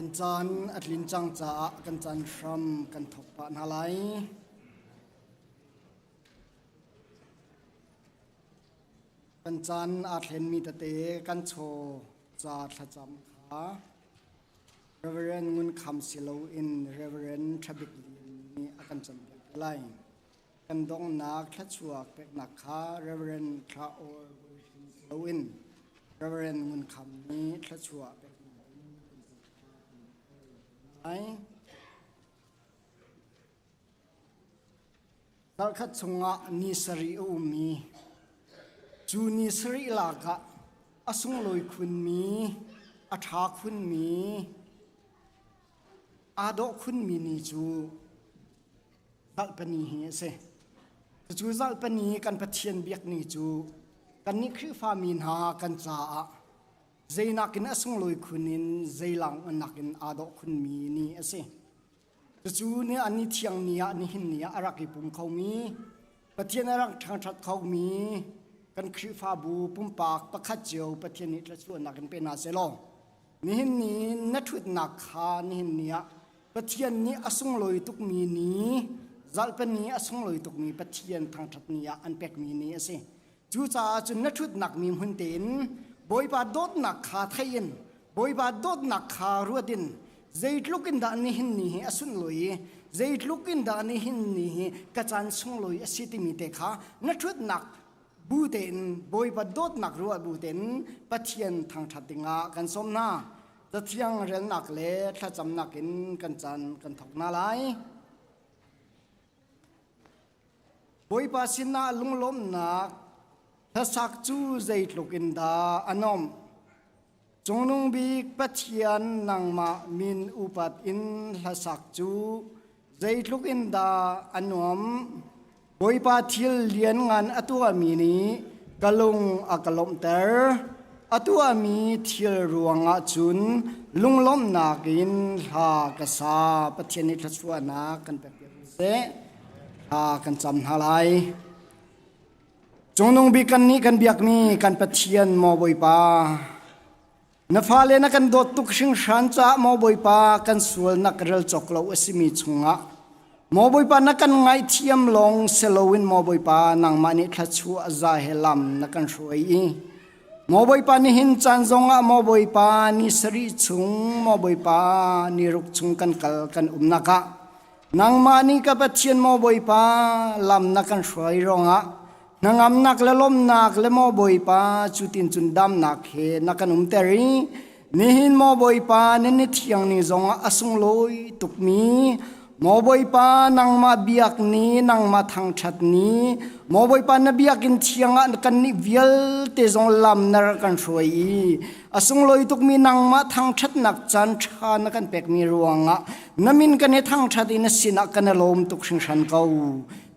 Kan caan a tlin cang caah kan caan hram kan thawk pah hna lai. Kan caan aa thlenmi tete kan chaw ca thlacam kha Reverend Ngun Kham si loin Reverend Ṭha Bik Lian nih a kan campiak te lai. Kan donghnak thluachuak peknak kha Reverend Thla Awr si loin Reverend Ngun Kham nih thluachuah peknak in lai. Zarhkhat chungah ni sarih a um i cu ni sarih lak ah a sunglawi khunmi, a ṭha khunmi, aa dawh khunmi ni cu zarhpini hi a si. Cucu zarhpini kan Pathian biak ni cu kannih Khrihfami hna kan caah zeinak in a sunglawi khun in zeilang nakin aa dawh khunmi ni a si. Cucu ni an ni thiang ni ah nihin ni ah a rak i pum khomi Pathian a rak ṭhangṭhat khomi kan Khrihfabu pumpak pakhat cio Pathian nih thluachuahnak in pe hna sehlaw nihin ni na ṭhutnak kha nihin ni ah Pathian nih a sunglawi tukmi ni zalpani a sunglawi tukmi Pathian thangṭhat ni ah an pekmi ni a si. Cucaah cun na ṭhutnak mi hmun tein Bawipa dawtnak kha thei in Bawipa dawtnak kha ruat in zeitluk in dah nihin ni hi a sunlawi i zeitluk in dah nihin ni hi ka caan sunglawi a si timi te kha na ṭhutnak bu tein Bawipa dawtnak ruah bu tein Pathian thangṭhat dingah kan sawm hna. Cathiang relnak le thlacamnak in kan caan kan thawk hna lai. Bawipa sinah lunglawmhnak hlasak cu zeitluk in dah a nuamh. Cungnung bik Pathian nangmah min upat in hlasak cu zeitluk in dah a nuamh. Bawipa thil lianngan a tuahmi nih ka lung a ka lawmhter. A tuahmi thil ruangah cun lunglawmhnak in hla ka sa. Pathian nih thluachuahnak kan pek piak seh. Thla kan cam hna lai. Cungnung bik kan nih kan biakmi kan Pathian maw Bawipa, na fale na kan dawt tuk hringhran caah maw Bawipa kan sualnak rel cawk lo a simi chungah maw Bawipa na kan ngaihthiam lawng si loin maw Bawipa nangmah nih thluachuah za he lam na kan hruai i maw Bawipa nihin caan zongah maw Bawipa ni sarih chung maw Bawipa ni ruk chung kan kal kan umnak ah Nangmah nih ka Pathian maw Bawipa lam na kan hruai ruangah hnangamnak le lawmhnak le maw Bawipa cutin cun damnak he na kan umter i nihin maw Bawipa na ni thiang ni zongah a sunglawi tukmi maw Bawipa nangmah biak ni nangmah thangṭhat ni maw Bawipa na biakinn thiang ah kannih vialte zong lam na rak kan hruai i a sunglawi tukmi nangmah thangṭhatnak caan ṭha na kan pekmi ruangah Na min kan i thangṭhat i na sinah kan i lawm tuk hringhran ko.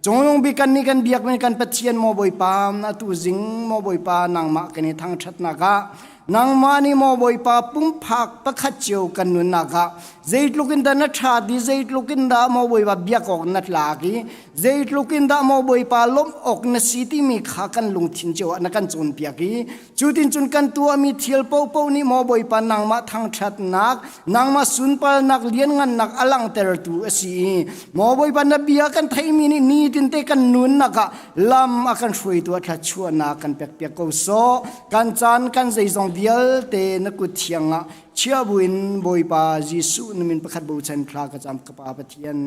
Cungnung bik kan nih kan biakmi kan Pathian maw Bawipa, atu zing maw Bawipa nangmah kan i thangṭhatnak ah nangmah nih maw Bawipa pumpak pakhat cio kan nunnak ah zeitluk in dah na ṭha ti zeitluk in dah maw Bawipa biak awk na tlak i zeitluk in dah maw Bawipa lawmh awk na si timi kha kan lungthin cio ah na kan cawnpiak i Cutin cun kan tuahmi thil paohpaoh nih maw Bawipa nangmah thangṭhatnak, nangmah sunparnak lianngannak a langhtertu a si i maw Bawipa na bia kan theihmi nih nitinte kan nunnak ah lam a kan hruaitu a thluachuahnak kan pekpiak ko sawh. Kan caan kan zeizong vialte na kut thiang ah chia buin Bawipa Jesuh na min pakhat bochan thla ka cam ka Pa Pathian.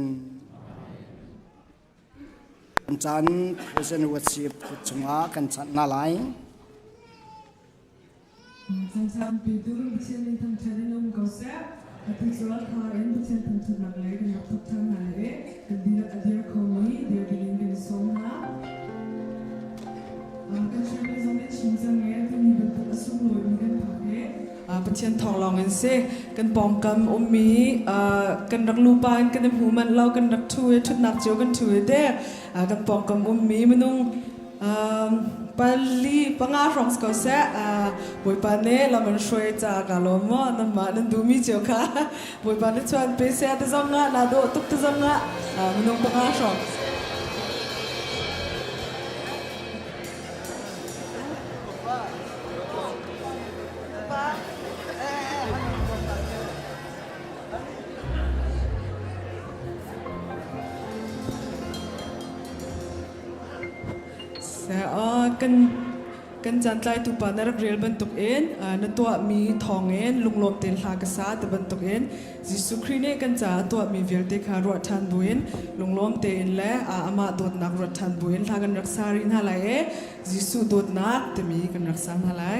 Kan caan President Worship chungah kan chanh hna lai. Sampi tu Pathian in thangṭhat in um ko seh. Atu cu tha in Pathian thangṭhatnak lei kan rak thawk ṭhan hna le kan dihlak a dir khomi dir dingin kan i sawm hna. Kan chairman zong nih chim cang e tuni bantuk a sunglawimi kan phak he Pathian thawng lawng in si kan pawngkam ummi kan rak lupa in kan i hmu manh lo kan rak ṭhu i ṭhutnak cio kan ṭhu i te kan pawngkam ummi minung pali panga hrawng si ko seh Bawipa nih lam an hruai caah kaa lawm maw nanmah nan duhmi cio kha Bawipa nih chuan pe seh ti zong ah naa dawh tuk ti zong ah minung panga hrawng. Kan kan caantlaitu pa na rak rel bantukin na tuahmi thawngin lunglawm tein hla ka sa ti bantukin Jesuh Khrih nih kan caah tuahmi vialte kha ruah ṭhan buin lunglawm tein le amah dawtnak ruat ṭhan buin hla kan rak sa rih hna lai i Jesuh dawtnak timi kan rak sa hna lai.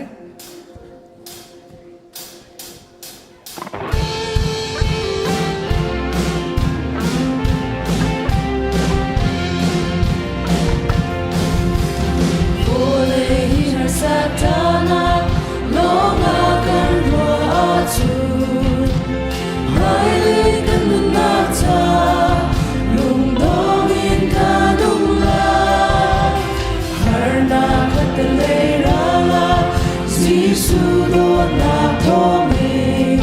Jesuh dawtnak thawngin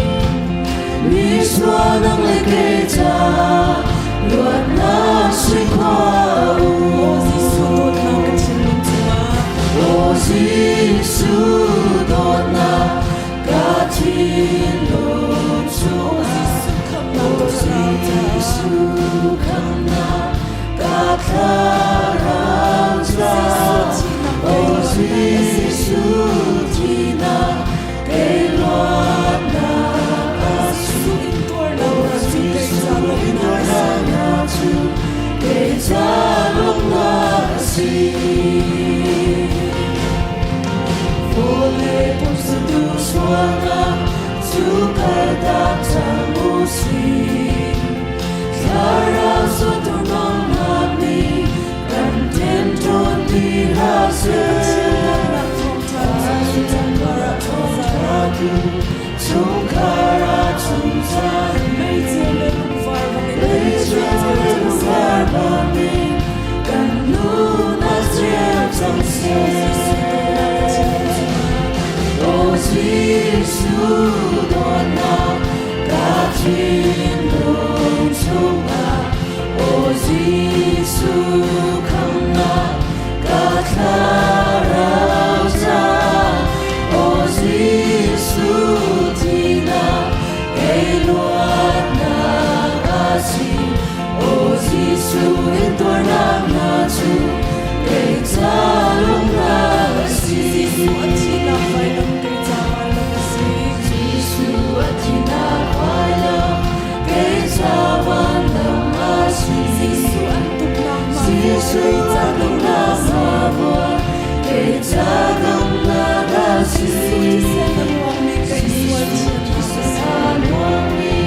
misual nang le kei ca luatnak si khua u. Jesuh dawtnak ka thinlung chungah. O Jesuh dawtnak ka thinlung chungah. Jesuh khamhnak ka thlarau ca. Jesuh khamhnak ka thlarau ca. Jesuh thihnak O kei luatnak a si. Jesuh thihnak kei luatnak a si. Jesuh intuarnak hna cu kei ca lawmhnak a si. Intuarnak cu kei ca lawmhnak a si. Vawlei pumsatu sualnak cu kaltak cang u sih. Thlarau suaturnak nih kan ṭemṭawn ti hlah seh. Pathian dawtnak thawngṭha cu chungkhar ah thawngṭha Chungkhar ah chungkhar Meiceu le lungvar bangin kan Meiceu ceu le cang lungvar seh. bangin kan nunnak ceu cang Jesuh dawtnak ka thinlung seh. chungah. O Jesuh dawtnak ka thinlung chungah, O Jesuh khamhnak ka thlarau ca, O Jesuh thihnak kei luatnak a si, O Jesuh intuarnak na cu kei ca lungnak a si. Jesuh a thihnak vailam kei ca vailam a si. Jesuh a thihnak vailam kei ca vanlam a si. Jesuh an tuknak mah Jesuh kei ca a damnak a tuknak si. mah kei ca damnak a si. Jesuh thisen a luangmi kei sual Jesuh thiannak a thisen si. a luangmi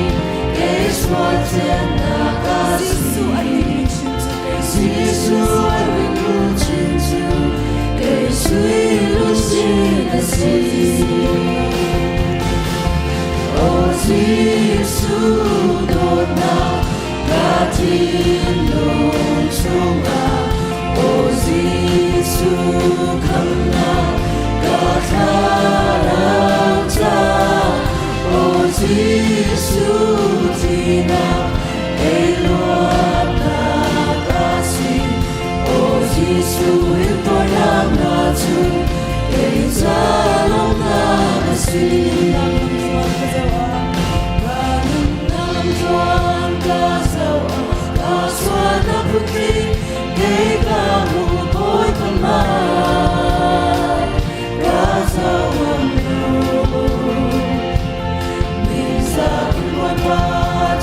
kei sual thiannak a si. Jesuh a hling luchin cu kei sui luchin a Jesuh si. a hling luchin cu kei sui luchin a si. Jesuh dawtnak. O Jesuh dawtnak ka thinlung chungah, O Jesuh khamhnak ka thlarau ca, O Jesuh thihnak kei luatnak a si, O Jesuh intuarnak na cu kei ca lawmhnak a si. Nunnak lamthluan ka zoh ah. Ka nunnak lamthluan ka zoh ah, ka sualnak phuntling kei ka hmu Bawipa hmai, ka zoh ngam lo. Ningzak in Bawipa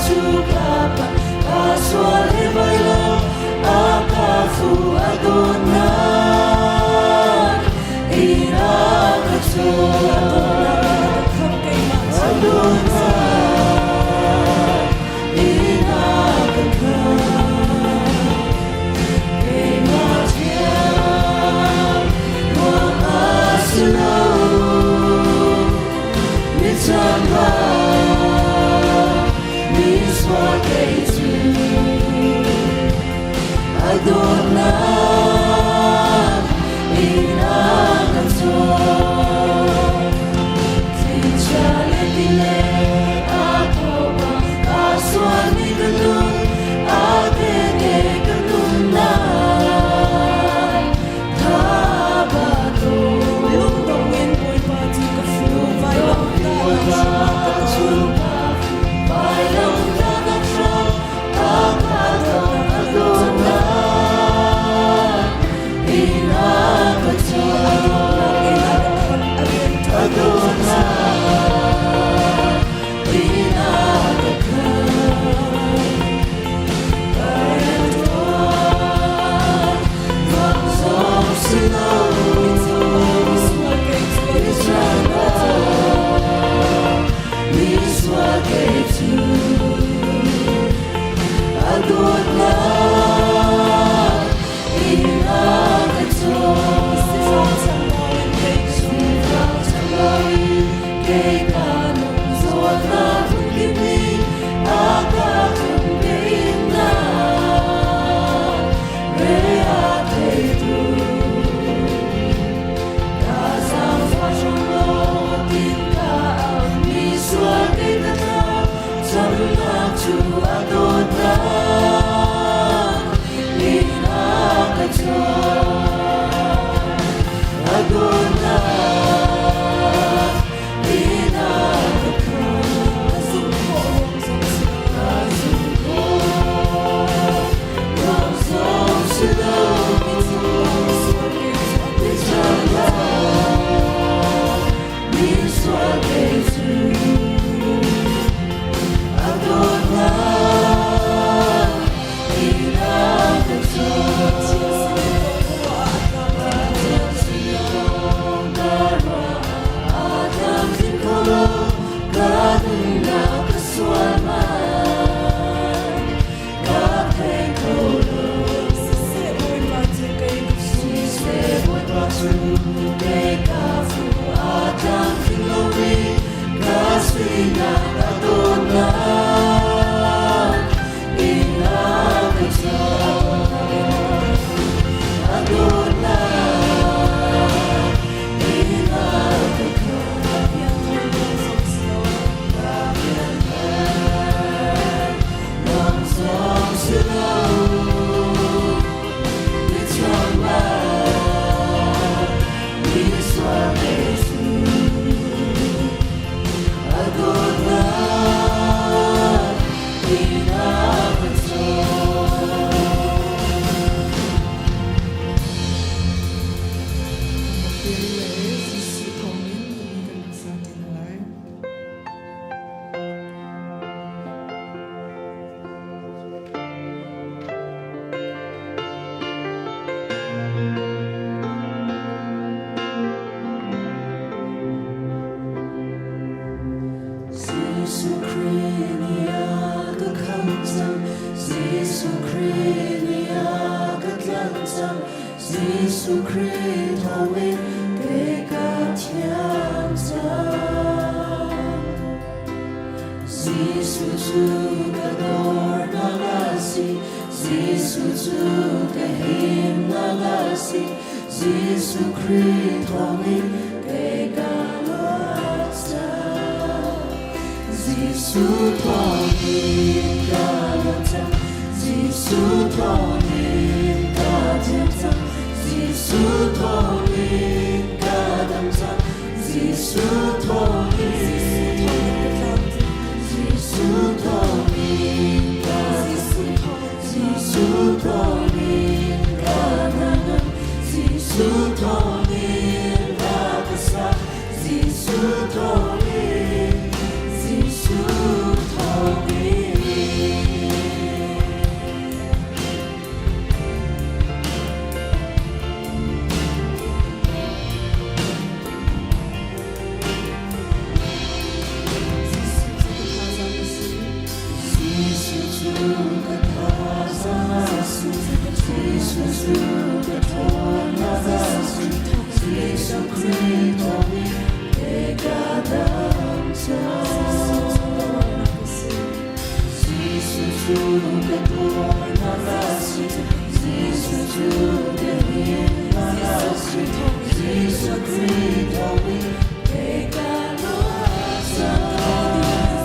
cu ka panh, ka sual he vailam a ka fuh a dawtnak in a ka A dawtnak nih a chuah. ka khamh keimah A chiatnak a si. dawtnak in a ka khamh. Keimah thiam ruang a si lo. Mi chambau, mi sual kei cu. si lo Mi chuak mi sual Jesuh a dawtnak in a ka cawn. Kiri le Jesuh thawngin mi kan rak sa ṭi hna lai. Jesuh Khrih nih a ka khamh cang Jesuh Khrih nih a ka tlanh cang Jesuh Khrih thawngin kei ka thiang cang Jesuh cu ka dornak a si Jesuh cu ka himnak a si Jesuh Khrih thawngin kei ka luat cang Jesuh thawngin ka luat cang Jesuh thawngin ka thiang cang Jesuh thawngin ka dam cang Jesuh thawngin Jesuh thawngin ka Jesuh thawngin ka hnangam Jesuh thawngin hla ka sa Jesuh thawngin Jesuh thawngin. Jesuh cu ka thazaang a si. Jesuh cu ka thazaang a si. Jesuh cu ka ṭhawnnak a si. Jesuh Khrih thawngin kei ka dam cang. Jesuh cu ka ṭhawnnak a si. Jesuh cu ka himnak a si. Jesuh Khrih thawngin kei ka luat cang.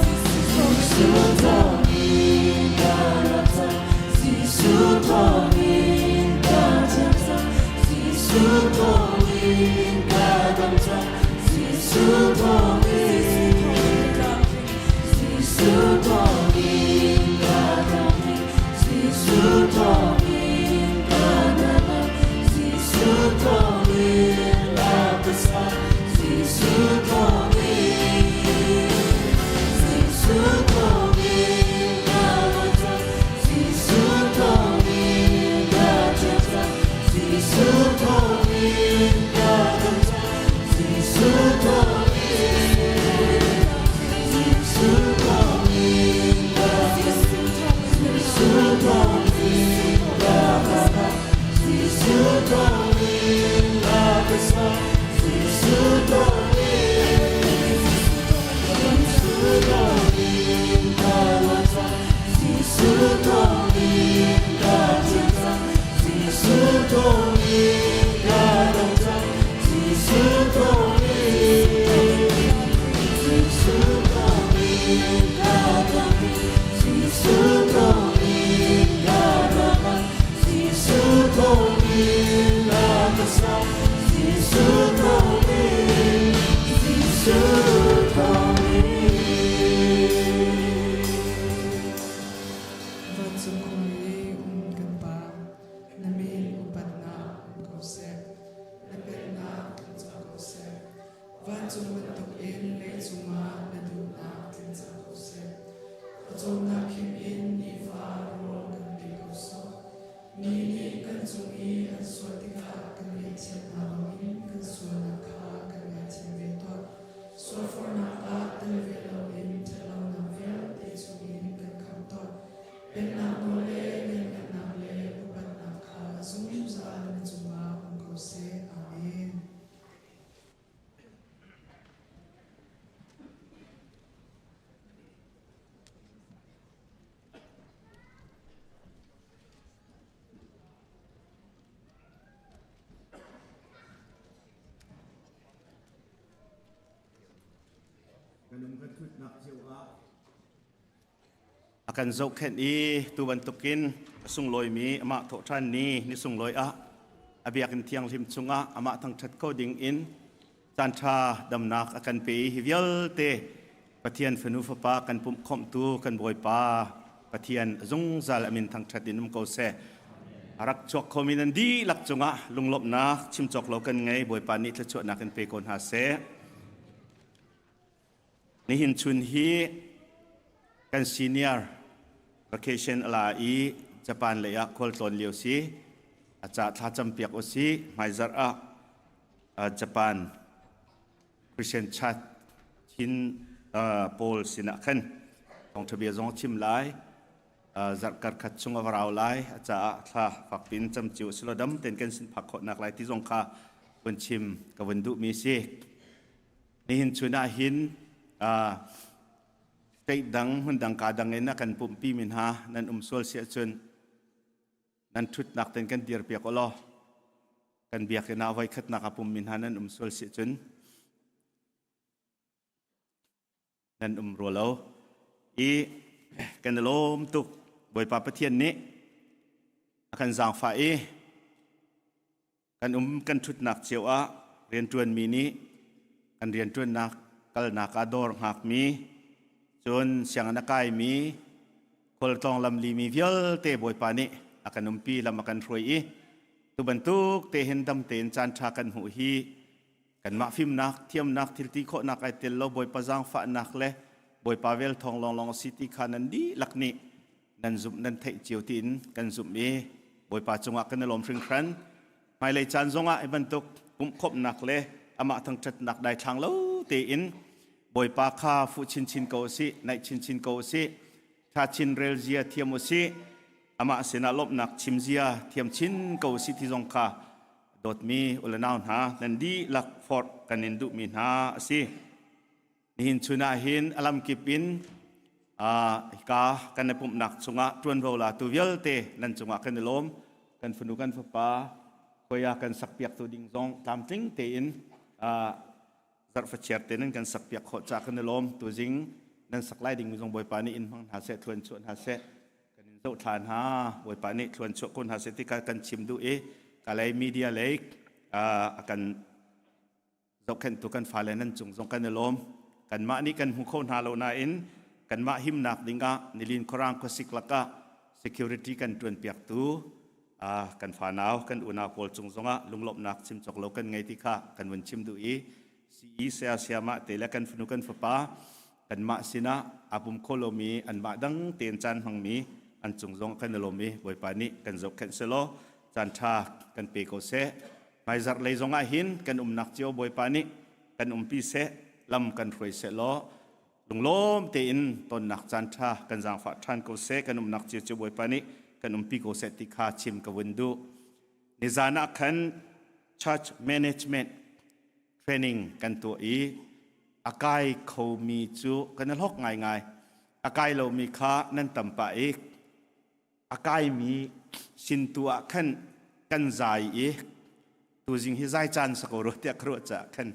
Jesuh thawngin ka luat cang. Jesuh thawngin ka thiang cang. Jesuh thawngin ka dam cang. Jesuh thawngin Jesuh thawngin ka tlamtling. Jesuh thawngin ka hnangam. Jesuh thawngin hla ka sa. Jesuh thawngin Jesuh thawngin ka luat cang. Jesuh thawngin ka thiang cang. Jesuh thawngin ka dam cang. Jesuh thawngin Jesuh thawngin ka Jesuh thawngin ka hnangam. Jesuh thawngin hla ka sa. Jesuh thawngin Jesuh thawngin ka luat cang. Jesuh thawngin ka thiang cang. Jesuh thawngin ka dam cang. Jesuh thawngin Jesuh thawngin ka tlamtling. Jesuh thawngin ka hnangam. Jesuh thawngin hla ka sa. Jesuh thawngin Jesuh thawngin. Vancung khua i um kan Pa, na min upatnak um ko seh. Na pennak tlung cang ko seh. Vancung bantukin leicung ah na duhnak tling cang ko seh. Pawcawmnak khim in nifa rawl kan pe ko sawh. Mi nih kan cung i an sual tikah kan ngaihthiam hna bangin kan sualnak kha kan ngaithiam ve tuah. Sualforhnak ah tel ve loin ṭhatlonak vialte chungin kan khamh tuah. Pennak nawl le lianhngannak le upatnak kha zungzal na cungah um ko seh. Amen. Kan um kan thutnak cio ah. A kan zohkhenh i tu bantukin a sunglawimi amah thawhṭhan ni ni sunglawi ah a biakinn thianghlim chungah amah thangṭhat kho ding in caanṭha damnak a kan pe i hi vialte Pathian fanu fapa kan pumhkhawmhtu kan Bawipa Pathian zungzal a min thangṭhat in um ko seh. A rak chuak khomi nan dihlak cungah lunglawmhnak chim cawk lo kan ngei. Bawipa nih thluachuahnak in pe ko hna seh. Nihin chun hi kan senior vacation a la i Japan lei ah khualtlawn lio si. A ca thla campiak u si. Hmaizarh ah Japan Christian Church Chin pawl sinah khan thawngṭha bia zong a chim lai. Zarh karkhat chung a va rau lai. A caah thla fakpi in cam cio u silaw dam tein kan sin phak khawhnak lai ti zong kha vun chim ka vun duhmi si. Nihin chun ah hin state dang hmun dang ka dang in a kan pumhpi mi hna nan um sual si ahcun nan ṭhutnak ten kan dir piak u law kan biakinn ah voikhatnak a pummi hna nan um sual si ahcun nan um rua lo i kan i lawm tuk. Bawipa Pathian nih a kan zaangfah i Kan um kan ṭhutnak cio ah rianṭuanmi nih kan rianṭuannak kalnak ah dawr hngakmi, cun sianginn a kaimi, khualtlawng lamlimi vialte Bawipa nih a kan umpi, lam a kan hruai i tu bantuk te hin dam tein caanṭha kan hmuh hi kanmah fimnak, thiamnak, thilti khawhnak ai tel lo Bawipa zaangfahnak le Bawipa vel thawng lawnglawng a si ti kha nan dihlak nih nan zumh nan theih cio tiin kan zumh i Bawipa cungah kan i lawm hringhran. Hmailei caan zongah hi bantuk pumhkhawmhnak le amah thangṭhatnak daithlang lo tein Bawipa kha fuh chinchin ko usih, naih chinchin ko usih, ṭha chin rel zia thiam usih, amah sinah lawmhnak chim zia thiam chin ko usih ti zong kha dawtmi u le nau hna nan dihlak forh kan in duhmi hna a si. Nihin chun ah hin a lamkip in hika kan i pumhnak chungah ṭuanvo latu vialte nan cungah kan i lawm. Kan fanu kan fapa khoia kan sakpiaktu ding zong tlamtling tein zarhfachiar te nan kan sakpiak khawh caah kan i lawm. Tuzing nan sak lai dingmi zong Bawipa nih in hmang hna seh, thluan chuah hna seh. Kan in zohthla hna. Bawipa nih thluan chuah ko hna seh ti kan chim duh i Kalay media lei a kan Zohkhenhtu kan fale nan cung zong kan i lawm. Kanmah nih kan hmu kho hna lo nain kanmah himnak dingah nilin khuarang khuasik lakah security kan ṭuanpiaktu kan fanau kan unau pawl cung zongah lunglawmhnak chim cawk lo kan ngei ti kha kan vun chim duh i CE saya sayamah te le kan fanu kan fapa kanmah sinah aa pum kho lomi anmah dang tein caan hmangmi an cung zong kan i lawm i Bawipa nih kan zohkhenh selaw caan ṭha kan pe ko seh. Hmaizarh lei zongah hin kan umnak cio Bawipa nih kan umpi seh, lam kan hruai seh law lunglawm tein tonnak caan ṭha kan zaangfah ṭhan ko seh, kan umnak cio cio Bawipa nih kan umpi ko seh ti kha chim ka vun duh. Nizan ah khan church management training kan tuah i a kai khomi cu kan i hlawk ngaingai. A kai lomi kha nan tam pah i a kaimi sin tu ah khan kan zai i tuzing hi zai caan sa ko rua tiah ka ruah caah khan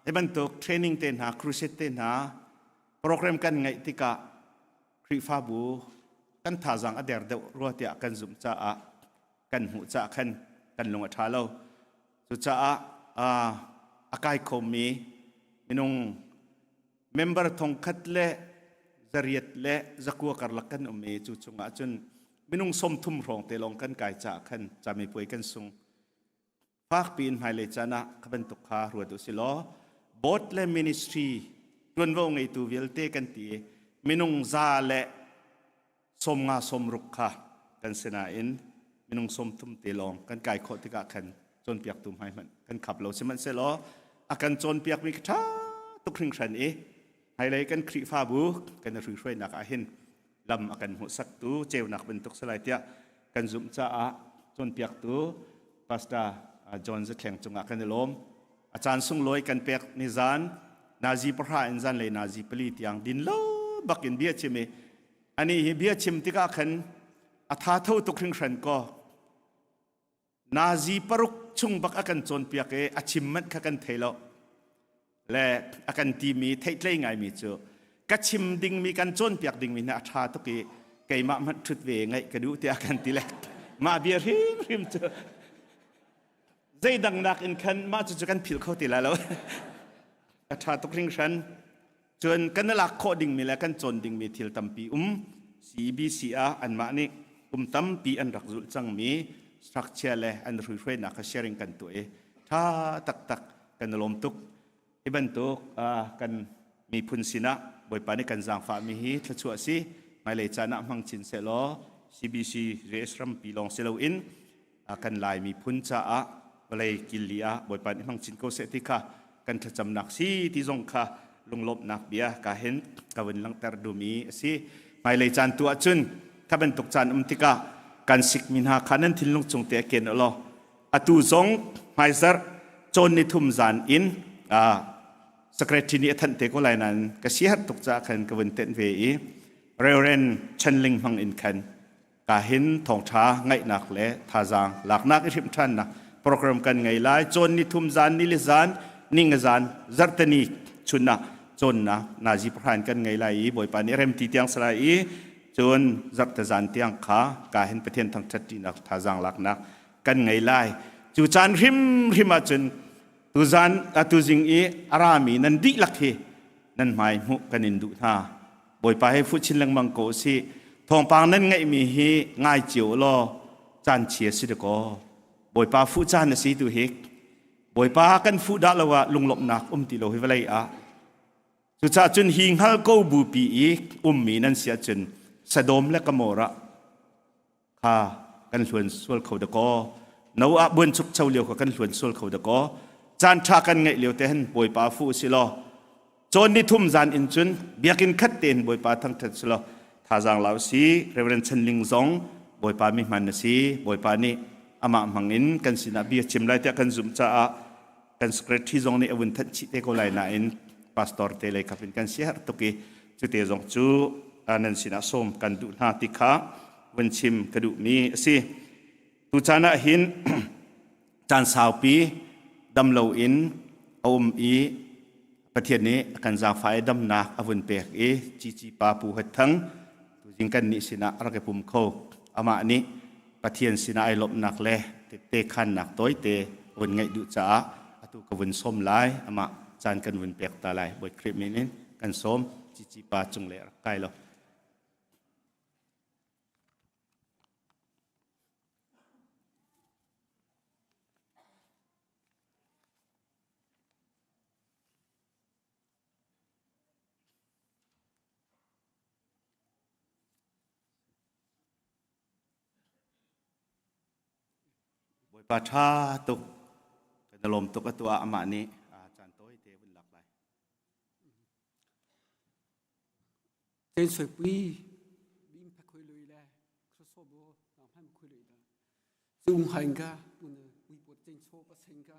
hi bantuk training te hna crusade te hna program kan ngeih tikah Khrihfabu kan thazaang a der deuh rua tiah kan zumh caah kan hmuh caah khan kan lung a ṭha lo. Cucaah a kai khomi minung member thongkhat le zariat le zakua karlak kan um i cu chungah cun minung 30 hrawng te lawng kan kai caah khan camipuai kan sung. Fakpi in hmailei caan ah kha bantuk kha ruat u si law board le ministry ṭuanvo ngeitu vialte kan ti i minung za le 50 60 kha kan si nain minung 30 te lawng kan kai khawh tikah khan cawnpiaktu hmai hmanh kan khap lo. Sihmanhsehlaw a kan cawnpiakmi kha ṭha tuk hringhran i hmailei kan Khrihfabu kan i hruihruainak ah hin lam a kan hmuhsaktu ceunak bantuk si lai tiah kan zumh caah cawnpiaktu Pastor John Zathleng cungah kan i lawm. A caan sunglawi kan pek ni zan nazi 10 in zanlei nazi 4 tiang din lo bak in bia chim i ani hi bia chim tikah khan a tha tho tuk hringhran ko. Nazi 6 chung bak a kan cawnpiak i a chim manh kha kan thei lo. Le a kan timi theihtlei ngaimi cu ka chim dingmi kan cawnpiak dingmi hna a ṭha tuk i keimah hmanh ṭhut ve ngaih ka duh tiah kan ti le mah bia hrimhrim cu zeidang nak in khan mah cucu kan philh kho ti lai lo. A ṭha tuk hringhran. Cun kan i lak khawh dingmi le kan cawn dingmi thil tampi um. CEBC ah anmah nih kum tampi an rak zulh cangmi structure le an hruihruainak kha sharing kan tuah i ṭha taktak kan i lawm tuk. Hi bantuk kan miphun sinah Bawipa nih kan zaangfahmi hi thluachuah a si. Hmailei caan ah hmang chin sehlaw CBC JS rampi lawng si loin kan Lai miphun caah vawlei killi ah Bawipa nih hmang chin ko seh ti kha kan thlacamnak si ti zong kha lunglawmhnak bia ka hin ka vun langhter duhmi a si. Hmailei caan tu ahcun kha bantuk caan um tikah kan sikmi hna kha nan thinlung chung te a ken law atu zong hmaizarh cawn ni thum zan in secretary nih a thanh te ko lai nain ka siaherh tuk caah khan ka vun tenh ve i Reverend Chen Ling hmang in khan ka hin thawngṭha ngaihnak le thazaang laknak i hrimh ṭhannak program kan ngei lai. Cawn ni thum zan, ni le zan, ninga zan, zarhteni chun ah cawnnak nazi pahra in kan ngei lai i Bawipa nih remti tiang si lai i cun zarhte zan tiang kha ka hin Pathian thangṭhat ṭinak thazaang laknak kan ngei lai. Cu caan hrimhrim ahcun tuzan tuzing i a rami nan dihlak hi nan hmai hmuh kan in duh hna. Bawipa he fuh chin lengmang ko usih. Thawngpang nan ngeihmi hi ngai cio law caan chia si dakaw. Bawipa fuh caan a si tu hi. Bawipa kan fuh dah lo ah lunglawmhnak um ti lo hi vawlei ah. Cucaah cun hi hngal ko bupi i ummi nan si ahcun Sodom le Gomorrah kha kan hluan sual kho dakaw. Noah buanchukcho lio kha kan hluan sual kho dakaw. Caan ṭha kan ngeih lio te hin Bawipa fuh si law cawn ni thum zan in cun biakinn khat tein Bawipa thangṭhat si law thazaang lau si. Reverend Chan Ling zong Bawipa mi hman na si. Bawipa nih amah hmang in kan sinah bia chim lai tiah kan zumh caah kan secretary zong nih a vun thanh chih te ko lai nain pastor te lei khap in kan siaherh tuk i cute zong cu nan sinah sawm kan duh hna ti kha vun chim ka duhmi a si. Tuchan ah hin caan saupi dam loin a um i Pathian nih a kan zaangfah i damnak a vun pek i Cici pa Pu Het Thang tuzing kan nih sinah a rak i pum kho. Amah nih Pathian sinah ai lawmhnak le tette khannak tawite vun ngeih duh caah atu ka vun sawm lai. Amah caan kan vun pek ta lai. Bawi Khrih min in kan sawm. Cici pa cung le rak kai lo. Bawipa ṭha tuk kan i lawm tuk atu ah amah nih caan tawi te vun lak lai. Chen soi pui bim phe khoi lui le khroso bo na hman khoi lui da chung hain ka pun ui po chen cho pa sen ka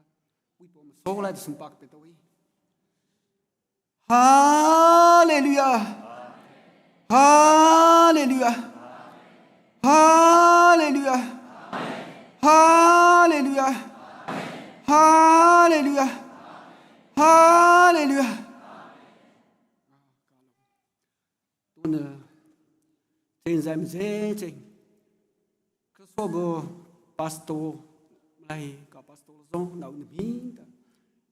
ui po ma so lai sum pak pe to wi. Hallelujah. Hallelujah. Hallelujah. Hallelujah. Hallelujah. Hallelujah. Tun chen zam ze chen ka so bo pastor lai ka pastor zong na un mi ta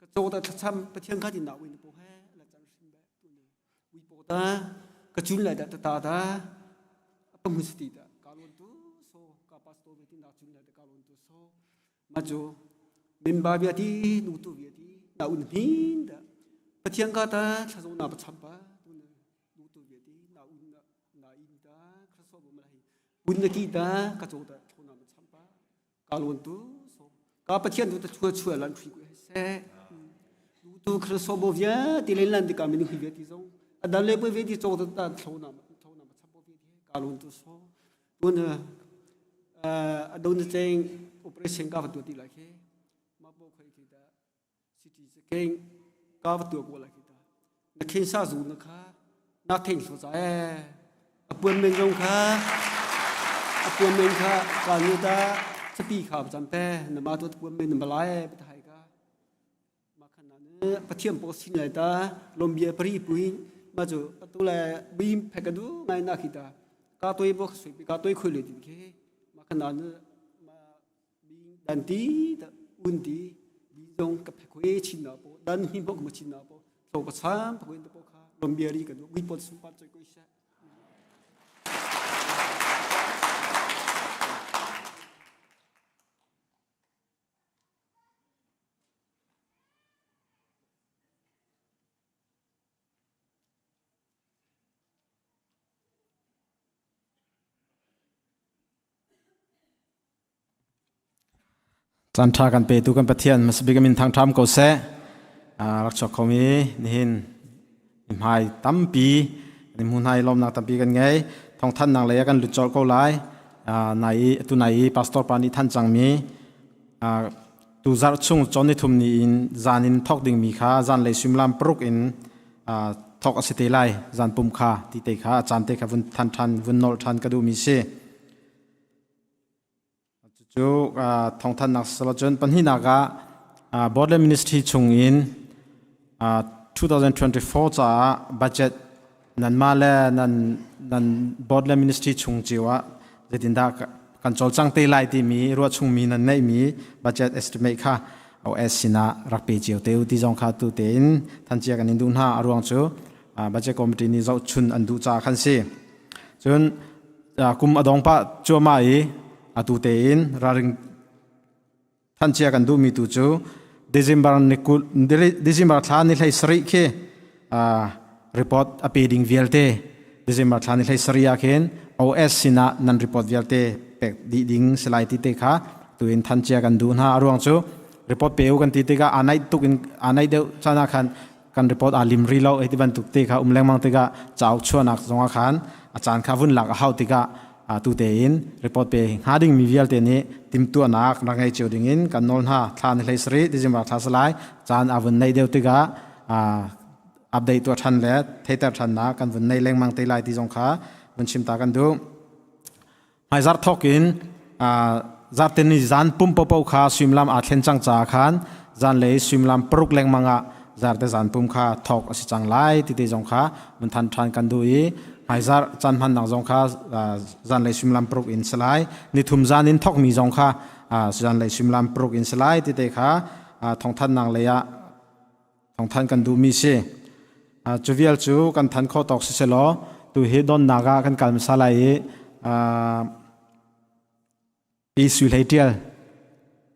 ka cho ta thlacham Pathian kha tin na win po he la chan hrim ba tu ne ui po ta ka chun lai da ta ta ta pang hu sti ta ka lon tu so ka pastor ve tin na chun lai da ka lon tu so ma chu memba bia ti nu tu bia ti na un hin da Pathian ka ta thlazo na pa cham pa tu ne nu tu bia ti na un na in ta khaso bu ma hi un na ki ta ka cho ta thona ma cham pa ka lon tu so ka Pathian tu ta chua chua lan thui ku se nu tu khaso bo via ti len lan ti ka min hui via ti zong adan le pui ve ti cho ta ta thona ma thona ma cham bo via ti ka lon tu so tu na adon cheng operation ka tu ti la khe ma bo khai ki ta CT scan ka va tua ko la khi ta na khen sa zu na kha na theng so za e apuan men zong kha apuan men kha ka nu ta chapi kha cham pe na ma to puan men na malai pa thai ka ma khan na ne. Pathian po sin lai ta lombia pari pui ma chu atu le bim phek du ngai na khi ta ka toi bo sui ka toi khoi le ti ke ma khana ma dan ti ta un ti bi zong ka phek khoi chin na po dan hi bo ma chin na po tho ka cham phoi ta po kha lombia ri ka du wi pot sum pat choi koi sha. Caan ṭha kan petu kan Pathian hmasabik min thangṭham ko seh. Rak chuak khomi nihin hmai tampi kan hmu hna i lawmnak tampi kan ngei. Thawngthannak lei ah kan lut colh ko lai. Nai i atu nai i pastor pa nih than cangmi tu zarh chung cawn ni thum ni in zan in thawk dingmi kha zanlei suimilam paruk in thawk a si te lai. Zan pum kha ti te kha a caan te kha vun than ṭhan vun nolh ṭhan ka duhmi si. Cucu thawngthanhnak silo cun pahnihnak ah Border Ministry chungin 2024 caah budget nanmah le nan nan Border Ministry chung cio ah zeitindah kan cawlcang te lai timi ruahchungmi nan neihmi budget estimate kha OS sinah rak pe cio te u ti zong kha tu tein thancia kan in duh hna. A ruang cu budget committee nih zohchun an duh caah khan si. Cun kum a dong pah cuahmah i atu tein ralring thancia kan duhmi tu cu December ni kul December thla ni hlei sarih khi report a pe ding vialte December thla ni hlei sarih ah khin OS sinah nan report vialte pek dih ding silai ti te kha tuin thancia kan duh hna. A ruang cu report pe u kan ti tikah aa naih tuk in aa naih deuh caan ah khan kan report aa lim ri lo ei ti bantuk te kha um lengmang tikah cauk chuahnak zongah khan a caan kha vun lak a hau tikah tu tein report pe hnga ding mi vialte nih timtuahnak rak ngei cio ding in kan nawl hna. Thla ni hlei sarih December thla salai caan a vun nei deuh tikah update tuah than le theiter thannak kan vun nei lengmang te lai ti zong kha vun chim ta kan duh. Hmaizarh thawk in zarhtin ni zan pum paohpaoh kha suimilam aa thlen cang caah khan zanlei suimilam paruk lengmang ah zarte zan pum kha thawk a si cang lai ti te zong kha mun than ṭhan kan duh i hmaizarh caan hmannak zong kha zanlei suimilam paruk in si lai, nithum zan in thawkmi zong kha zanlei suimilam paruk in si lai ti te kha thawngthannak lei ah thawngthan kan duhmi si. Cu vial cu kan than khawh tawk si selaw tu hi donnak ah kan kal hmasa lai i Pi Sui Hlei Ṭial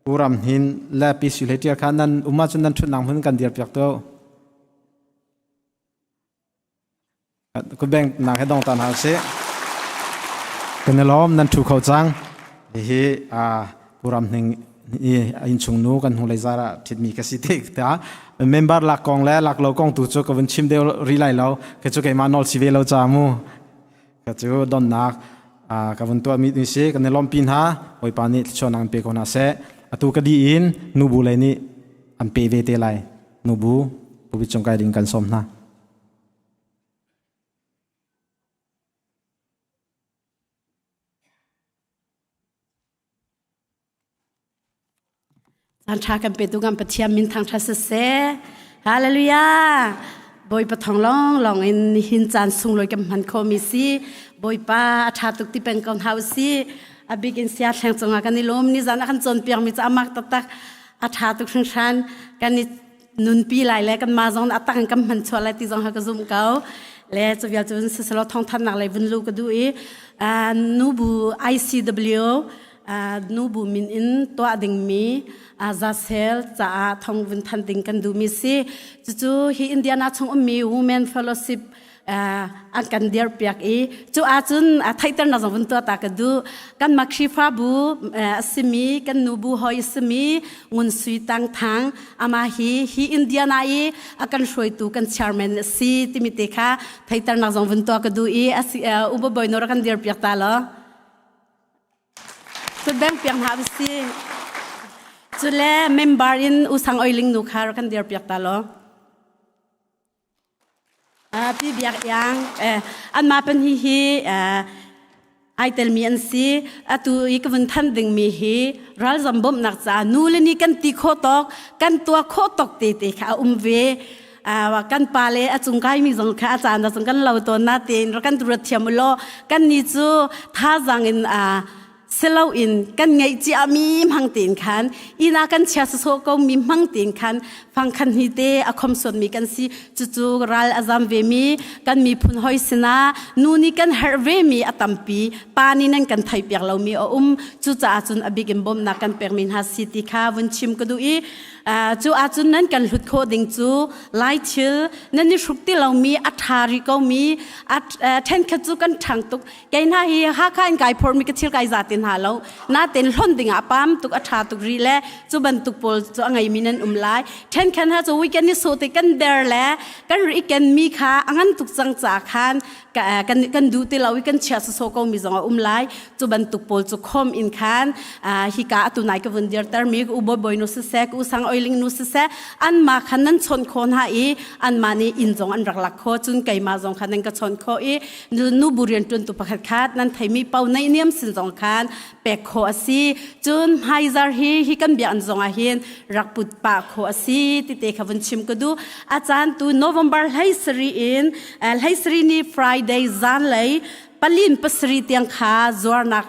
Pu Ram Hnin le Pi Sui Hlei Ṭial kha nan um ahcun nan ṭhutnak hmun kan dir piak tu. Kutbeng nak he dong ta hna usih. Kan i lawm nan ṭhu kho cang. Hihi Pu Ram Hning i innchung nu kan hnulei zar ah ṭhitmi ka si tik ta member lak kong le lak lo kong tu cu ka vun chim deuh rih lai lo. Ka cu keimah nawl si ve lo ca mu. Ka cu donnak ka vun tuah mi si kan i lawmpi hna. Bawipa nih thluachuahnak an pe ko hna seh. Atu ka di in nubu lei nih an pe ve te lai. Nubu pulpit cung kai ding kan sawm hna. Caan ṭha kan petu kan Pathian min thangṭhat siseh. Hallelujah. Bawipa thong long long in nihin caan sunglawi kan hman khomi si. Bawipa a ṭha tuk ti peng ko hna usih. A bik in sia thleng cungah kan i lawm. Nizan a kan cawnpiakmi cu amak taktak. A ṭha tuk hringhran. Kan i nunpi lai le kan mah zong a tak in kan hman chuah lai ti zong ha ka zumh ko le cu vial cun siselaw thawngthannak lei vun lu ka duh i nubu ICW nubu min in tuah dingmi zasel caah thong vun than ding kan duhmi si. Cucu hi Indiana chung ummi Women Fellowship an kan dirpiak i cu ahcun theihternak zong vun tuah ta ka duh. Kan mah Khrihfabu a simi kan nubu hoi a simi Ngun Sui Tang Thang ama hi hi Indiana i a kan hruaitu kan chairman a si timi te kha theihternak zong vun tuah ka duh i upa bawi no kan dirpiak ta lo cu beng piak hna si. Cu le member in usang oiling nu kha kan dirpiak ta lo. Pi Biak Iang, anmah pan hi hi. Ai telmi an si. Atu i ka vun than dingmi hi ralzam bawmhnak caah nu le ni kan ti khawh tawk, kan tuah khawh tawk te te kha a um ve. Kan pa le a cung kaimi zong kha a caan ah cun kan lo tawn na tein rak kan ruat thiam u law kan ni cu thazaang in siloin kan ngeih ciami hmang tein khan ina kan chia sawsawh ko mi hmang tein khan fangkhan hi te a khomsuat mi kan si. Cucu ral a zam ve mi kan miphun hoi sinah nu nih kan herh ve mi a tampi, pa nih nan kan theih piak lo mi a um. Cucaah cun a bik in bawmhnak kan pek mi hna si ti kha vun chim ka duh i cu ahcun nan kan hlut khawh ding cu Lai thil nan i hruk ti lomi a ṭha rih komi a ṭhenkhat cu kan ṭhang tuk. Kei hna hi Hakha in kai phormi ka thil kai za ti hna lo natein hlon ding ah pam tuk, a ṭha tuk rih le cu bantuk pawl cu a ngeimi nan um lai. Ṭhenkhat hna cu weekend i so te kan der le kan ri i kenmi kha a ngan tuk cang caah khan kan duh ti lo i kan chia sawsawh ko mi zong a um lai. Cu bantuk pawl cu khom in khan hika atu nai ka vun dirter mi u bawi bawi nu siseh, u sang oiling nu siseh, anmah khan nan chawnh kho hna i anmah nih inn zong an rak lak kho. Cun keimah zong khan nan ka chawnh kho i nu bu rian ṭuantu pakhat khat nan theimi pau neih niam sin zong khan pek khawh a si. Cun hmaizar hi hi kan biakinn zong ah hin rak put pah khawh a si tite kha vun chim ka duh. A caan tu November 17 in 17 ni Friday zanlei palin pasarih tiang kha zuarnak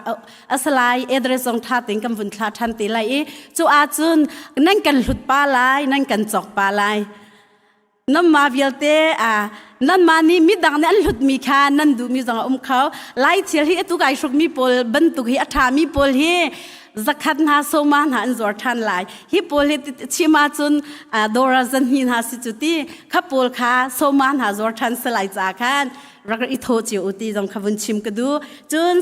asalai address zong tha tein kan vun thla than te lai i cu ahcun nan kan hlut pa lai, nan kan cawk pa lai. Nanmah vialte nanmah nih midang nih an hlutmi kha nan duhmi zong a um kho. Lai thil hi atu kai hrukmi pawl bantuk hi a ṭhami pawl hi zakhat hna soma hna an zuar ṭhan lai. Hi pawl hi chim ahcun dawr ah zan hi hna si cu ti kha pawl kha soma hna zuar ṭhan si lai ca khan rak i thaw cio u ti zong kha vun chim ka duh. Cun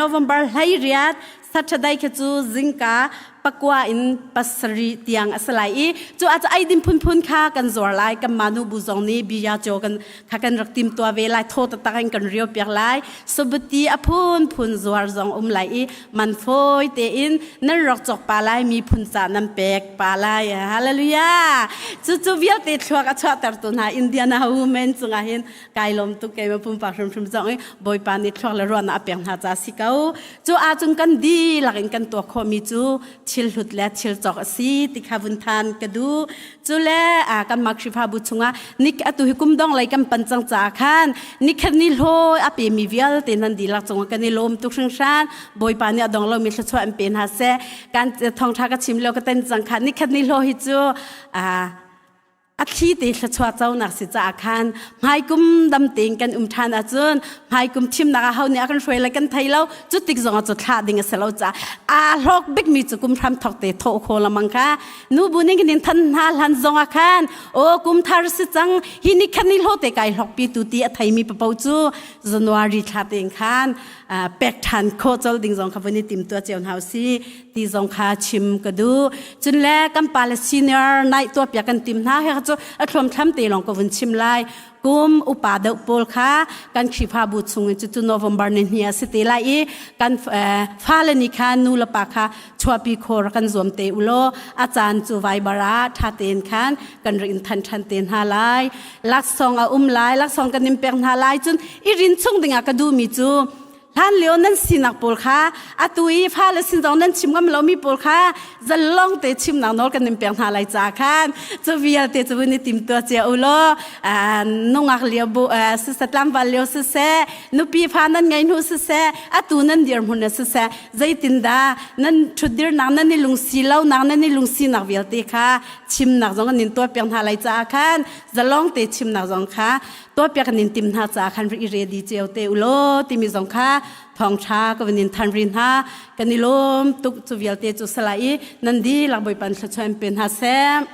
November 18 Saturday kha cu zingka pakua in pasarih tiang a si lai i cu ah eidin phunphun kha kan zuar lai. Kan manu bu zong nih bia chaw kan kha kan rak tim tua ve lai, thaw taktak in kan rio piak lai. Subuti a phunphun zuar zong um lai i man fawi tein nan rak cawk pa lai, miphun ca nan pek pa lai. Hallelujah! Cu cu vialte thluak a chuahter tu hna Indiana women cungah hin kai lawm tuk. Keimah pumpak hrimhrim zong i Bawipa nih thluak le ruahnak a pek hna ca si ko. Cu ahcun kan dihlak in kan tuah khawhmi cu thil hlut le thil cawk a si ti kha vun than ka duh. Cu le kanmah Khrihfabu chungah nik atu hi kum dong lei kan pan cang caah khan nikhat ni hlawi a pemi vialte nan dihlak cungah kan i lawm tuk hringhran. Bawipa nih a dong lomi thluachuah in pe hna seh. Kan thawngṭha ka chim lio ka ten cang kha nikhat ni hlaw hi cu a thli te thluachuah conak si caah khan hmaikum dam tein kan um ṭhan ahcun hmaikum thimnak ah ho nih a kan hruai le kan thei lo. Cu tik zong ah cu thlah ding a si lo caah aa hlawk bikmi cu kum hram thok te thawh kho lamang kha nu bu ning nin than hna hlan zong ah khan o kum thar si cang hi ni khan ni hlo te kai hlok pi tu ti a theimi papo cu January thla tein khan pek ṭhan khawh col ding zong kha vun i tim tua cio hna si ti zong kha chim ka duh. Cun le kan pa le senior night tuah piak kan tim hna he cu a thluam thlam te lawng ka vun chim lai. Kum upa deuh pawl kha kan Khrihfabu chung in cucu November ni hnih a si te lai i kan fale nih khan nu le pa kha chuahpi khaw rak kan zuam te u law a caan cu Viber ah ṭha tein khan kan rak in than ṭhan te hna lai. Laksawng a um lai, laksawng kan in pek hna lai. Cun i rin chung dingah ka duhmi cu hlan lio nan sinak pawl kha atu i fale sin zong nan chim ngam lomi pawl kha zalong te chimnak nawl kan in pek hna lai ca khan cu vialte cu vun i tim tua cia u law nungak lio bu siseh, tlangval lio siseh, nupi fa nan ngei hnu siseh, atu nan dirhmun siseh, zeitindah nan ṭhutdirnak nan i lungsi lonak nan i lungsinak vialte kha chimnak zong an in tuah piak hna lai caah khan zalong te chimnak zong kha tuahpiak an in tim hna caah khan ri ready cio te u law timi zong kha thawngṭha ka van in than ri hna. Kan i lawm tuk. Cu vialte cu salai i nan dihlak Bawipa thluachuah in pe hna seh.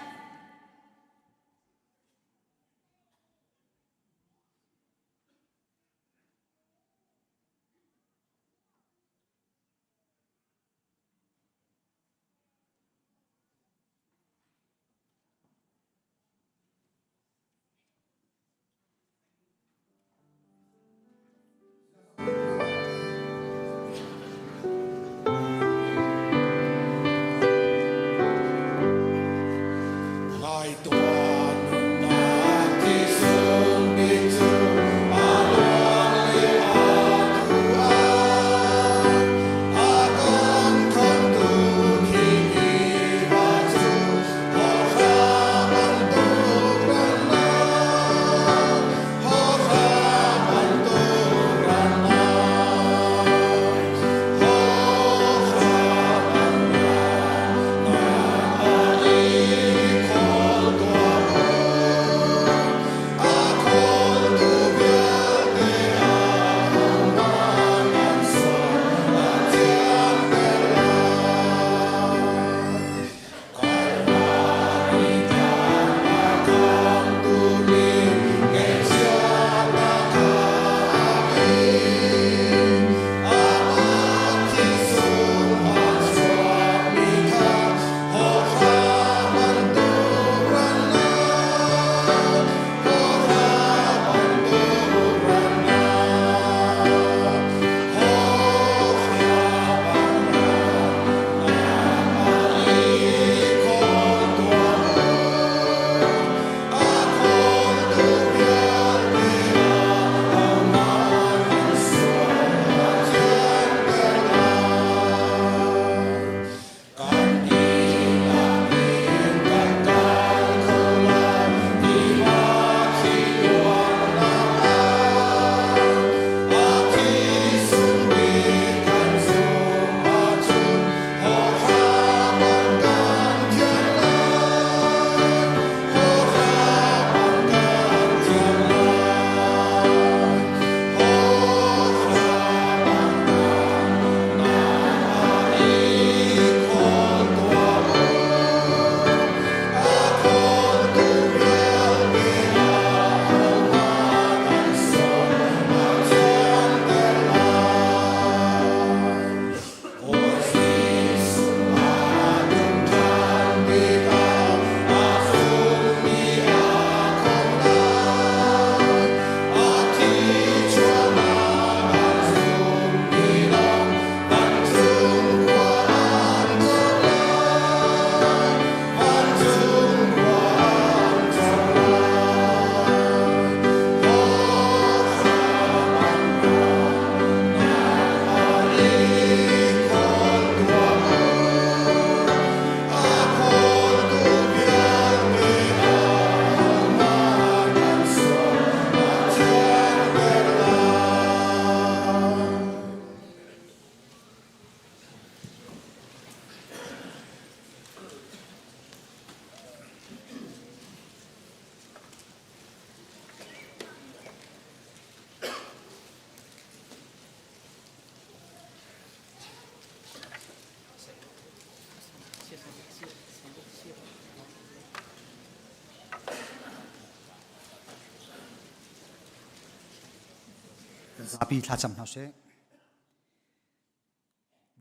Zapi thlacam hna sih.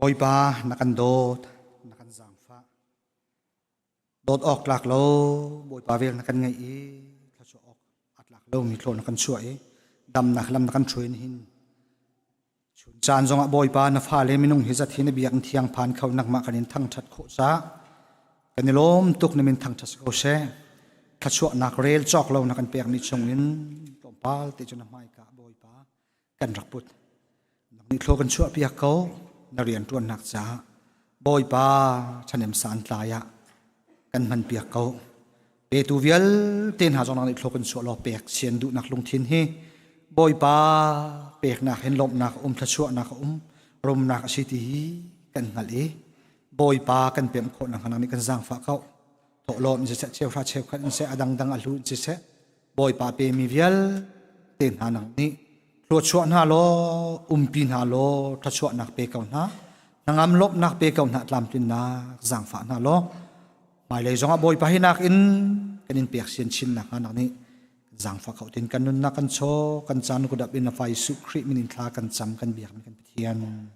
Bawipa na kan dawt, na kan zaangfah. Dawt awk tlak lo Bawipa vel na kan ngeih i thluachuah awk a tlak lomi thlaw na kan chuah i damnak lam na kan hruai hin chun caan zongah Bawipa na fale minung hi zat hi na biakinn thiang phan kho nangmah kan in thangṭhat khawh ca kan i lawm tuk na min thangṭhat si ko seh. Thluachuahnak rel cawk lo na kan pekmi chungin tlawmpal te cu na hmaika Bawipa kan rak put. Nang nih thlaw kan chuahpiak ko na rianṭuannak caah Bawipa ṭhahnem santlai ah kan hmanpiak ko. Petu vialte hna zong nang nih thlaw kan chuah law pek sian duhnak lungthin hi Bawipa peknak hin lawmhnak a um, thluachuahnak a um, rumnak a si ti hi kan hngalh i Bawipa kan pemh khawh nakhnga nang nih kan zaangfah ko. Thawhlawm in siseh, cheuhra cheukhat in siseh, a dangdang a hlu in siseh, Bawipa pemi vialte hna nang nih thluachuah hna law, umpi hna law, thluachuahnak pe ko hna, hnangam lawmhnak pe ko hna, tlamtlinnak zaangfah hna law, hmailei zongah Bawipa hi nakin kan in pek sian chin nakhnga nang nih zaangfah kho tin kan nunnak kan chaw, kan caan kudap in na fa Jesuh Khrih min in thla kan cam kan biak mi kan Pathian. Amen.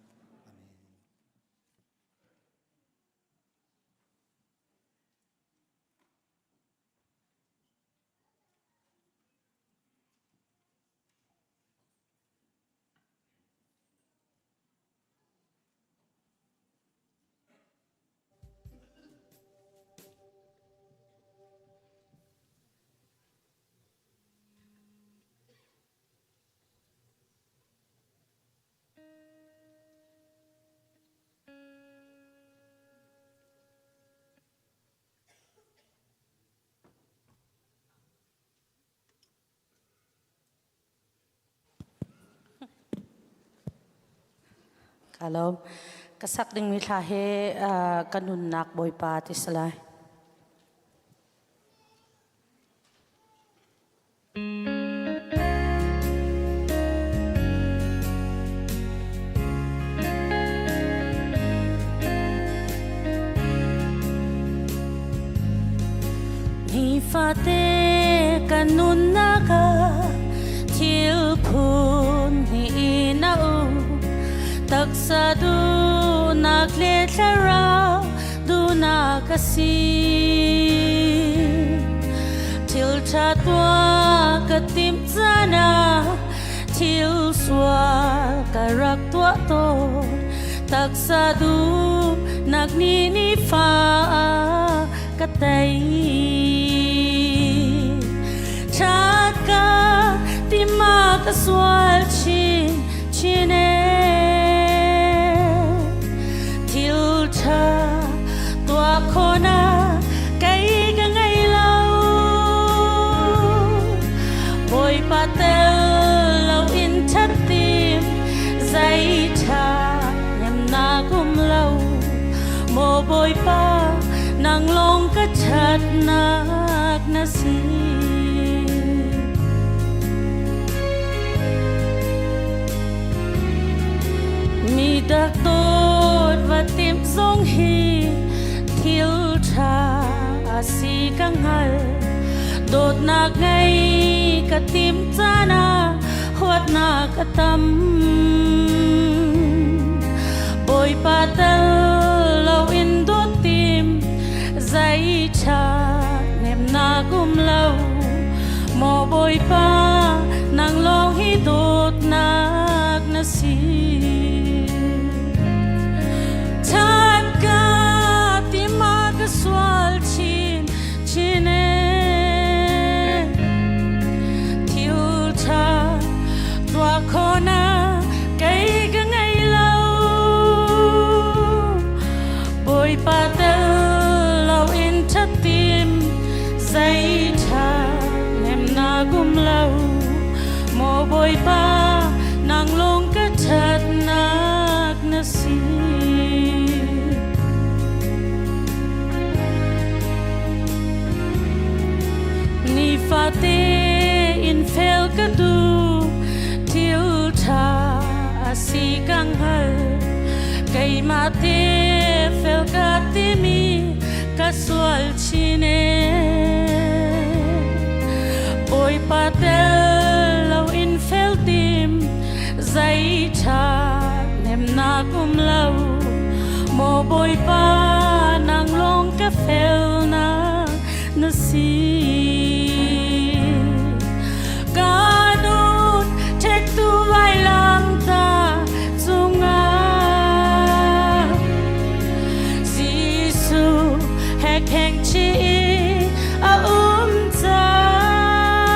Ka lawm. Ka sak dingmi thla hi ka nunnak Bawipa ti si lai. Nifate ka nunnak ah thil phun hnih na um taksa duhnak le thlarau duhnak a si. Thil ṭha tuah ka timh caan ah thil sual ka rak tuah tawn. Taksa duhnak nih nifa ka tei. Ṭhat ka timh ah ka sual chin chin ee. Thil ṭha tuah khawhnak kei ka ngei lo. Bawipa tel loin ṭhat tim zei ṭha nemnak um lo. Maw Bawipa nang lawng ka ṭhatnak na si. Mi dak dawt va timh zong hi thil ṭha a si ka hngal. Dawtnak ngei ka tim caan ah huatnak a tam. Bawipa tel loin dawt tim zei ṭha nemnak um lo. Maw Bawipa nang lawng hi dawtnak na si. That ka tima ka sual chin chin e thil ṭha tuah khawhnak kei ka ngei lo. Bawipa tel loin ṭhatim zei ṭha nemnak um lo. Maw Bawipa nang lawng ka ṭhatnak na si. Nifate in fel ka duh, thil ṭha a si ka hngal. Keimah te fel ka timi ka sual chin ee. Bawipa tel loin fel tim, Zei ṭha nemnak um lo maw Bawipa nang lawng ka felnak na si. Ka nun ṭhektu vailam ta cungah Jesuh he kheng chih a um cang.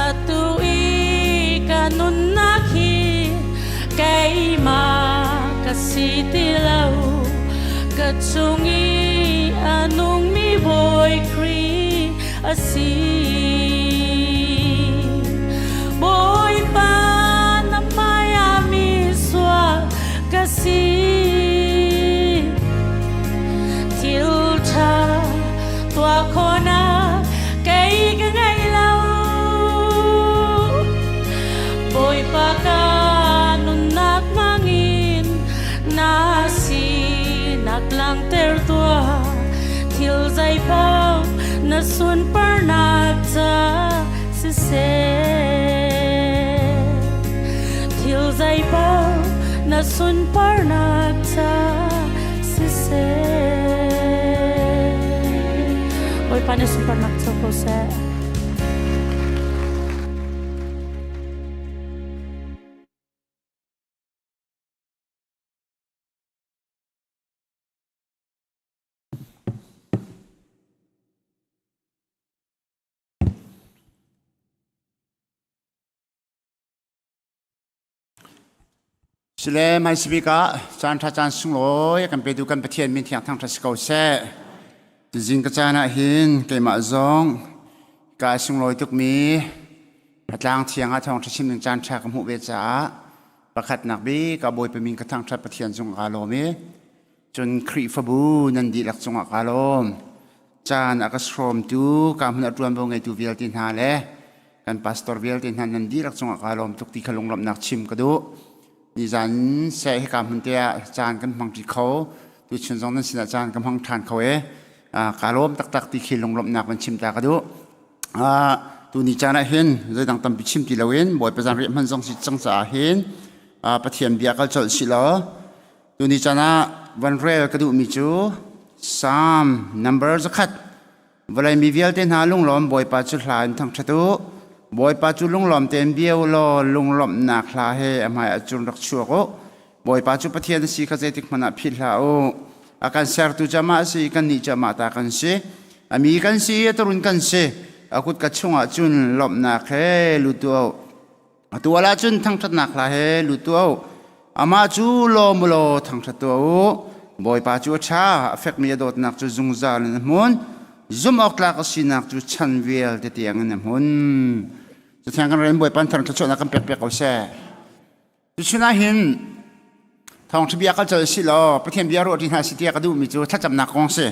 Atu i ka nunnak hi keimah ka si ti lo. Ka chung i a nungmi Bawi Khrih a si. Bawipa na hmaiah mi sual ka si. Thil ṭha tuah khawhnak kei ka ngei lo. Bawipa ka nunnak hmangin na sinak langhter tuah. Thil zeipaoh na sunparnak ca siseh. Thil zeipaoh na sunparnak ca siseh. Bawipa na sunparnak co ko seh. Sile hmaisabik ah caan ṭha caan sunglawi kan petu kan Pathian min thiang thangṭhat si ko seh. Tuzing ka caan ah hin keimah zong ka sunglawi tukmi Tlang thiang ah thawngṭha chim ding caan ṭha ka hmuh ve caah pakhatnak bik ah Bawipa min ka thangṭhat Pathian cung kaa lawm i cun Khrihfabu nan dihlak cungah kaa lawm. Caan a ka hrawmtu ka hmun a ṭuanvo ngeitu vialte hna le kan pastor vialte hna nan dihlak cungah kaa lawm tuk ti kha lunglawmhnak chim ka duh. Nizan seh hika hmun te ah caan kan hmangṭi kho. Tuchun zong nan sinah caan ka hmang ṭhan kho i kaa lawm taktak ti khi lunglawmhnak van chim ta ka duh. Tuni caan ah hin zeidang tampi chim ti loin Bawipa zanriah hman zong si cang caah hin Pathian bia kal colh si law tuni caan ah van rel ka duhmi cu Psalm number 100 vawlei mi vialte hna lunglawm Bawipa cu hla in thangṭhat u Bawipa cu lunglawm tein bia u law lunglawmhnak hla he a hmai ah cun rak chuak u Bawipa cu Pathian a si kha zeitik hmanh ah philh hlah u a kan sertu cu amah a si i kannih cu amah ta kan si A mi kan si, a turun kan si. A kut ka chungah cun lawmhnak he lut tuah u. A tual ah cun thangṭhatnak hla he lut tuah u. Amah cu lawm u law thangṭhat tuah u. Bawipa cu a ṭha, a fekmi a dawtnak cu zungzal in a hmun. Zumh awk tlak a sinak cu chan vialte tiangin a hmun. Cathiang kan rel Bawipa thangṭhat kan pek piak ko seh. Tuchun ah hin thawngṭha bia kal col si law Pathian bia ruah ṭi hna si tiah ka duhmi cu thlacamnak kong si.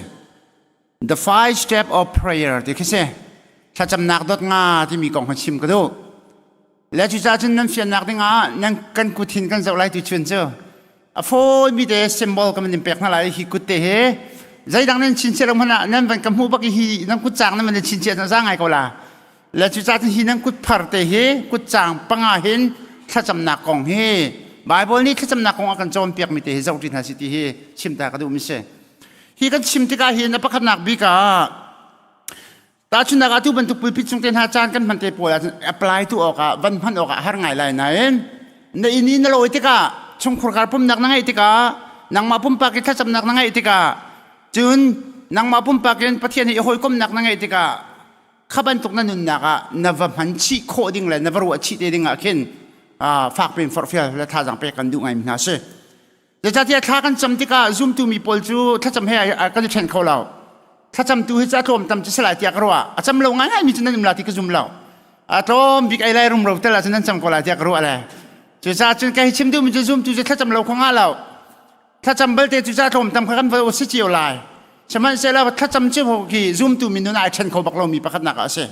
The five step of prayer ti khi si. Thlacamnak dot nga timi kong kha chim ka duh. Le cucaah cun nan fiannak dingah nan kan kut hin kan zoh lai tu chun cu a fawimi te symbol kan in pek hna lai hi kut te hi zeidang nan chinchiah lo hmanh ah nan van ka hmuh bak i hi nan kut caang nan van chinchiah za ngai ko la. Le cucaah hi nan kut phar te hi kutcaang panga hin thlacamnak kong hi Bible nih thlacamnak kong a kan cawnpiakmi te hi zoh ṭi hna si ti hi chim ta ka duhmi si. Hi kan chim tikah hin a pakhatnak bik ah tahchunhnak ah tu bantuk pulpit chung te hna caan kan hman te pawl ah apply tu awkah van hman awkah har ngai lai nain na inn i na lawi tikah chungkhurkar pumnak na ngeih tikah nangmah pumpak i thlacamnak na ngeih tikah cun nangmah pumpak in Pathian he i hawikomnak na ngeih tikah kha bantuk na nunnak ah na va hman chih khawh ding le na va ruah chih te ding ah khin fak piin forhfial le thazaang pek kan duh ngai mi hna si. Zeicahtiah thla kan cam tikah zumtu mi pawl cu thlacam he kan i ṭhen kho lo. Thlacam tu hi cu a tlawm tam cu si lai tiah ka ruah. A cam lo ngaingai mi cu nan um la ti ka zum lo. A tlawm bik ei lai rumro tel ahcun nan cam ko lai tiah ka ruah le. Cucaah cun ka hi chim duhmi cu zumtu cu thlacam lo kho nga lo. Thlacam balte cu ca tlawm tam kha kan va si cio lai. Sihmanhsehlaw thlacam cu khi zumtu minun ai ṭhen kho bak lomi pakhatnak ah a si.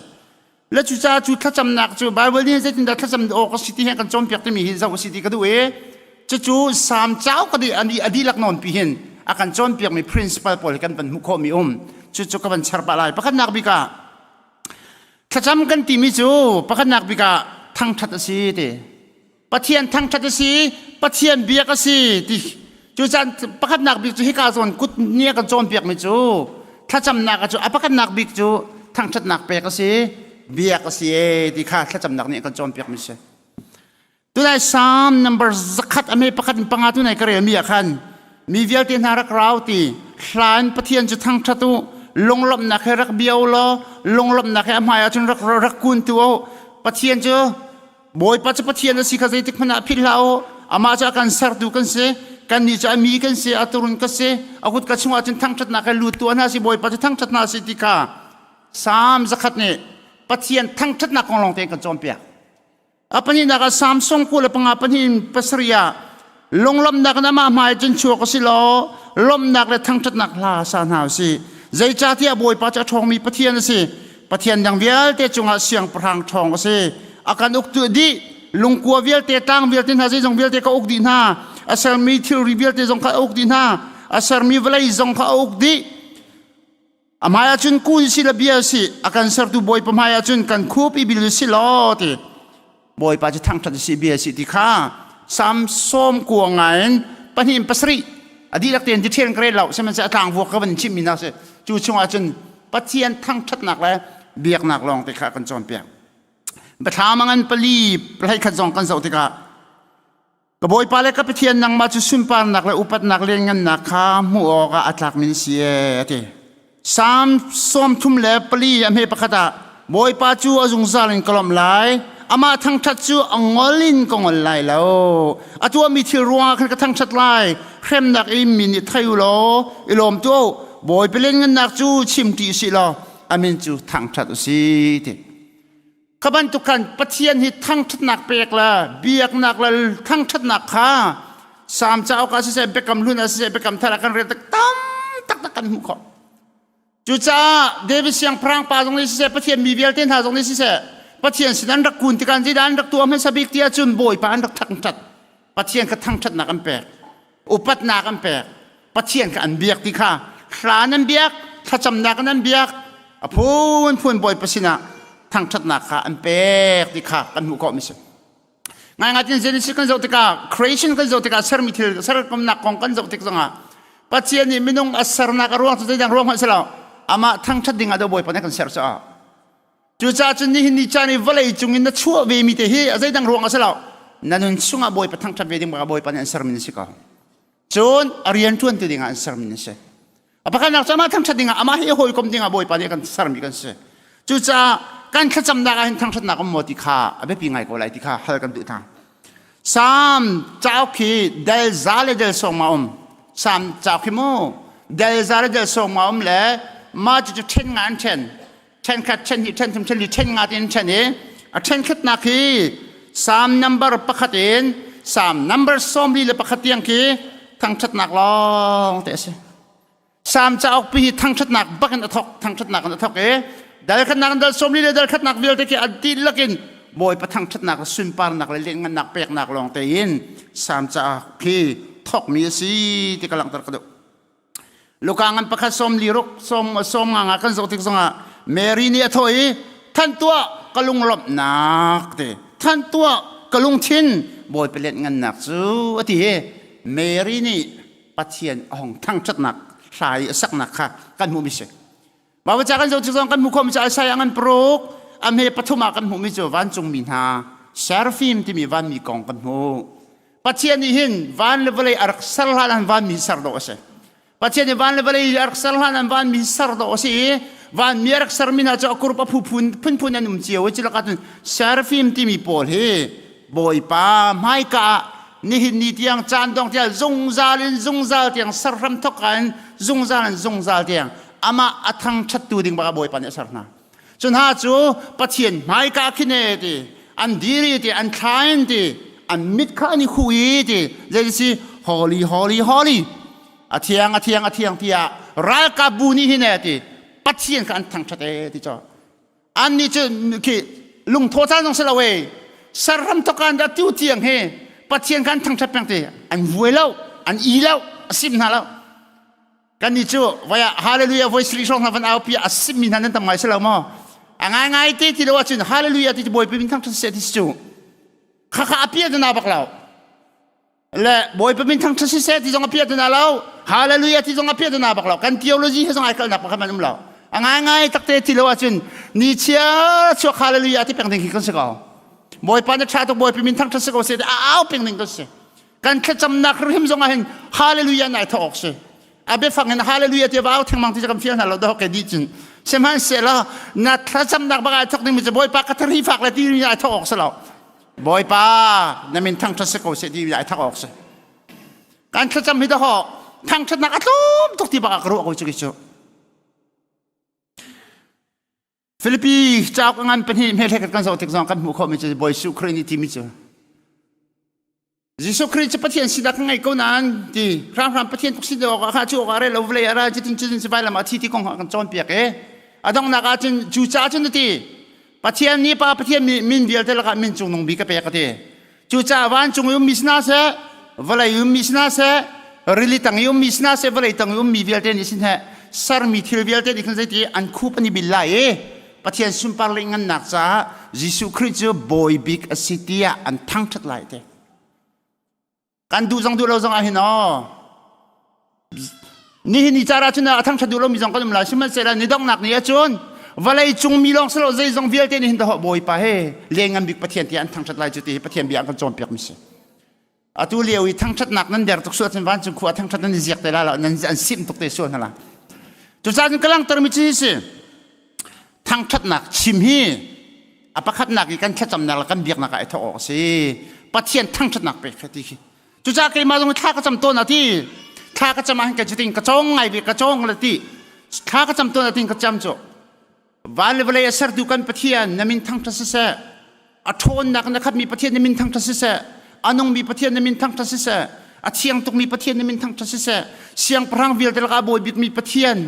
Le cucaah cu thlacamnak cu Bible nih zeitindah thlacam awk a si ti hi kan cawnpiak timi hi zoh a si ti ka duh i cucu Salm cauk a dih a dihlak nawn pi hin a kan cawnpiakmi principle pawl hi kan van hmuh khawhmi um. Cucu ka van char pah lai. Pakhatnak bik ah thlacam kan timi cu pakhatnak bik ah thangṭhat a si ti. Pathian thangṭhat a si, Pathian biak a si ti. Cucan pakhatnak bik cu hika zawn kut nih a kan cawnpiakmi cu thlacamnak cu a pakhatnak bik cu thangṭhatnak pek a si, biak a si e ti kha thlacamnak nih a kan cawnpiakmi si. Tunai Psalm number 100 a me pakhat in panga tunai ka relmi ah khan mi vialte hna rak rau ti hlan Pathian cu thangṭhat u lunglawmhnak he rak bia u law lunglawmhnak he a hmai ahcun rak rak kun tu u Pathian cu Bawipa cu Pathian a si kha zeitik hmanh ah philh hlah u amah cu a kan sertu kan si kannih cu a mi kan si a turun ka si a kut ka chungah cun thangṭhatnak he lut tu hna si Bawipa cu thangṭhat hna si ti kha Psalm 100 nih Pathian thangṭhatnak kong lawng tein kan cawnpiak. A pahnihnak ah Samsung 25 pahnih in pasarih ah lunglawmhnak in amah hmai cun chuak a si law lawmhnak le thangṭhatnak hla sa hna u sih. Zeicahtiah Bawipa cu a ṭhawngmi Pathian a si. Pathian dang vialte cungah siangpahrang ṭhawng a si. A kan uktu dih lungkua vialte tlang vialte hna zeizong vialte ka uk dih hna. A sermi thilri vialte zong kha a uk dih hna. A sermi vawlei zong kha a uk dih. A hmai ahcun kun si le bia si a kan sertu Bawipa hmai ahcun kan khup i bil si law ti Bawipa cu thangṭhat si bia si ti kha Sam sawm kua ngain pahnih in pasarih a dihlak tein detail ka rel lo sihmanhsehlaw a tlangvuak ka van chimmi hna si cu chungah cun Pathian thangṭhatnak le biaknak lawng te kha kan cawnpiak Biathlam a ngan pali pahleikhat khat zong kan zoh tikah Ka Bawipa le ka Pathian nangmah cu sunparnak le upatnak lianngannak kha hmuh awkah a tlakmi na si ee, a ti. Salm 34 a hme pakhat ah Bawipa cu a zungzal in ka lawmh lai, amah thangṭhat cu a ngol in ka ngol lai lo. A tuahmi thil ruangah khan ka thangṭhat lai. Hremnak in mi nih thei u law i lawm tuah u. Bawipa lianngannak cu chim ṭi usih law a min cu thangṭhat u si ti. Kha bantuk khan Pathian hi thangṭhatnak pek le biaknak le thangṭhatnak kha Salm cauk ah siseh, Biakam Hlun ah siseh, Biakam Thar ah kan rel tak tam taktak kan hmuh khawh. Cucaah David siangpahrang pa zong nih siseh, Pathian mi vialte hna zong nih siseh, Pathian sin an rak kun tikah zeidah an rak tuah hmasa bik ti ahcun Bawipa an rak thangṭhat. Pathian kha thangṭhatnak an pek. Upatnak an pek. Pathian kha an biak ti kha hla nan biak thlacamnak nan biak a phunphun Bawipa sinah thangṭhatnak kha an pek ti kha kan hmuh khawh mi si. Ngaingai tin Genesis kan zoh tikah creation kan zoh tikah sermi thil serkomnak kong kan zoh tik zongah Pathian nih minung a sernak a ruang cu zeidang ruang hmanh si lo amah thangṭhat ding ah do Bawipa nih kan ser caah Cucaah cun nihin ni caan i vawlei cung in na chuah ve mi te hi a zeidang ruang a si lo na nun chungah Bawipa thangṭhat ve ding bak ah Bawipa nih an sermi na si ko. Cun a rian ṭuantu dingah an sermi na si. A pakhatnak cu amah thangṭhat dingah amah hi hawikom dingah Bawipa nih a kan sermi kan si. Cucaah kan thlacamnak ah hin thangṭhatnak um maw ti kha a biapi ngai ko lai ti kha hal kan duh hna. Salm cauk hi del za le del sawm a um. Salm cauk hi mu del za le del sawm a um le mah cucu ṭhen nga an ṭhen. Ṭhenkhat ṭhen hnih ṭhen thum ṭhen li ṭhen nga tiin ṭhen i a ṭhenkhatnak hi Psalm number pakhat in Psalm number 41 tiang khi thangṭhatnak lawng te a si. Psalm cauk pi hi thangṭhatnak bak in a thawk thangṭhatnak in a thawk i dal khatnak in dal 40 le dal khatnak vialte khi a dihlak in Bawipa thangṭhatnak le sunparnak le lianngannak peknak lawng tein Psalm cauk khi thawkmi a si ti ka langhter ka duh. Luka ngan pakhat sawm li ruk sawm sawm nga nga kan zoh tik zongah Mary nih a thawh i than tuah ka lunglawmhnak ti than tuah ka lungthin Bawipa lianhngannak cu a ti i Mary nih Pathian a hong thangṭhatnak hla i a saknak kha kan hmuhmi si. Baibal ca kan zoh tik zong kan hmuh khawhmi cu Isaiah ngan paruk a hme pathum ah kan hmuhmi cu vancungmi hna seraphim timi vanmi kong kan hmuh. Pathian nih hin van le vawlei a rak ser hlan an vanmi ser dawh a si. Pathian nih van le vawlei a rak ser hlan an vanmi ser dawh a si i vanmi a rak sermi hna cu a kurup a phu phunphun an um cio i cu lakah cun seraphim timi pawl hi Bawipa hmaika ah nihin ni tiang caan dong tiang zungzal in zungzal tiang serhram thawk in zungzal in zungzal tiang amah a thangṭhattu ding bak Bawipa nih a ser hna. Cu hna cu Pathian hmaika khin e ti an dir i ti an thla in ti an mit kha an i huh i ti zeiti holy holy holy a thiang a thiang a thiang tiah ralkap bu nih hin e ti Pathian kha an thangṭhat e ti cu an nih cu khi lungthaw caan zong si lo e sarram thokan da tiu tiang he Pathian kha an thangṭhat peng ti an vuai lo an i lo a sim hna lo Kannih cu voi ah hallelujah voi sarih hrawng hna van aupi a simmi hna nan tam ngai si lo maw? A ngaingai te ti lo ahcun hallelujah ti cu Bawipa min thangṭhat seh ti si cu. Khakha a piah na bak lo. Le Bawipa min thangṭhat siseh ti zong a piah na lo. Hallelujah ti zong a piah na bak lo. Kan theology he zong ai kalnak pakhat man um lo. A ngaingai takte ti lo ahcun ni chia chuak hallelujah ti peng ding khi kan si ko. Bawipa na ṭha tuk Bawipa min thangṭhat si ko seh ti a au peng ding kan si. Kan thlacamnak hrim zong ah hin hallelujah nai thawk awk si. A biafang in hallelujah ti va au thengmang ti kan fial hna lo dah ke di cun. Sihmanhsehlaw na thlacamnak bak ai thawk ding mi cu Bawipa ka thari fak le ti mi ai thawk awk si lo. Bawipa na min thangṭhat si ko seh ti mi ai thawk awk si. Kan thlacam hi dahawh thangṭhatnak a tlawm tuk ti bak ah ka ruah ko cu ki cu. Filipi cauk a ngan pahnih hmelhek kan zoh tik zong kan hmuh khawhmi cu Bawi Jesuh Khrih nih timi cu Jesuh Khrih cu Pathian sinak ka ngei ko nain ti hramhram Pathian tuk si awk ah kha cu awk ah rel lo vawlei ah ra cutin cutin si vailam ah thi ti kong kan cawnpiak i a donghnak ah cun cu caah cun ti Pathian nih Pa Pathian min vialte lakah min cungnung bik ka pek a ti cucaah vancung i ummi sina seh vawlei ummi sina seh rili tang i ummi sina seh vawlei tang i ummi vialte nih sin he sermi thil vialte nih khan zeiti an khup an i bil lai i Pathian sunpar le ngannak caah Jesuh Khrih cu bawi bik a si tiah an thangṭhat lai te. Kan duh zong duh lo zong ah hin aw nihin ni cara cun a thangṭhat duh lomi zong kan um lai sihmanhsehlaw ni donghnak ni ahcun vawlei cung mi lawng silo zeizong vialte nih hin dahawh bawipa he lengan bik Pathian tiah an thangṭhat lai cu ti hi Pathian bia an kan cawnpiak mi si. Atu lio i thangṭhatnak nan der tuk sual cun vancung khua thangṭhat nan i ziak te la lo nan an simh tuk te sual hna la. Cucaah cun ka langhter mi cu hi si. Thangṭhatnak chim hi a pakhatnak i kan thlacamnak le kan biaknak ah i thawk awk a si. Pathian thangṭhatnak pek kha ti khi. Cucaah keimah zong thla ka cam tawn ah ti thla ka cam ah hin ka cutin ka cawng ngai ve ka cawng le ti thla ka cam tawn ah tin ka cam cu Van le vawlei a sertu kan Pathian na min thangṭhat siseh, a ṭhawnnak na khatmi Pathian na min thangṭhat siseh, a nungmi Pathian na min thangṭhat siseh, a thiang tukmi Pathian na min thangṭhat siseh, siangpahrang vialte lakah bawi bikmi Pathian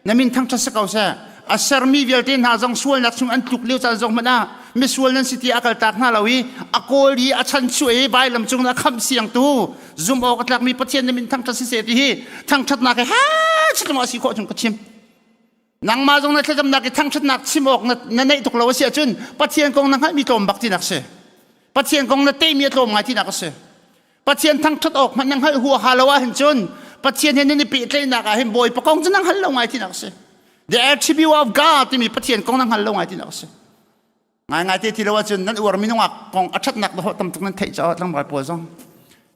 na min thangṭhat si ko seh. A sermi vialte hna zong sualnak chung an tluk lio caan zong hmanh ah misual nan si ti a kaltak hna lo i a kawl i a chanchuah i vailam cung a khamh siangtu zumh awk a tlakmi Pathian na min thangṭhat siseh ti hi thangṭhatnak he ha chitlung a si khawh chung ka chim. Nangmah zong na thlacamnak i thangṭhatnak chim awk na neih tuk lo a si ahcun Pathian kong na hngalhmi tlawm bak tinak si. Pathian kong na teimi a tlawm ngai tinak a si. Pathian thangṭhat awk hmanh na hngalh huaha lo ahhin cun Pathian he nan i pehtlaihnak ah hin Bawipa kong cu na hngal lo ngai tinak a si. The attribute of God timi Pathian kong na hngal lo ngai tinak a si. Ngaingai te ti lo ahcun nan uar mi nungak kong a ṭhatnak dawh tam tuk nan theih caah tlangval pawl zong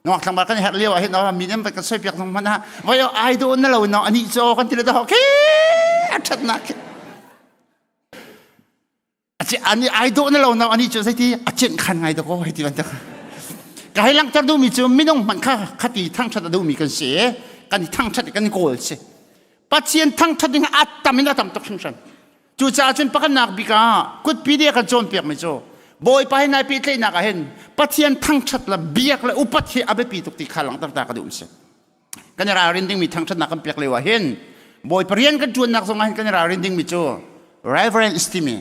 nungak tlangval kan i herh lio ah hin mi nih kan soi piak zong hmanh ah vai ai do na lo no ani cho kan ti le dawh khi a ṭhatnak khi aci ani ai do na lo no ani cu zeiti a cin khan ngai dawh ko hei ti bantuk ka hei langhter duhmi cu minung hmanh kha khati thangṭhat a duhmi kan si kan i thangṭhat i kan kawl si Pathian thangṭhat ding a tam in a tam tuk hringhran Cucaah cun pakhatnak bik ah kutpi nih a kan cawnpiakmi cu Bawipa he nai pehtlaihnak ah hin Pathian thangṭhat le biak le upat hi a biapi tuk ti kha langhter ta ka duh si. Kan i ralrin dingmi thangṭhatnak kan pek lio ah hin Bawipa rian kan ṭuannak zong ah hin kan i ralrin dingmi cu reverence timi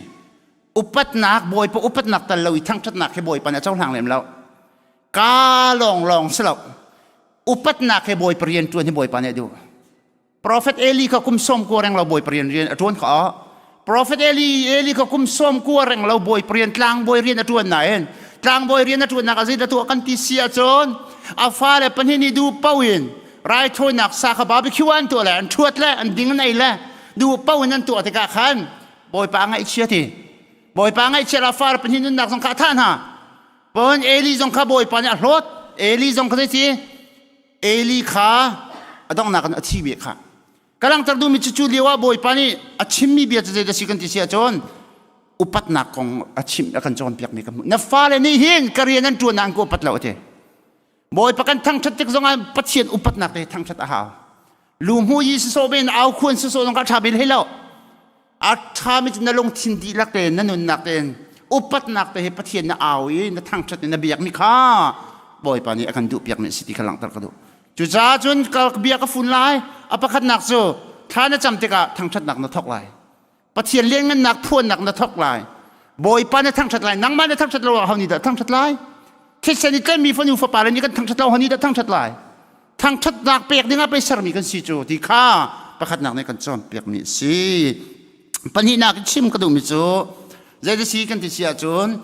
upatnak Bawipa upatnak tal lo i thangṭhatnak hi Bawipa nih a cohlang lem lo. Ka lawnglawng si lo. Upatnak he Bawipa rian ṭuan hi Bawipa nih a duh. Profet Eli kha kum sawm kua reng lo bawi parian rian a ṭuan kha. Profet Eli Eli kha kum sawm kua reng lo bawi parian tlangbawi rian a ṭuan nain tlangbawi rian a ṭuannak a zeidah tuah kan ti si ahcun a fale pahnih nih duh paoh in raithawinak sa kha barbecue an tuah le an ṭhuat le an ding an ei le duh paoh in an tuah tikah khan Bawipa ngaihchia ti Bawipa ngaihchia la fale pahnih nunnak zong kha a thah hna Pon Eli zong kha Bawipa nih a hlawt Eli zong kha zeiti Eli kha a donghnak in a thi ve kha. Ka langhter duhmi cu cu lio ah Bawipa nih a chimmi bia cu zeidah si kan ti si ahcun upatnak kong a chim a kan cawnpiakmi ka hmuh. Na fale nih hin ka rian an ṭuan an ka upat lo a ti. Bawipa kan thangṭhat tik zongah Pathian upatnak te thangṭhat a hau. Lu hmu yi sisawh men au khuan sisawh zong ka ṭha bel hei lo. A ṭhami cu na lungthin dihlak tein na nunnak tein upatnak te he Pathian na au i na thangṭhat i na biakmi kha Bawipa nih a kan duhpiakmi a si ti kha langhter ka duh. Cucaah cun ka bia ka fun lai. A pakhatnak cu thla na cam tikah thangṭhatnak na thawk lai. Pathian lianngannak phuannak na thawk lai. Bawipa na thangṭhat lai. Nangmah na thangṭhat lo ah ho nih dah thangṭhat lai? Thisen i tlenmi fanu fapa le nih kan thangṭhat lo ho nih dah thangṭhat lai? Thangṭhatnak pek dingah pei sermi kan si cu ti kha pakhatnak nih kan cawnpiakmi a si. Pahnihnak i chim ka duhmi cu zeidah si kan ti si ahcun.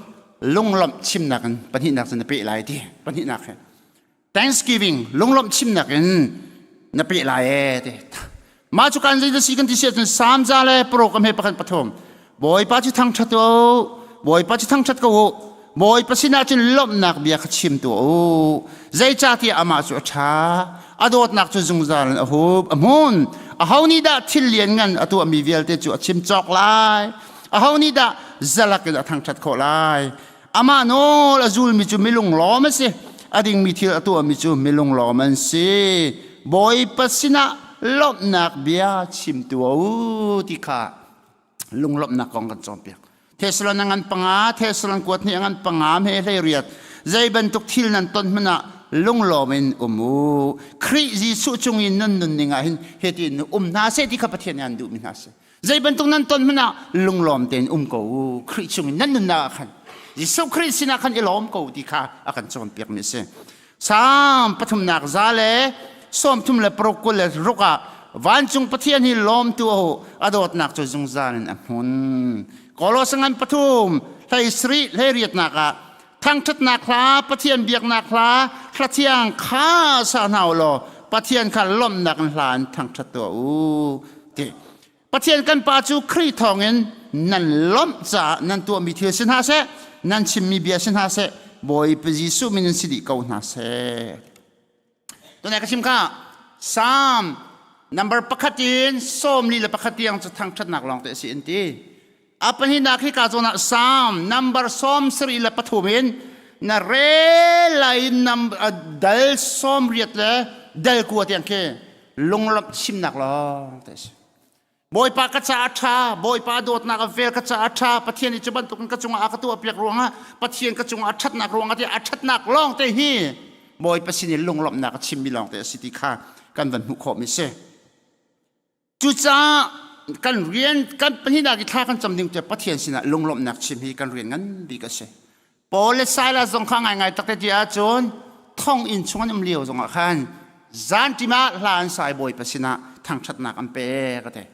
Lunglawmh chimnak in pahnihnak cu na peh lai ti. Pahnihnak he. Thanksgiving lunglawmh chimnak in na peh lai ee ti. Mah cu kan zei si kan ti si ahcun Salm za le paruk a hme pakhat pathum. Bawipa cu thangṭhat u, Bawipa cu thangṭhat ko u. Bawipa sinah cun lawmhnak bia kha chim tuah u. Zeicahtiah amah cu a ṭha, a dawtnak cu zungzal in a hup, a hmun. Aho nih dah thil lianngan a tuahmi vialte cu a chim cawk lai? Aho nih dah zalak in a thangṭhat khawh lai? Amah nawl a zulmi cu milunglawm a si. A dingmi thil a tuahmi cu milunglawm an si. Bawipa sinah lawmhnak bia chim tuah u ti kha lunglawmhnak kong kan cawnpiak. Thessalon a ngan panga, Thessalon kuat nih a ngan panga me hlei riat. Zei bantuk thil nan ton hmanh ah lunglawm in um u. Khrih Jesuh cung in nan nun ning ah hin hiti in um hna seh ti kha Pathian nih an duhmi hna si. Zei bantuk nan ton hmanh ah lunglawm tein um ko u. Khrih chung in nan nunnak ah khan Jesuh Khrih sinah khan i lawm ko ti kha a kan cawnpiak mi a si. Salm pathumnak za le 36 26 ah vancung Pathian hi lawmtu a dawtnak cu zungzal in a hmun. Kolosa ngan pathum hlei sarih hlei riatnak ah thangṭhatnak hla Pathian biaknak hla hla thiang kha sa hna u law Pathian kha lawmhnak in hla in thangṭhat tuah u ti. Pathian kan Pa cu Khrih thawngin nan lawmh caah nan tuahmi thil si hna seh, nan chimmi bia si hna seh, Bawipa Jesuh min in si dih ko hna seh. Tunai ka chim kha Psalm number pakhat in 41 tiang cu thangṭhatnak lawng te a si in ti. A pahnihnak hi ka zawn ah Psalm number 73 in na rel lai number dal 80 le dal kua tiang khi lunglawmh chimnak lawng te a si. Bawipa ka caah a ṭha, Bawipa dawtnak a vel ka caah a ṭha, Pathian nih cu bantukin ka cungah a ka tuahpiak ruangah, Pathian ka cungah a ṭhatnak ruangah ti a ṭhatnak lawng te hi Bawipa sin i lunglawmhnak a chimmi lawng te a si ti kha kan van hmuh khawhmi a si. Cucaah kan rian kan pahnihnak i thla kan cam ding cu Pathian sinah lunglawmhnak chim hi kan rian ngan bik a si. Paul le Silas zong kha ngaingai takte ti ahcun thonginn chung an um lio zongah khan zanṭim ah hla an sai Bawipa sinah thangṭhatnak an pek a ti.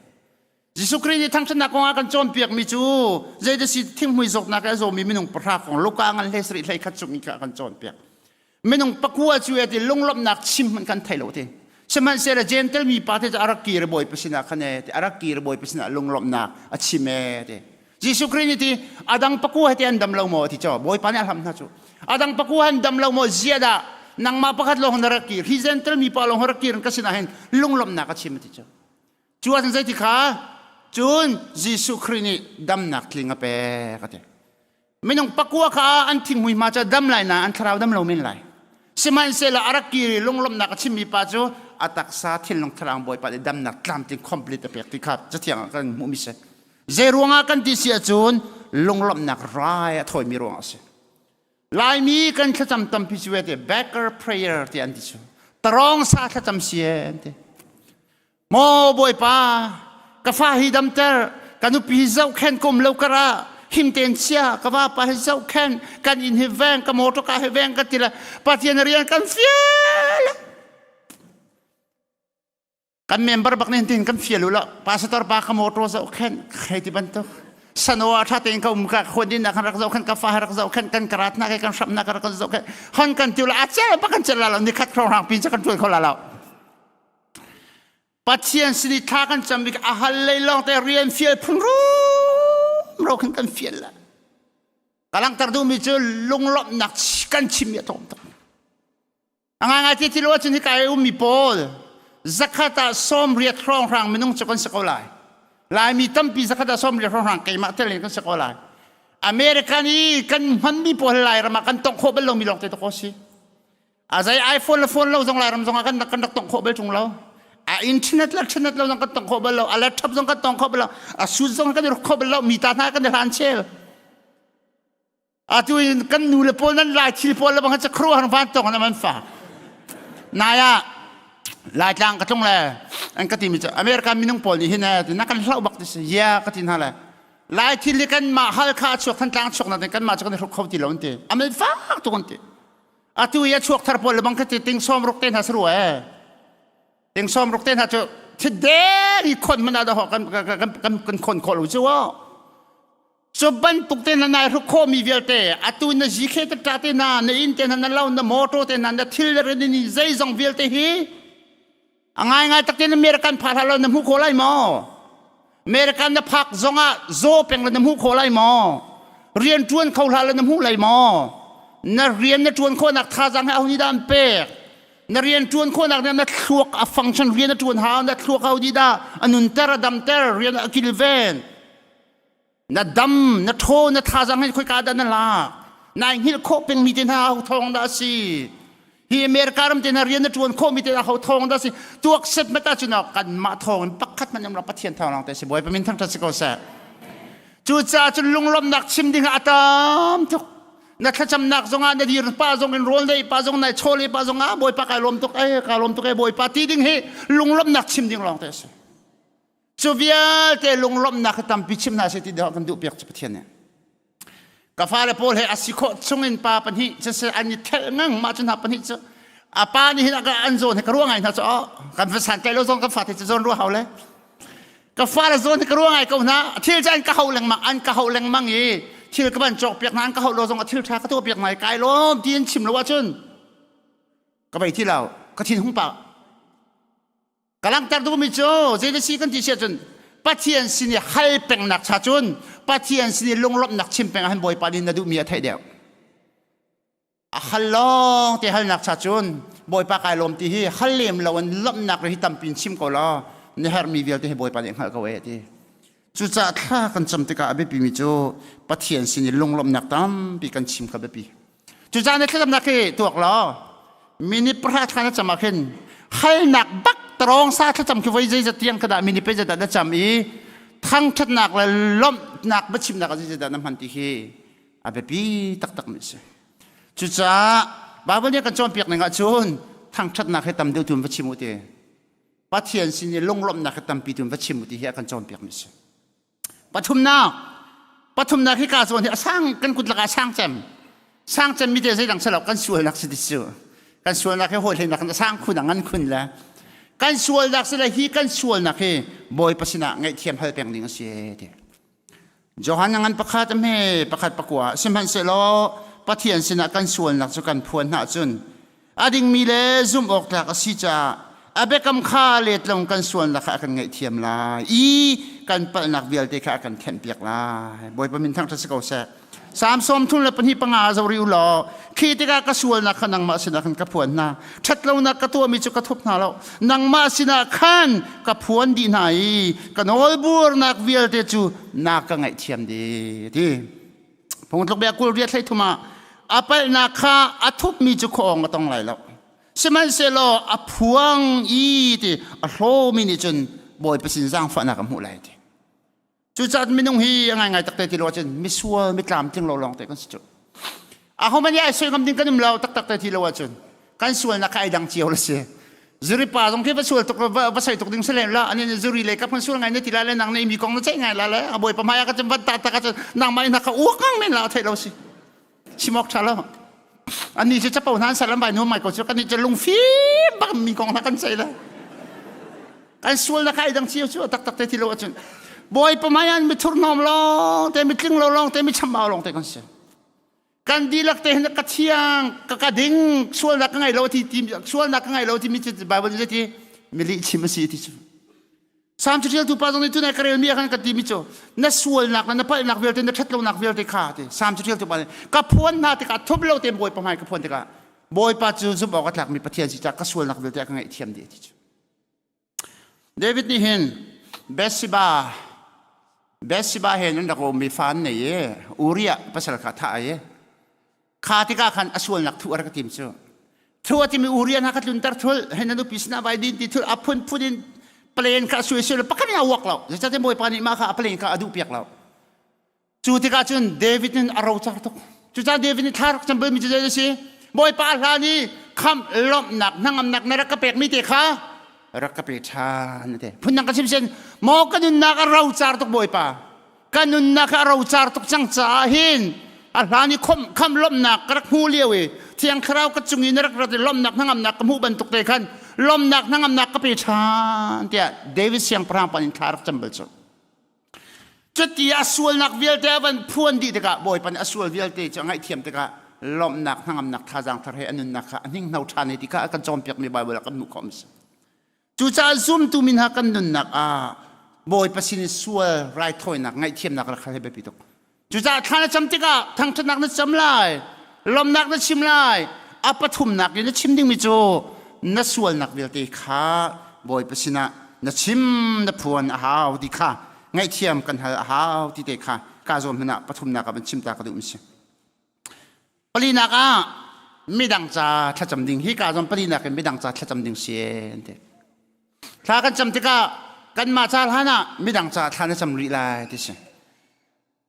Jesuh Khrih nih thangṭhatnak kong ah kan cawnpiakmi cu zeidah si thinghmui zawtnak i a zawmi minung pahra kong Luka ngan hle sarih hlei khat cung i kha kan cawnpiak. Minung pakua cu ti lunglawmhnak chim hmanh kan thei lo ti. Sihmanhsehlaw Gentle mi pa te cu a rak kir Bawipa sinah khan e ti a rak kir Bawipa sinah lunglawmhnak a chim e ti. Jesuh Khrih nih ti adang pakua he ti an dam lo maw ti cho Bawipa nih a hlam hna cu adang pakua han dam lo maw zia dah nangmah pakhat lawng na rak kir hi Gentle mi pa lawng rak kir ka sinah hin lunglawmhnak a chim ti cho cu ahcun zeiti kha cun Jesuh Khrih nih damnak tling a pek a ti minung pakua kha an thinghmui hma cu dam lai na an thlarau dam lo men lai sihmanhsehlaw a rak kir i lunglawmhnak a chimmi pa cu a taksa thinlung thlarau bawipa nih damnak tlamtling complete a pek ti kha cathiang ah kan hmuhmi si zei ruangah kan ti si ahcun lunglawmhnak rai a thawimi ruangah a si Laimi kan thlacam tampi cu te beggar prayer ti an ti cu tarong sa thlacam si an ti Maw Bawipa, ka fa hi damter, ka nupi hi zohkhen kum lo kara, him tein chia, ka vapa hi zohkhen, kan inn hi veng, ka motor ka hi veng ka ti le Pathian rian kan fial. Kan member bak nih tin kan fial u lo. Pastor pa ka motor zohkhen, hei ti bantuk. Sano ah tha tein ka um ka khuan din kan rak zohkhen ka fa rak zohkhen kan karat na kan hram na kan rak zohkhen hon kan tiu la a cel ba kan cel la lo ni khat khrong rang pin cha kan tuan kho la lo Pathian sin i thla kan cam bik a hal lei lawng te rian fial phun rum ro khin kan fial la ka langhter duhmi cu lunglawmhnak kan chimmi a tlawm tuk a ngaingai ti ti lo ahcun hika i ummi pawl zakhat ah 80 hrawnghrang minung cu kan si ko lai Laimi tampi zakhat ah 80 hrawnghrang keimah tel in kan si ko lai American i kan hmanmi pawl Lairam ah kan tongh khawh bal lomi lawng te to ko si A zei iPhone le phone lo zong Lairam zong ah kan kan rak tong khawh bal ṭung lo. A internet le internet lo zong kan tong khawh bal lo. A laptop zong kan tong khawh bal lo. A suit zong kan i ruk khawh bal lo. Mi ta hna kan i hlan chel. Atu in kan nu le pawl nan lai thil pawl le bang khan khuaruahhar van tong an man fa. Nai ah Laitlang ka tlung le an ka timi cu American minung pawl nih hin na kan hlauh bak ti si. Yeah ka ti hna le. Lai thil hi kan mah Halkha chuak Thantlang chuak na kan mah cu kan i hruk kho ti lo an ti. Amal fak tuk an ti. Atu i a chuak thar pawl le bang kha ti ting sawm ruk te hna saru e. Ting sawm ruk te hna cu thidel i khon man ah dah kan kan kan kan khon khawh lo cu. Cu bantuk te na nai hruk khawhmi vialte atu na zikhe te ta te na na inn te na na lo na motor te na na thil le rin zeizong vialte hi a ngai ngai tak te na American pha hlah lo na hmu kho lai maw? American na phak zongah zaw peng le na hmu kho lai maw? Rian ṭuan kho hlah le na hmu lai maw? Na rian na ṭuan khawhnak thazaang he aho nih dah an pek? Na rian ṭuan khawhnak nih na thluak a function rian a ṭuan hau na thluak aho nih dah a nunter a damter rian a kilven? Na dam na thaw na thazaang hi khoika dah na lak nai hngilh khawh pengmi te hna ho thawng dah a si hi America ram te hna rian na ṭuan khawhmi te hna ho thawng dah a si tuak set mat ahcun kanmah thawng in pakhat hmanh um lo Pathian thawng lawng te si Bawipa min thangṭhat si ko seh cucaah cun lunglawmhnak chim ding ah a tam tuk na thlacamnak zongah na dir pa zong in rawl nei pa zong nai chawle pa zong ah Bawipa kai lawm tuk e ka lawm tuk e Bawipa ti ding hi lunglawmhnak chim ding lawng te a si Cu vialte lunglawmhnak hi tampi chim hna seh ti dawh kan duh piak cu Pathian nih. Ka fale pawl he a si khawh chungin pa pahnih cu an i thelh ngang mah cu hna pahnih cu a pa nih hin an zawn hi ka ruah ngai hna cu oh kan va san tlai lo zong kan fate cu zawn ruah hau le ka fale zawn hi ka ruah ngai ko hna thil cu an ka hau lengmang an ka hau lengmang i thil ka van cawk piak hna an ka hau lo zong a thil tha ka tuah piak hna i kai lawm ti in chim lo ahcun ka bei ti lo ka thin hung pah Ka langhter duhmi cu zei si kan ti si ahcun Pathian sin i hal pengnak cha cun Pathian sin i lunglawmhnak chim peng ah hin Bawipa nih na duhmi a theih deuh. A hal lawng te halnak cha cun Bawipa kai lawm ti hi hal lem lo in lawmhnak hi tampi in chim ko law na herhmi vialte hi Bawipa nih hngalh ko e ti. Cucaah thla kan cam tikah a biapimi cu Pathian sin i lunglawmhnak tampi kan chim kha biapi. Cucaah na thlacamnak hi tuak law minute pahra thla na cam ah khin halnak bak tarong sa thlacam khi voi zeizat tiang kha dah minute pe zeizat na cam i thangṭhatnak le lawmhnak biachimnak ah zeizat dah na hman ti hi a biapi taktak mi a si. Cucaah Baibal nih kan cawnpiak ning ahcun thangṭhatnak hi tam deuh tu in va chim u ti. Pathian sin i lunglawmhnak hi tampi tu in va chim u ti hi a kan cawnpiak mi a si. Pathumnak pathumnak hi ka zawn hi a sang kan kut lakah sang cem sang cem mi te zeidang selo kan sualnak si ti kan sualnak hi hawi hleinak kan sang khun a ngan khun le kan sualnak si le hi kan sualnak hi Bawipa sinah ngaihthiam hal peng ding a si ti Johan ngan pakhat me pakhat pakua sihmanhsehlaw Pathian sinah kan sualnak cu kan phuan hna cun A dingmi le zumh awk tlak a si caah a biakam kha letlong kan sualnak kha a kan ngaihthiam lai i kan palhnak vialte kha a kan thenhpiak lai. Bawipa min thangṭhat si ko seh. Salm 34 panga zo ri u law khi tikah ka sualnak kha nangmah sinah khan ka phuan hna. Ṭhatlonak ka tuahmi cu ka thup hna lo. Nangmah sinah khan ka phuan dih hna i ka nawlburnak vialte cu na ka ngaihthiam dih ti. Phungtluk bia 20 riat hlei thum ah a palhnak kha a thupmi cu khuaawng a tong lai lo. Sihmanhsehlaw a phuang i ti a hlawmi nih cun Bawipa sin zaangfahnak a hmuh lai ti. Cucaah minung hi a ngaingai takte ti lo ahcun misual mitlam tling lo lawng te kan si cu. Ahohmanh nih ai soi ngam ding kan um lo taktak te ti lo ahcun kan sualnak kha ai dang cio la si. Zuri pa zong khi va sual tuk va soi tuk ding si lem la ani zuri le ka phun sual ngai ne ti la le nang ne mi kong na ceih ngai la le a bawipa hmai ah ka cun van ta ta ka cun nangmah in ka uak ngang men la thei lo si chimok tha lo ani cu capo hna salam bai nu mai ko cu kan ni cu lungfim bak mi kong hna kan ceih la kan sual na kai dang cio cu tak tak te ti lo ahcun bawipa hmai an mi thurhnawm lawng te mi tling lo lawng te mi chambau lawng te kan si Kan dihlak te hin ka thiang ka ka ding sualnak ka ngei lo ti ti sualnak ka ngei lo ti mi cu Bible nih ti mi lih chim a si ti cu Salm caṭialtu pa zong nih tunai ka relmi ah khan ka ti mi cu na sualnak le na palhnak vialte na ṭhatlonak vialte kha ti Salm caṭialtu pa nih ka phuan hna tikah thup lo tein Bawipa hmai ka phuan tikah Bawipa cu zumh awk a tlakmi Pathian si caah ka sualnak vialte a ka ngaihthiam dih ti cu David nih hin Bathsheba Bathsheba he an rak ummi fa an nei i Uriah pasal kha thah ai kha tikah khan a sualnak thuh a rak tim cu thuh a timi Uriah hna kha tlunter thul he na nupi sinah vai din ti thul a phunphun in plan kha a suai suai pakhat in a uak lo zeicahtiah Bawipa nih mah kha a plan kha a duh piak lo Cu tikah cun David nih a rocar tuk. Cucaah David nih thla rak cam balmi cu zei a si? Bawipa hlan i khamh lawmhnak hnangamnak na rak ka pekmi te kha rak ka pe ṭhan a ti. Phundang ka chim sin, maw ka nunnak a rocar tuk Bawipa. Ka nunnak a rocar tuk cang caah hin a hlan i khamh lawmhnak ka rak hmu lio i Thiang Thlarau ka cung i na rak rat i lawmhnak hnangamnak ka hmuh bantuk te khan lawmhnak hnangamnak ka pe ṭhan tiah David siangpahrang pa nih thla rak cam bal cu. Cuti a sualnak vialte a van phuan dih tikah Bawipa nih a sual vialte cu a ngaihthiam tikah lawmhnak hnangamnak thazaang thar he a nunnak kha a hninghno ṭhan i ti kha a kan cawnpiakmi Baibal ah kan hmuh khawh a si. Cucaah zumtu mi hna kan nunnak ah Bawipa sin i sual raithawinak ngaihthiamnak rak hal hi biapi tuk. Cucaah thla na cam tikah thangṭhatnak na cam lai, lawmhnak na chim lai. A pathumnak in na chim dingmi cu na sualnak vialte kha Bawipa sinah na chim na phuan a hau ti kha ngaihthiam kan hal a hau ti te kha ka zawn hmanh ah pathumnak ah van chim ta ka duh mi si. Palinak ah midang ca thlacam ding hi ka zawn palinak in midang ca thlacam ding si an ti. Thla kan cam tikah kanmah ca hlan ah midang ca thla na cam rih lai ti si.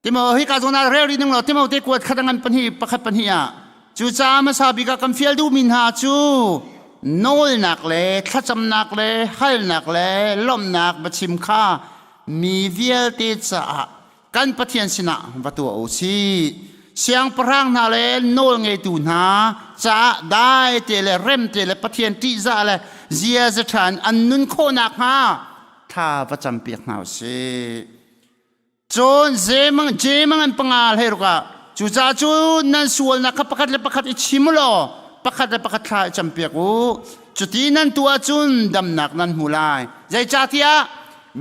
Timo hi ka zawn ah rel rih ning law Timote kuat khat ngan pahnih pakhat pahnih ah cucaah hmasa bik ah kan fial duhmi hna cu nawlnak le thlacamnak le halnak le lawmhnak biachim kha mi vialte caah kan Pathian sinah va tuah u sih. Siangpahrang hna le nawl ngeitu hna caah dai te le rem te le Pathian ṭihzah le ziaza ṭha in an nun khawh nakhnga thla va campiak hna u sih. Cun zemang jemang an panga hlei ruk ah cucaah cun nan sualnak kha pakhat le pakhat i chim u law pakhat le pakhat thla i campiak u. Cuti nan tuah ahcun damnak nan hmu lai. Zeicahtiah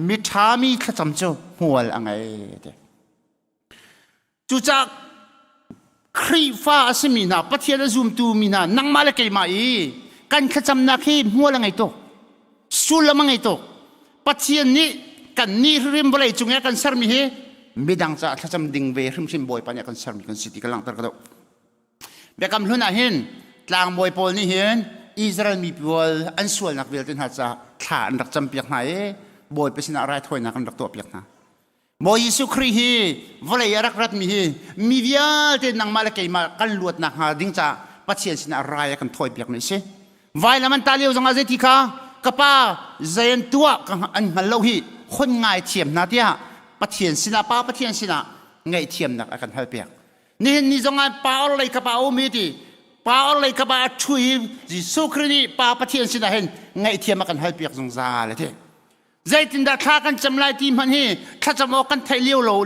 miṭha mi thlacam cu hmual a ngei. Ti. Cucaah Khrihfa a simi hna, Pathian a zumtu mi hna, nangmah le keimah i kan thlacamnak hi hmual a ngei tuk. Sullam a ngei tuk. Pathian nih kan nih hrim vawlei cung i a kan sermi hi midang caah thlacam ding ve hrimhrim Bawipa nih a kan sermi kan si ti ka langhter ka duh. Biakam hlun ah hin tlangbawi pawl nih hin Israel mi pawl an sualnak vialte hna caah thla an rak campiak hna i Bawipa sinah raithawinak an rak tuahpiak hna. Bawi Jesuh Khrih hi vawlei a rak ratmi hi mi vialte nangmah le keimah kan luatnak hnga ding caah Pathian sinah rai a kan thawipiakmi a si. Vailam an tah lio zongah zeiti kha ka pa zei an tuah ka an hngal lo hi hon ngai thiam hna tiah Pathian sinah Pa Pathian sinah ngaihthiamnak a kan halpiak. Nihin ni zongah pa or lei ka pa um hi ti pa or lei ka pa a ṭhu i Jesuh Khrih nih Pa Pathian sinah hin ngaihthiam a kan halpiak zungzal a ti. Zeitindah thla kan cam lai ti hmanh hi thlacam awk kan theih lio lo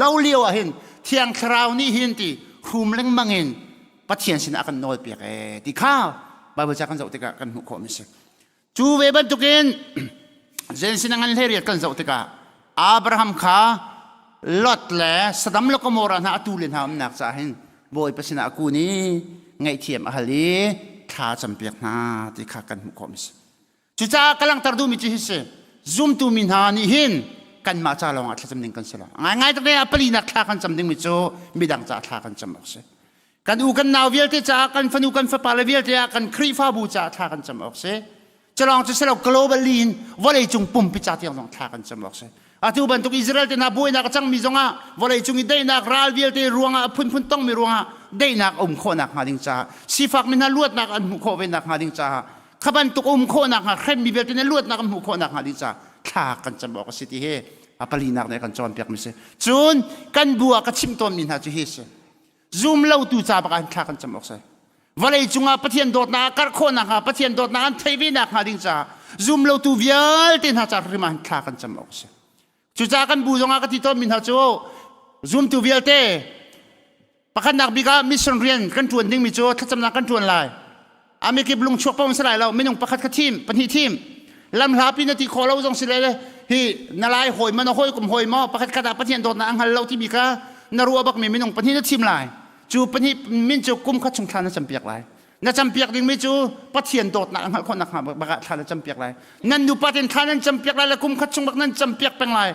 lo lio ah hin Thiang Thlarau nih hin ti hrum lengmang in Pathian sinah a kan nawlpiak ee ti kha Bible ca kan zoh tikah kan hmuh khawh mi si. Cu ve bantukin Zen sin ngan hlei riat kan zoh tikah Abraham kha Lot le Sadam le Gomorrah hna atu le hna umnak caah hin Bawipa sinah a kun i ngaihthiam a hal i thla campiak hna ti kha kan hmuh khawh mi si. Cucaah ka langhter duhmi cu hi si. Zumtu mi hna nih hin kanmah ca lawngah thlacam ding kan si lo. Ngaingai tak a palinak thla kan cam dingmi cu midang caah thla kan cam awk si. Kan u kan nau vialte caah kan fanu kan fapa le vialte ah kan Khrihfabu caah thla kan cam awk si. Culawng cu si lo globally in vawleicung pumpi ca tiang zong thla kan cam awk si. Atu bantuk Israel te hna buainak a cangmi zongah vawleicung i daihnak ral vialte ruangah a phunphun tongmi ruangah daihnak a um khawhnak hnga ding caah sifakmi hna luatnak an hmuh khawh ve nak hnga ding caah kha bantuk um khawhnak hnga hremmi vialte nih luatnak an hmuh khawhnak hnga ding caah thla kan cam awk a si ti hi a palinak nih a kan cawnpiak mi si. Cun kan bu ah ka chimh tawnmi hna cu hi si. Zum lotu ca bak ah thla kan cam awk si. Vawlei cungah Pathian dawtnak a karh khawhnak hnga Pathian dawtnak an theih ve nak hnga ding caah zum lotu vialte hna ca hrim ah thla kan cam awk si. Cucaah kan bu zongah ka ti tawnmi hna cu zumtu vialte pakhatnak bik ah mission rian kan ṭuan dingmi cu thlacamnak kan ṭuan lai. A mikip lungchuak paoh si lai lo minung pakhat kha thim pahnih thim lamhlapi na ti khawh lo zong si le hi na lai hawi ma na hawikom hawi maw pakhat khat ah Pathian dawtnak a hngal lo timi kha na ruah bakmi minung pahnih na thim lai cu pahnih min cu kum khat chung thla na campiak lai na campiak dingmi cu Pathian dawtnak a hngalh khawh nakhnga bak ah thla na campiak lai nan nupa ten thla nan campiak lai le kum khat chung bak nan campiak peng lai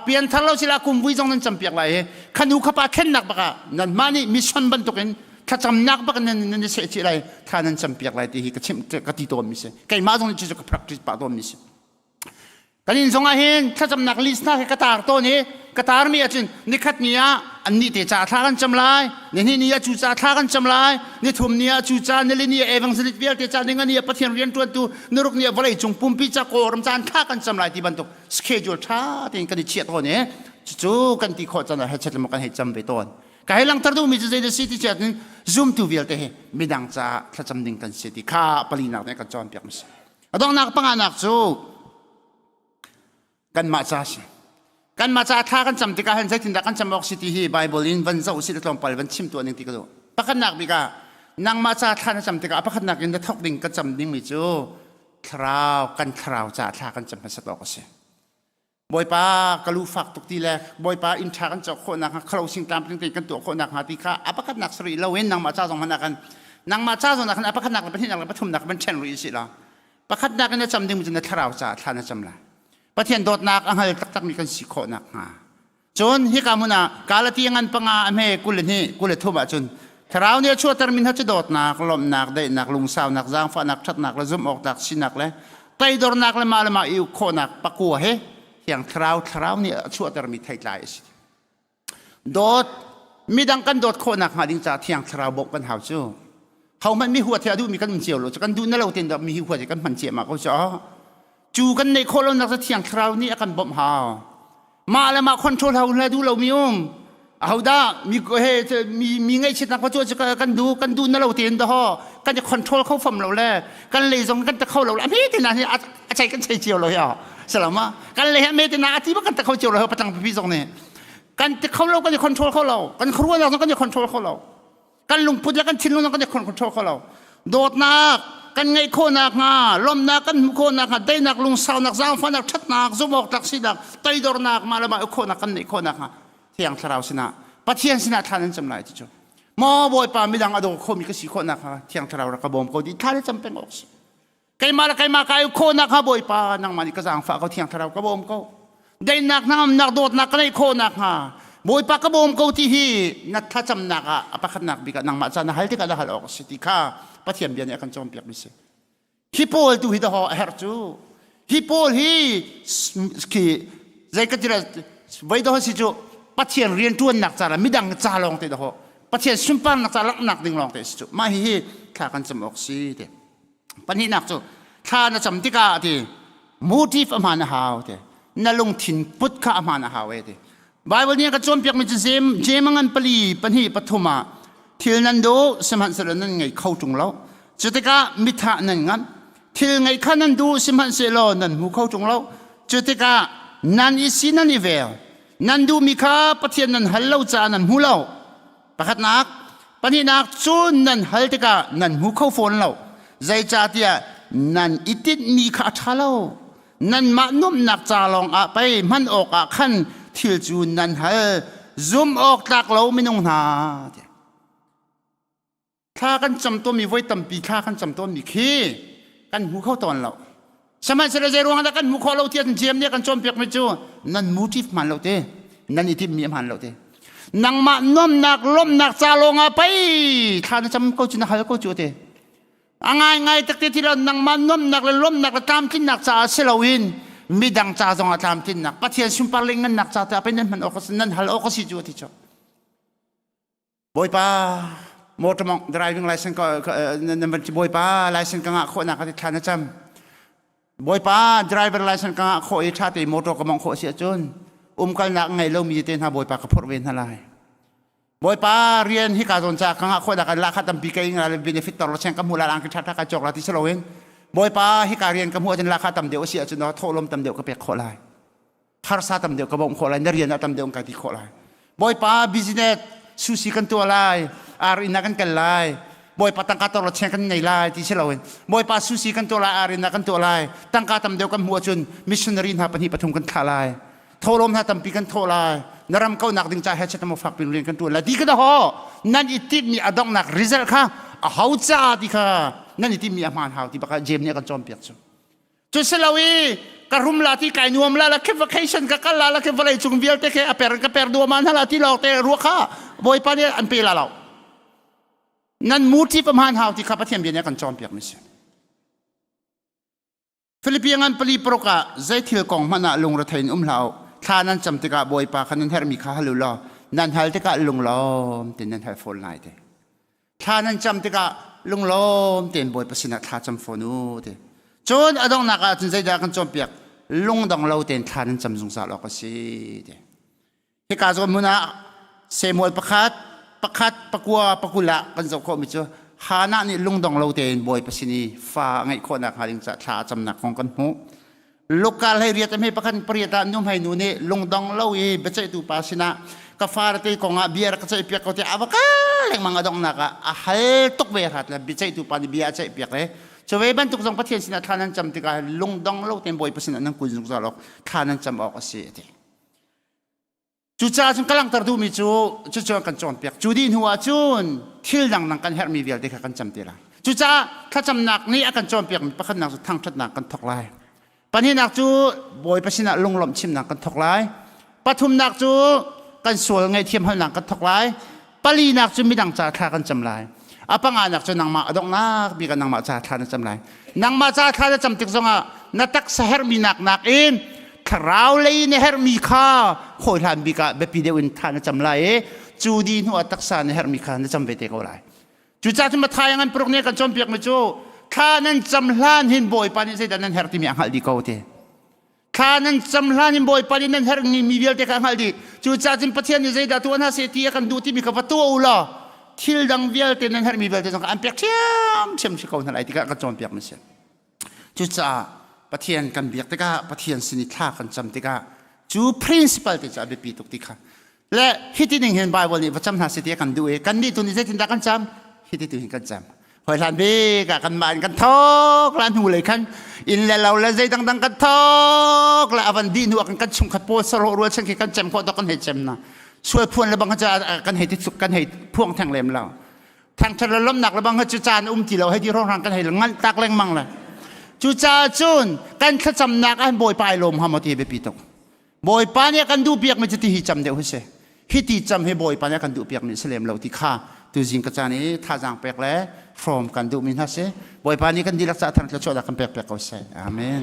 pian thar lo sila kum vui zong nan campiak lai i khanu khapa thlennak bak ah nan mah nih mission bantukin thlacamnak bak nan nan i seh chih lai thla nan campiak lai ti hi ka chim ka ti tawn mi si keimah zong nih cu ka practice pah tawn mi si Kan inn zongah hin thlacamnak list hna khi ka tar tawn i ka tarmi ahcun nikhat ni ah annih te ca thla kan cam lai, nihnih ni ah cu ca thla kan cam lai, nithum ni ah cu ca, nili ni ah evangelist vialte ca, ninga ni ah Pathian rianṭuantu, niruk ni ah vawleicung pumpi ca Kawlram caan thla kan cam lai ti bantuk schedule ṭha tein kan i chiah tawn i cucu kan ti khawh caan ah hechet le kan hei cam ve tawn. Ka hei langhter duhmi cu zei si ti si ahcun zumtu vialte hi midang caah thlacam ding kan si ti kha palinak nih kan cawnpiak mi si. A donghnak panganak cu kanmah ca si. Kanmah ca thla kan cam tikah hin zeitindah kan cam awk si ti hi Bible in van zoh usih tlawmpal van chim tuah ning ti ka duh. Pakhatnak bik ah nangmah ca thla na cam tikah pakhatnak in na thawk ding kan cam dingmi cu thlarau kan thlarau ca thla kan cam hmasat awk a si. Bawipa ka lu fak tuk ti le Bawipa inn ṭha kan cawk khawh nakhnga khalo sing tlamtling tein kan tuah khawh nakhnga ti kha a pakhatnak si rih loin nangmah ca zong hmanh ah khan nangmah ca zong ah khan a pakhatnak le pahnihnak le pathumnak van ṭhen rih usih law pakhatnak in na cam ding cu na thlarau ca thla na cam lai. Pathian dawtnak a hngal taktakmi kan si khawh nakhnga. Cun hika hmun ah Galati ngan panga a hme 22 23 ahcun Thlarau nih a chuahtermi hna cu dawtnak, lawmhnak, daihnak, lungsaunak, zaangfahnak, ṭhatnak le zumh-awktlak sinak le toidornak le mah le mah i uk khawhnak pakua he Thiang Thlarau Thlarau nih a chuahtermi theitlai a si. Dawt midang kan dawt khawh nakhnga ding caah Thiang Thlarau bawmh kan hau cu. Hohmanh mi huat hi a duhmi kan um cio lo cu kan duh na lo tein dah mi hi huat hi kan hman ciahmah ko cu. Cu kan neih khawh lonak cu Thiang Thlarau nih a kan bawmh hau. Mah le mah control hau le duh lomi um. Ahodah mi he mi mi ngaihchiatnak pa cu kan duh kan duh na lo tein dah kan i control kho fam lo le kan lei zong kan ta kho lo le a hme te na hi a chei kan chei cio lo hi salama kan lei hi a hme te na a ti bak kan ta kho cio lo patang pipi zong nih kan ti kho lo kan i control kho lo kan khuaruahnak zong kan i control kho lo kan lungput le kan thinlung zong kan i control kho lo dawtnak kan ngeih khawhnak hnga lawmhnak kan hmuh khawhnak hnga daihnak lungsaunak zaangfahnak ṭhatnak zumhawktlak sinak toidornak mah le mah uk khawhnak kan neih khawhnak hnga thiang thlarau sinah Pathian sinah thla nan cam lai ti cu maw Bawipa midang a daw khomi ka si khawhnak hnga thiang thlarau rak ka bawm ko ti thla le cam peng awk si keimah le keimah kai khawhnak hnga Bawipa nangmah nih ka zaangfah ko thiang thlarau ka bawm ko daihnak hnangamnak dawtnak ka neih khawhnak hnga Bawipa ka bawm ko ti hi na thlacamnak ah a pakhatnak bik ah nangmah ca na hal tikah na hal awk a si ti kha Pathian bia nih a kan cawnpiak mi si hi pawl tu hi dahaw a herh cu hi pawl hi khi zei ka ti voi dahaw si cu Pathian rian ṭuannak ca le midang ca lawng te dahaw Pathian sunparnak ca langhnak ding lawng te si cu mah hi hi thla kan cam awk si te pahnihnak cu thla na cam tikah ti motive a hmaan a hau te na lungthin put kha a hmaan a hau e ti Bible nih a ka cawnpiakmi cu Jeim Jeim a ngan pali pahnih pathum ah thil nan duh sihmanhsehlaw nan ngei kho ṭung lo cu tikah mithah nan ngamh thil ngeih kha nan duh sihmanhsehlaw nan hmu kho ṭung lo cu tikah nan i si nan i vel nan duhmi kha Pathian nan hal lo caah nan hmu lo Pakhatnak, pahnihnak cu nan hal tikah nan hmu kho fawn lo. Zeicahtiah nan i tinhmi kha a ṭha lo. Nanmah nuamhnak ca lawngah pei hman awkah khan thil cu nan hal. Zum awk tlak lo minung hna. Thla kan cam tawnmi voi tampi thla kan cam tawnmi khi kan hmu kho tawn lo. Sihmanhsehlaw zei ruangah dah kan hmuh khawh lo tiah GM nih a kan cawnpiakmi cu nan motive hmaan lo te, nan i timhmi a hmaan lo te. Nangmah nuamnak lawmhnak ca lawngah pei thla na cam ko cu na hal ko cu te. A ngaingai tak te ti lo nangmah nuamnak le lawmhnak le tlamtlinnak caah si loin midang ca zongah tlamtlinnak Pathian sunpar le ngannak ca te ah pei nan hman awk a si nan hal awk a si cu a ti cu. Bawipa motor mong driving license ka nan van Bawipa license ka ngah khawh nak ka thla na cam Bawipa driver license ka ngah khawh i tha te motor ka mong khawh si ahcun umkalnak ngei lomi te hna Bawipa ka phorh ve hna lai Bawipa rian hi ka zawn ca ka ngah khawh dah kan lahkhah tampi ka ing la benefit tor la cheng ka hmu la lang ki tha tha ka cawk la ti saloin Bawipa hi ka rian ka hmu ahcun lahkhah tam deuh si ahcun thawhlawm tam deuh ka pek khawh lai harsa tam deuh ka bawmh khawh lai na rian ah tam deuh ka ti khawh lai bawipa business sushi kan tuah lai ar inn ah kan kal lai bawipa tangka tor lo cheng kan nei lai ti si loin bawipa sushi kan tuah lai ar inn ah kan tuah lai tangka tam deuh kan hmuh ahcun missionary hna pahnih pathum kan thlah lai tholom hna tampi kan thawh lai na ram kaunak ding ca he chet mo fak pin rian kan tuan lai ti ka ho nan i timmi a donghnak result kha a ho ca ti kha nan i timmi a hmaan hau ti baka James nih a kan cawnpiak cu Cu si lo i ka rum la ti kai nuam la la khi vacation ka kal la la khi vawlei cung vialte khi a per ka per duam hna la ti lawng te ruah kha Bawipa nih an pe la lo. Nan motive hmaan hau ti kha Pathian bia nih a kan cawnpiak mi si. Philippi ngan pali paruk ah zei thil kong hmanh ah lungrethei in um hlah u. Thla nan cam tikah Bawipa kha nan herhmi kha hal u law nan hal tikah lunglawm tein nan hal fawn lai te. Thla nan cam tikah lunglawm tein Bawipa sinah thla cam fawn u ti. Cun a donghnak ah cun zeidah kan cawnpiak? Lungdong lo tein thla nan cam zungzal awk a si ti. Hika zawn hmun ah Samuel pakhat, pakhat, pakua, pakul ah kan zoh khawhmi cu Hannah nih lungdong lo tein Bawipa sin i fa a ngeih khawhnak hnga ding caah thla a camnak kong kan hmuh. Local hei riat me pakhan pariat ah nu hmai nu nih lungdong lo i biaceihtu pa sinah ka far te kong ah bia rak ka ceih piak ko tiah a va kal lengmang a donghnak ah a hal tuk ve hrat le biaceihtu pa nih bia a ceih piak le cu ve bantuk zong Pathian sinah thla nan cam tikah lungdong lo tein Bawipa sinah nan kun zungzal awk thla nan cam awk a si a ti. Cucaah cun ka langhter duhmi cu cucu kan cawnpiak. Cu dih hnu ah cun thil dangdang kan herhmi vialte kha kan cam te lai. Cucaah thlacamnak nih a kan cawnpiakmi pakhatnak cu thangṭhatnak kan thawk lai. Pahnihnak cu Bawipa sinah lunglawmh chimnak kan thawk lai. Pathumnak cu kan sual ngaihthiam halnak kan thawk lai. Palinak cu midang ca thla kan cam lai. A panganak cu nangmah a donghnak bik ah nangmah ca thla na cam lai. Nangmah ca thla na cam tik zongah na taksa herhmi nak nakin thlarau lei na herhmi kha khawi bik ah biapi deuh in thla na cam lai i cu di hnu ah taksa na herhmi kha na cam ve te ko lai. Cucaah cun Matthai ngan paruk nih kan cawnpiakmi cu thla nan cam hlan hin Bawipa nih zeidah nan herh timi a hngalh dih ko ti. Thla nan cam hlan in Bawipa nih nan herhmi mi vialte kha a hngalh dih. Cucaah cun Pathian nih zeidah tuah hna seh ti a kan duh timi kha va tuah u law thil dang vialte nan herhmi vialte zong kha an pek ṭhiamṭhiam si ko hna lai ti kha kan cawnpiak mi si. Cucaah Pathian kan biak tikah Pathian sin i thla kan cam tikah cu principle te cu a biapi tuk ti kha le hiti ning hin Bible nih va cam hna seh ti a kan duh i kannih tu nih zeitindah kan cam hiti tu hin kan cam hoi hlan bik ah kanmah in kan thok la hnu lei khan inn le lo le zei dangdang kan thok la avan dih hnu ah kan kan chungkhat pawl sarawh rual chen khi kan cem khawh to kan hei cem na sual phuan le bang kha kan hei ti kan hei phuang theng lem lo thangthat le lomnak le bang kha cu caan um ti lo hei ti rongrang kan hei ngan tak lengmang le cu caah cun kan thlacamnak ah bawipa ai lawm ha maw ti biapi tuk Bawipa nih a kan duhpiakmi cu ti hi cam deuh hi si. Hi ti cam hi Bawipa nih a kan duhpiakmi si lem lo ti kha tuzing ka caan i thazaang pek le hrawm kan duhmi hna si. Bawipa nih kan dihlak caah thang thluachuahnak kan pek piak ko seh. Amen.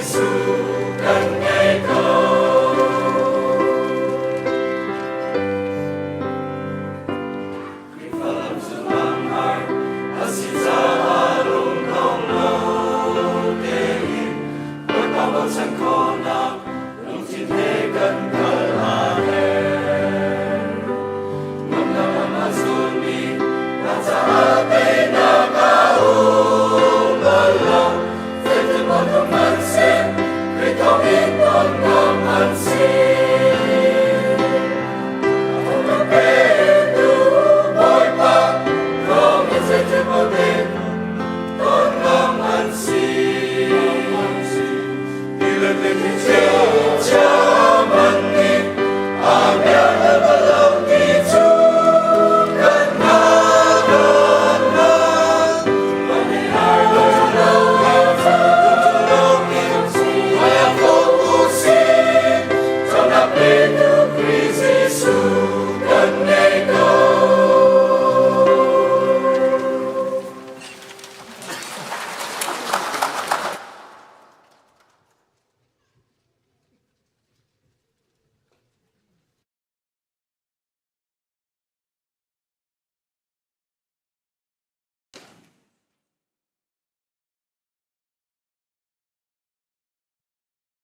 Jesuh kan ngei ko. Khrihfa lam cu lamhar a si caah lungdong lo tein Bawipa bochan khawhnak lungthin he kan kal a herh. Nuamhnak lam a zulmi hna caah teinak a um bal lo. Zeitin bantuk hmanhseh Khrih thawngin tonnak an si. A petu Bawipa thawngin zeitin bantuk tonnak an si.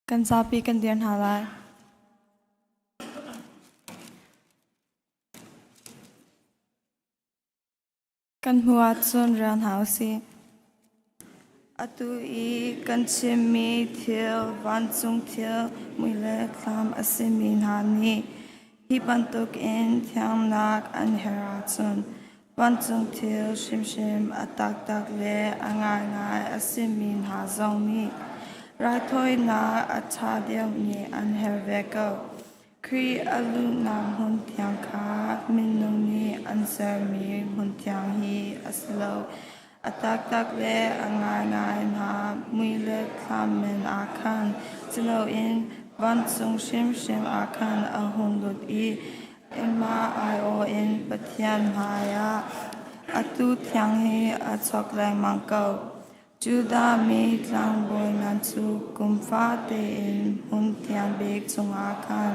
Kan zapi kan dir hna lai. Kan hmu ahcun rel hna usih. Atu i kan chimmi thil vancung thil mui le thlam a simi hna nih hi bantukin thiangnak an herh ahcun vancung thil hrimhrim a taktak le a ngaingai a simi hna zong nih raithawinak a ṭha deuhmi an herh ve ko. Khrih a luhnak hmun thiang kha minung nih an sermi hmun thiang hi a si lo. A taktak le a ngaingai hna mui le thlam men ah khan si loin vancung hrimhrim ah khan a hung lut i amah aiawh in Pathian hmaiah atu thiang hi a chuak lengmang ko. Judah mi tlangbawi ngan cu kum fate in hmun thiang bik chungah khan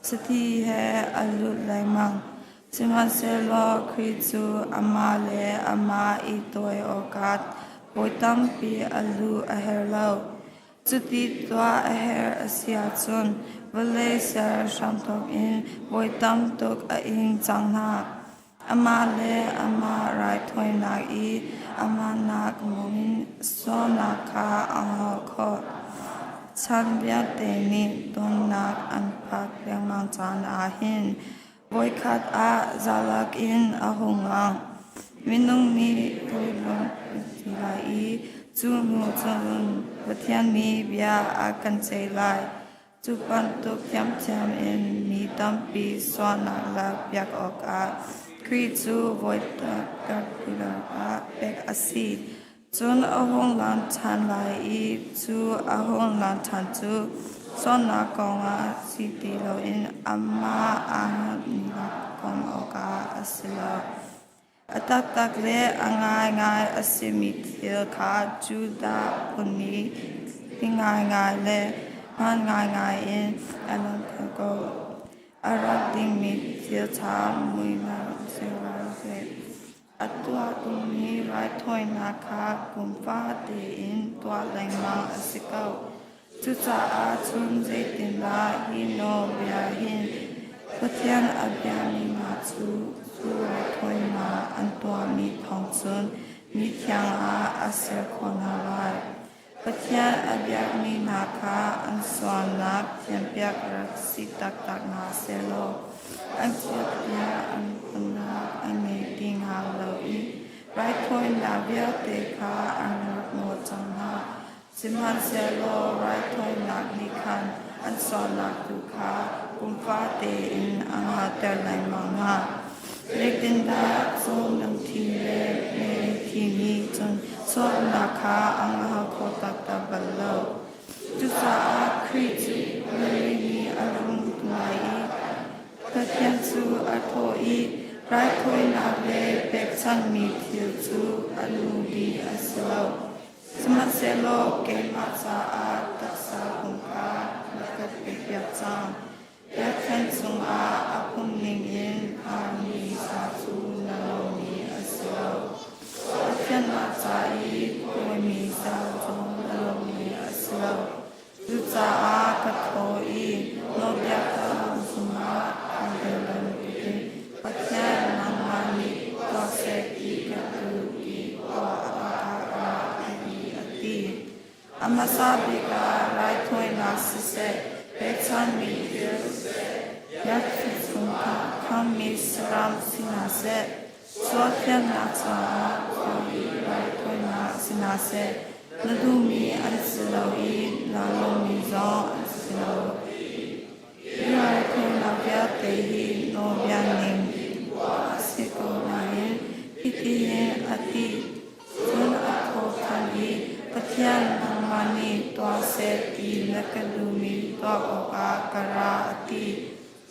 sathi he a lut lengmang. Sihmanhsehlaw Khrih cu amah le amah i tawi awkah bawi tampi a luh a herh lo. Cuti tuah a herh a si ahcun vawlei ser hramthawk in bawi tam tuk a ing cang hna. Amah le amah raithawinak i amahnak mung in sualnak kha a ngol khawh. Chan vialte nih donnak an phak lengmang caan ah hin voikhat ah zalak in a hung lang. Minung nih tuilung ti lai i cu hnu cun Pathian nih bia a kan ceih lai. Cu bantuk thiamthiam in mi tampi sualnak lakpiak awkah Khrih cu voi ah pek a si. Cun a hung lan ṭhan lai i cu a hung lan ṭhan cu sualnak kongah si ti loin amah aa hngalhnak kong awkah a si lo. A taktak le a ngaingai a simi thil kha Judah phun nih ti ngaingai le hmaan ngaingai in an langhter ko. A rak dingmi thil ṭha muihnak a tuah dingmi raithawinak kha kum fate in tuah lengmang a si ko. Cucaah cun zeitindah hi nawlbia hin Pathian a biami hna cu cu raithawinak an tuahmi thawng cun mithiang ah a ser khawh hna lai? Pathian a biakmi hna kha an sualnak thianpiak rak si taktak hna sehlaw an thilbia an hmunnak a ngei ti hnga lo i raithawinak vialte kha an rak nawl cang hna. Sihmanhsehlaw raithawinak nih khan an sualnak tu kha kum fate in a hngalhter lengmang hna. Zeitindah cawhnuk thi le mei thi nih cun sualnak kha a hngal kho taktak bal lo. Cucaah Khrih cu Mary nih a rung lai i Pathian cu a thawh i raithawinak le pekchanhmi thil cu a nu dih a si lo. Sihmanhsehlaw keimah caah taksa pum kha na ka pekpiak cang. Biakṭheng cungah a phung ningin phanmi sa cu na lomi a si lo. Pathiannak ca i phawimi sa cu na lomi a si lo. Cucaah ka thaw i nawlbia ka zungah aa tel bantukin Pathian nangmah nih tuah seh ti ka duh i tuah awkah ka ra i a ti. A hmasa bik ah raithawinak siseh, pekchanhmi thil siseh, biakṭheng chungah khammi saram si hna seh, sualthiannak caah thawi raithawinak si hna seh, na duhmi an si lo i naa lawmmi zong an si lo. Hi raithawinak vialte hi nawlbia ning in tuah a si ko nain hitihin a ti. Cun a tho ṭhan i, Pathian, nangmah nih tuah seh ti na ka duhmi tuah awkah ka ra, a ti.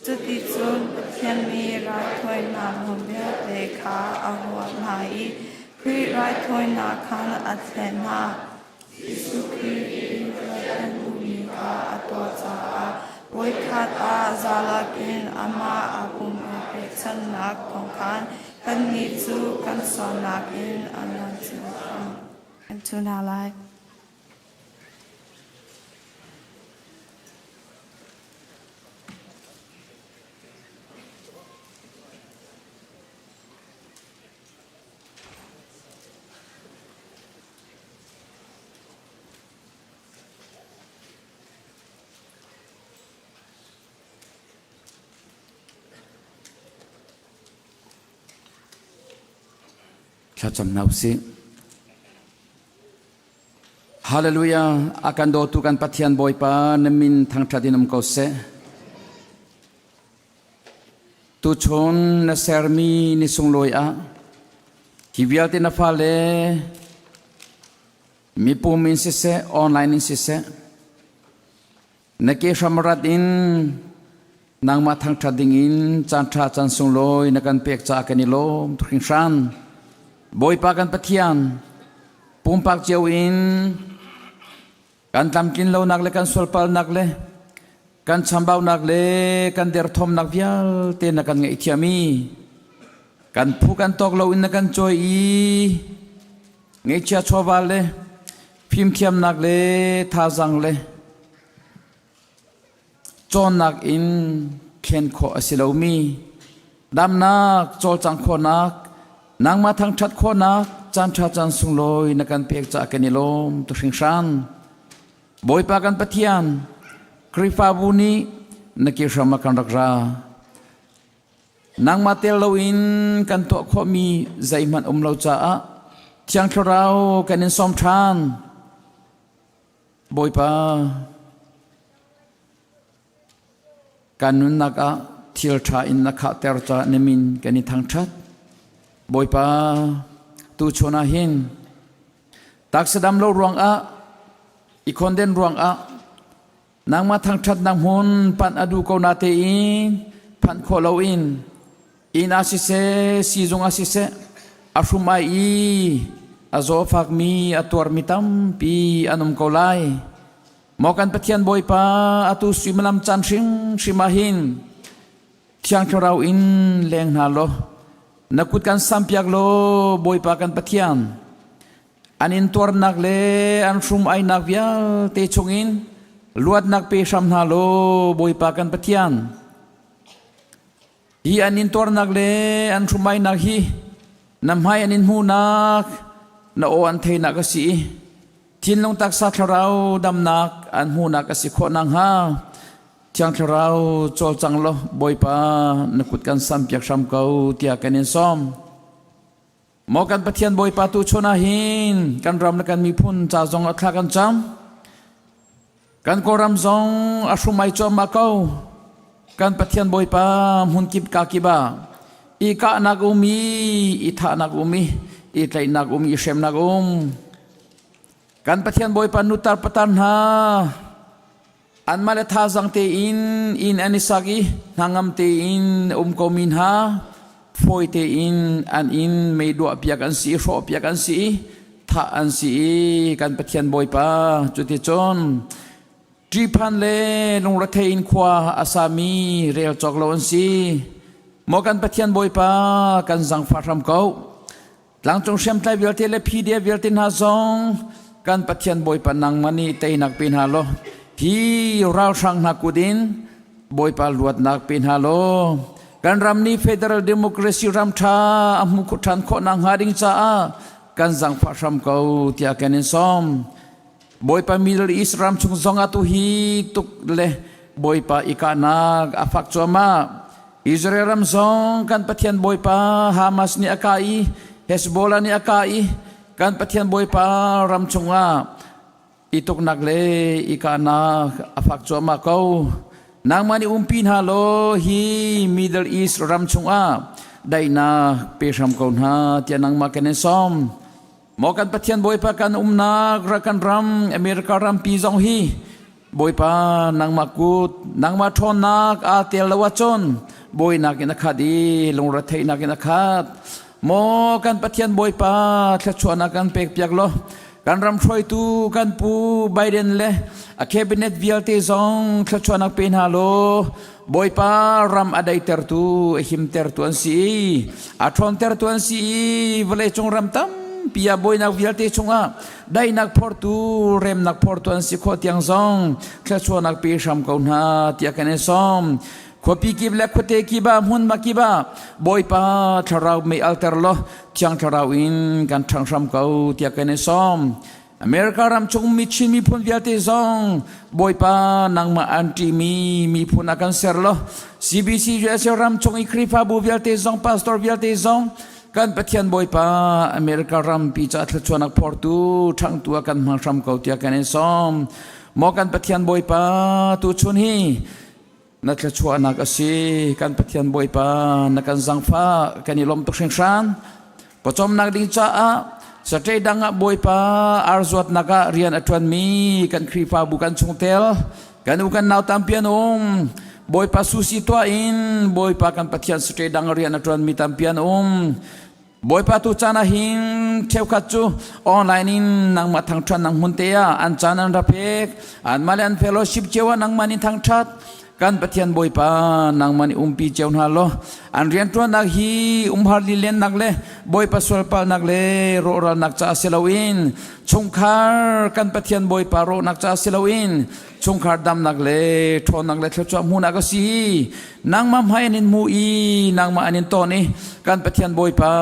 Cuticun Pathian nih raithawinak hmun vialte kha a huah hna i Khrih raithawinak khan a thlen hna. Jesuh Khrih i Pathian duhmi kha a tuah caah voikhat ah zalak in amah aa pum i pekchanhnak thawng khan kannih cu kan sualnak in a luan cio cang. Kan cu hna lai. Thlacam hna usih. Hallelujah! A kan dawtu kan Pathian Bawipa na min thangṭhat in um ko seh. Tuchun na sermi ni sunglawi ah hi vialte na fale mipum in siseh, online in siseh, na ke hramrat in nangmah thangṭhat ding in caan ṭha caan sunglawi na kan pek caah kan i lawm tuk hringhran. Bawipa kan Pathian, pumpak cio in Kan tlamtlin lonak le kan sualpalnak le kan chambaunak le kan derthawmnak vialte na kan ngaihthiam i kan phu kan tawk lo in na kan cawi i ngeihchia chawva le fimthiamnak le thazang le cawnnak in thlen khawh a si lomi damnak cawlcang khawhnak nangmah thangṭhat khawhnak caanṭha caan sunglawi na kan pek caah kan i lawm tu hringhran. Bawipa kan Pathian, Khrihfabu nih na ke hram ah kan rak ra. Nangmah tel loin kan tuah khawhmi zeihmanh um lo caah Thiang Thlarau kan in sawm ṭhan. Bawipa, kan nunnak ah thil ṭha in na khahter caah na min kan i thangṭhat. Bawipa, tuchun ah hin taksa dam lo ruangah i khonden ruangah nangmah thangṭhatnak hmun panh a duh ko na tein phanh khawh loin Inn ah siseh, siizung ah siseh, a hrum ai i a zaw fakmi, a tuarmi tampi an um ko lai. Maw kan Pathian Bawipa, atu suimilam caan hrimhrim ah hin Thiang Thlarau in leng hna law, na kut kan sampiak law, Bawipa kan Pathian, an in tuarnak le an hrum ainak vialte chungin luatnak pe hram hna law, Bawipa kan Pathian. Hi an intuarnak le an hrumainak hi na hmai an in hmuhnak, na aw an theinak a si i thinlung taksa thlarau damnak an hmuhnak a si khawh nakhnga Thiang Thlarau cawlcang law Bawipa na kut kan sampiak hram ko tiah kan in sawm. Maw kan Pathian Bawipa tu chun ah hin kan ram le kan miphun ca zong a thla kan cam. Kan Kawlram zong a hrumai cuahmah ko. Kan Pathian Bawipa hmunkip kakip ah i kahnak um i i thahnak um i i tlaihnak um i hremnak um. Kan Pathian Bawipa nutar patar hna anmah le thazang tein inn an i sak i hnangam tein um komi hna fawi tein an inn mei duah piak an si i hrawh piak an si i. thah an si i kan Pathian Bawipa cuticun ṭihphan le lungrethei in khua a sami rel cawk lo an si. Maw kan Pathian Bawipa kan zangfah hram ko. Tlangcung hriamtlai vialte le PDF vialte hna zong kan Pathian Bawipa nangmah nih teinak pe hna law hi ralhrang hna kut in Bawipa luatnak pe hna law kan ram nih Federal Democracy ram ṭha a hmu ṭhan khawh nakhnga ding caah kan zangfah hram ko tiah kan in sawm. Bawipa Middle East ram chung zong ah tu hi tuk le Bawipa i kahnak a fak cuahmah. Israel ram zong kan Pathian Bawipa Hamas nih a kah i Hezbollah nih a kah i kan Pathian Bawipa ram chungah i tuknak le i kahnak a fak cuahmah ko. Nangmah nih umpi hna law hi Middle East ram chungah daihnak pe hram ko hna tiah nangmah kan in sawm. Maw kan Pathian Bawipa kan umnak kan ram America rampi zong hi Bawipa nangmah kut nangmah ṭhawnnak aa tel lo ahcun bawinak in a khat i lungretheihnak in a khat. Maw kan Pathian Bawipa thluachuahnak kan pekpiak law kan ram hruaitu kan pu Biden le a cabinet vialte zong thluachuahnak pe hna law Bawipa ram a daitertu a himtertu an si i a ṭhawntertu an si i vawleicung ram tampi ah bawinak vialte chungah daihnak phortu remnak phortu an si khawh tiang zong thluachuahnak pe hram ko hna tiah kan in sawm. Khuapi kip le khuate kip ah hmunhma kip ah Bawipa thlarau mei alter law Thiang Thlarau in kan ṭhang hram ko tiah kan in sawm. America ram chung mi Chin miphun vialte zong Bawipa nangmah an ṭihmi miphun ah kan ser law CBC USA ram chung i Khrihfabu vialte zong pastor vialte zong kan Pathian Bawipa America rampi ca thluachuahnak phortu ṭhangtu ah kan hmang hram ko tiah kan in sawm. Maw kan Pathian Bawipa tuchun hi na thluachuahnak a si kan Pathian Bawipa na kan zangfah kan i lawm tuk hringhran pawcawmnak ding caah Saturday dang ah Bawipa arzuatnak ah rian a ṭuanmi kan Khrihfabu kan chungtel kan u kan nau tampi an um Bawipa susi tuah in Bawipa kan Pathian Saturday dang rian a ṭuanmi tampi an um Bawipa tu caan ah hin cheukhat cu online in nangmah thangṭhat nang hmun te ah an caan an ra pek anmah le an fellowship cio ah nangmah nih thangṭhat kan Pathian Bawipa nangmah nih umpi cio hna law an rianṭuannak hi umhar lilennak le Bawipa sualpalnak le rawhralnak caah si loin chungkhar kan Pathian Bawipa rawhnak caah si loin chungkhar damnak le ṭhawnnak le thluachuah hmuhnak a si nangmah hmai an in hmu i nangmah an in ton i kan Pathian Bawipa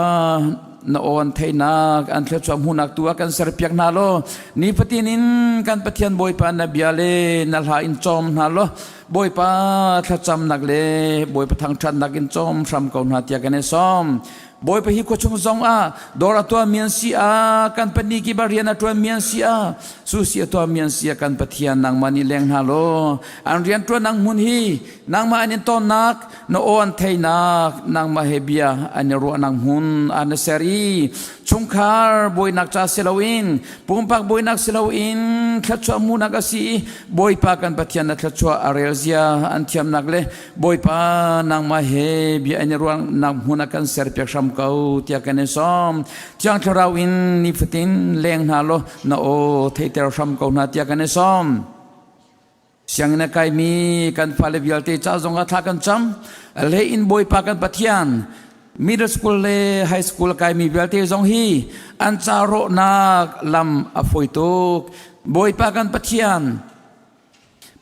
na aw an theihnak an thluachuah hmuhnak tu ah kan serpiak hna law nifatin in kan Pathian Bawipa na bia le na hla in cawm hna law Bawipa thlacamnak le Bawipa thangṭhatnak in cawm hram ko hna tiah kan i sawm Bawipa hi khuachung zong ah dawr a tuahmi an si ah kan pahnih kip ah rian a ṭuanmi an si ah susi a tuahmi an si ah kan Pathian nangmah nih leng hna law an rian ṭuannak hmun hi nangmah an in tonnak na aw an theihnak nangmah he bia an i ruahnak hmun an ser i chungkhar buainak ca si loin pumpak buainak si loin thluachuah hmuhnak a si i Bawipa kan Pathian na thluachuah a rel zia an thiamnak le Bawipa nangmah he bia in i ruahnak hmun ah kan serpiak hram ko tiah kan in sawm. Thiang Thlarau in nifatin leng hna law na aw theihter hram ko hna tiah kan in sawm. Sianginn a kaimi kan fale vialte ca zong ah thla kan cam. Le in Bawipa kan Pathian middle school le high school a kaimi vialte zong hi an ca rawhnak lam a fawi tuk. Bawipa kan Pathian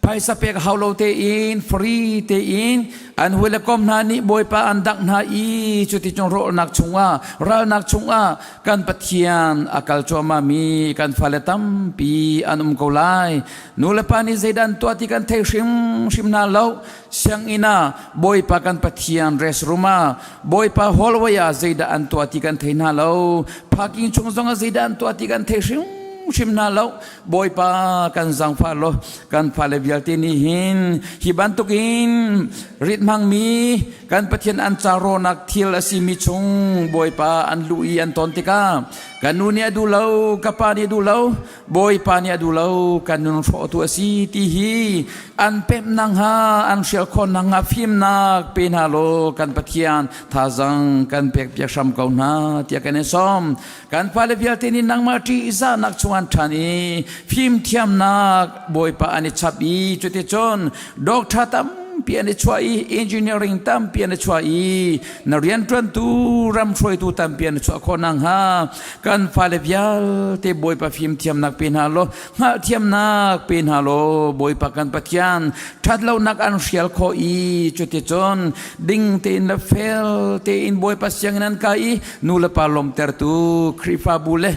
Phaisa pek hau lo tein free tein an hawi le kom hna nih Bawipa an dangh hna i cuticun rawlnak chungah ralnak chungah kan Pathian a kal cuahmah mi kan fale tampi an um ko lai. Nu le pa nih zeidah an tuah ti kan thei hrimhrim hna lo. Sianginn ah Bawipa kan Pathian restroom ah Bawipa hallway ah zeidah an tuah ti kan thei hna lo. Parking chung zongah zeidah an tuah ti kan thei hrim. hrimhrim hna lo. Bawipa kan zaangfah law kan fale vialte nih hin hi bantukin rit hmangmi kan Pathian an ca rawnak thil a simi chung Bawipa an luh i an ton tikah kan nu nih a duh lo, ka pa nih a duh lo, Bawipa nih a duh lo, kan nun hrawhtu a si ti hi an pemh nakhnga, an hrial khawh nakhnga fimnak pe hna law kan Pathian thazang kan pek piak hram ko hna tiah kan i sawm. Kan fale vialte nih nangmah ṭihzahnak chung an ṭhan i fimthiamnak Bawipa an i chap i cuticun doctor tampi an i chuah i engineering tampi an i chuah i na rianṭuantu ram hruaitu tampi an i chuah khawh nakhnga kan fale vialte Bawipa fimthiamnak pe hna law hngalhthiamnak pe hna law Bawipa kan Pathian ṭhatlonak an hrial khawh i cuticun ding tein le fel tein Bawipa sianginn an kai i nu le pa lawmhtertu Khrihfabu le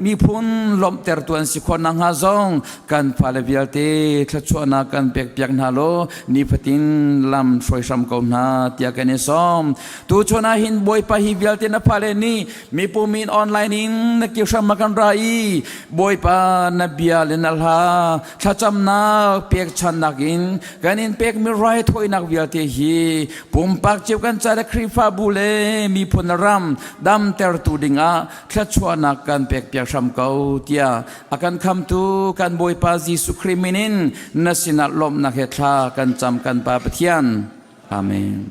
miphun lawmhtertu an si khawh nakhnga zong kan fale vialte thluachuahnak kan pekpiak hna law nifatin lam hruai hram ko hna tiah kan i sawm. Tuchun ah hin Bawipa hi vialte na fale nih mipum in online in na kir hram kan ra i Bawipa na bia le na hla thlacamnak pekchannak in kan in pekmi raithawinak vialte hi pumpak cio kan ca le Khrihfabu le miphun ram damtertu dingah thluachuahnak kan pekpiak hram ko tiah a kan khamtu kan Bawipa Jesuh Khrih min in na sinah lawmhnak he thla kan cam kan Pa Pathian. Amen.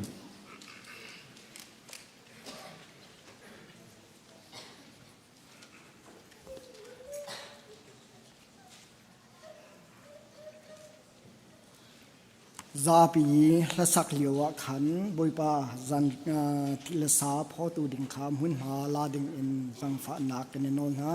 Zapi hlasak lio ah khan Bawipa zan ti le sa phawtu ding kha hmunhma la ding in zangfahnak kan i nawl hna.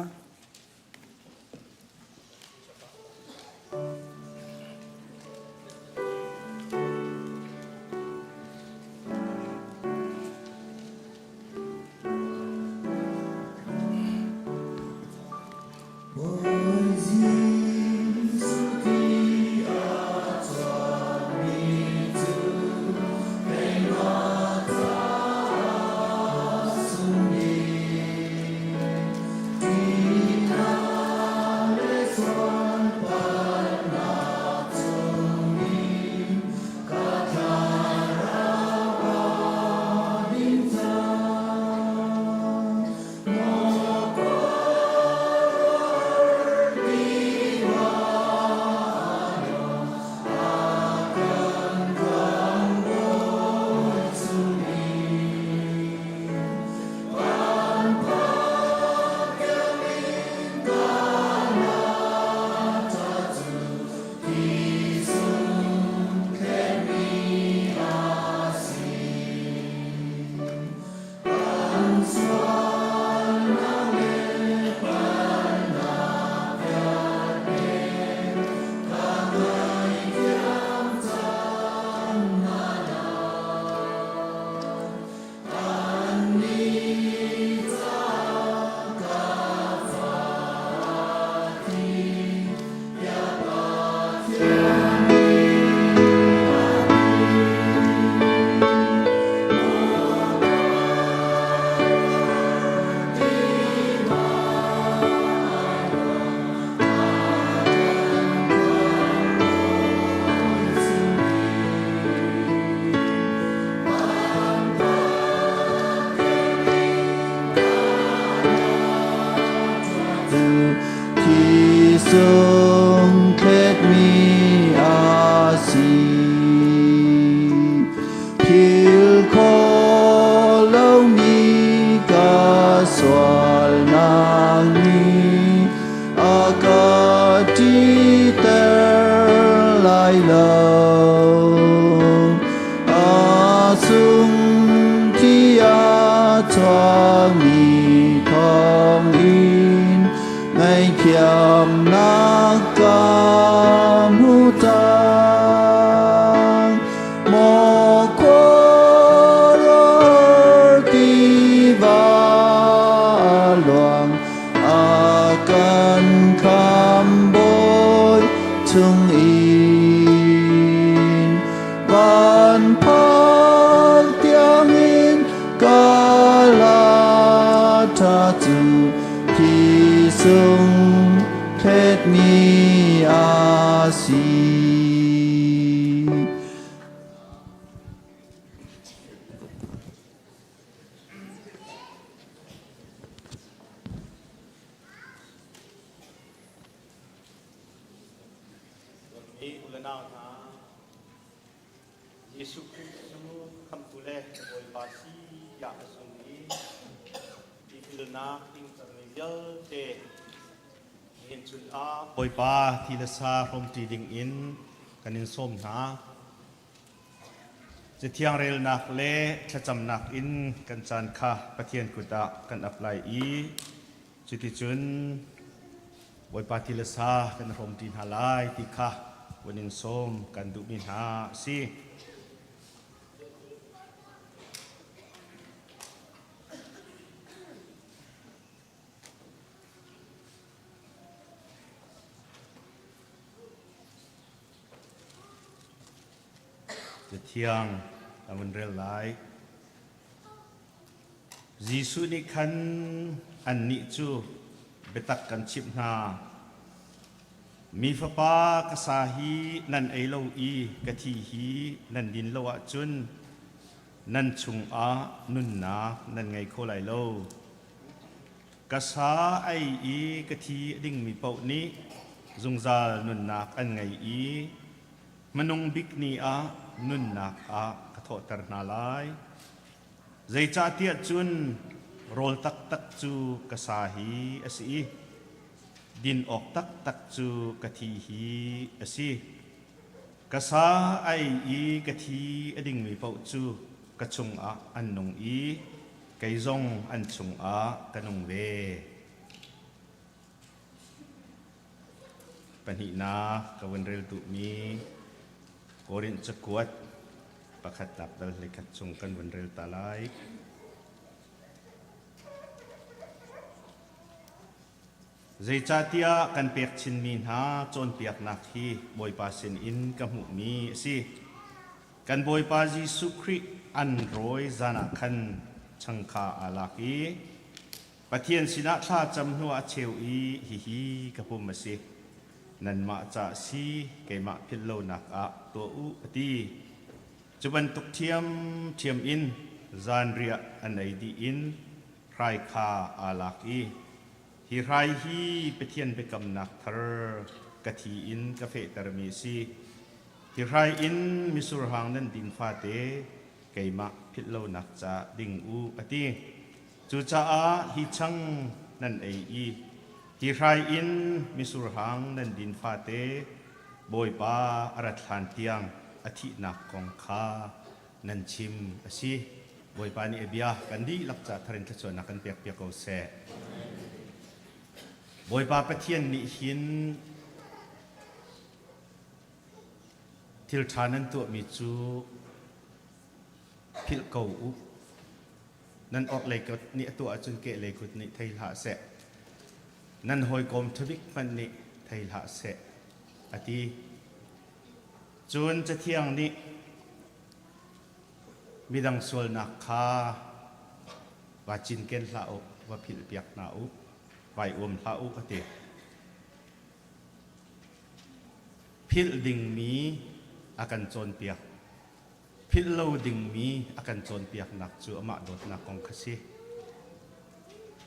Thi sung thletmi a si. Dawtmi u le nau hna, Jesuh Khrih cu khamhtu le Bawipa si tiah a zum i tipilnak ingtermi vialte nihin chun ah Bawipa thi le sa hrawmṭi ding in kan in sawm hna. Cathiang relnak le thlacamnak in kan caan kha Pathian kut ah kan ap lai i cuticun Bawipa ti le sa kan hrawmṭi hna lai ti kha vun in sawm kan duhmi hna a si. Cathiang a vun rel lai. Jesuh nih khan annih cu biatak kan chimh hna. Mi Fapa ka sa hi nan ei lo i ka thi hi nan din lo ahcun nan chungah nunnak nan ngei kho lai lo. Ka sa ei i ka thi a dingmi paoh nih zungzal nunnak an ngei i hmanung bik ni ah nunnak ah ka thawhter hna lai. Zeicahtiah cun rawl taktak cu ka sa hi a si i din awk taktak cu ka thi hi a si. Ka sa a ei i ka thi a dingmi paoh cu ka chungah an nung i kei zong an chungah ka nung ve. Pahnihnak ka vun rel duhmi Korin cakuat pakhatnak dal hleikhat chung kan vun rel ta lai. Zeicahtiah kan pek chinmi hna cawnpiaknak hi Bawipa sinin ka hmuhmi a si. Kan Bawipa Jesuh Khrih an rawi zan ah khan changkha aa lak i Pathian sinah thla cam hnuah a cheu i hihi ka pum a si. Nanmah ca a si, keimah philh lonak ah tuah u, a ti. Cu bantuk ṭhiamṭhiam in zanriah an ei dih in hrai kha aa lak i, Hi hrai hi Pathian biakamnak thar ka thi in ka fehtermi a si. Hi hrai in mitsur hang nan din fate keimah philh lonak ca ding u, a ti. Cucaah hi chang nan ei i hi hrai in mitsur hang nan din fate Bawipa a rat hlan tiang a thihnak kong kha nan chim a si. Bawipa nih a bia kan dihlak ca thar in thluachuahnak kan pekpiak ko seh. Bawipa Pathian nih hin thil ṭha nan tuahmi cu philh ko u. Nan orhlei kut nih a tuah ahcun kehlei kut nih thei hlah seh. Nan hawikom ṭhabik hmanh nih thei hlah seh, a ti. Cun Cathiang nih midang sualnak kha va cinken hlah u, va philhpiak hna u, vai uam hlah u, a ti. Philh dingmi a kan cawnpiak. Philh lo dingmi a kan cawnpiaknak cu amah dawtnak kong kha si.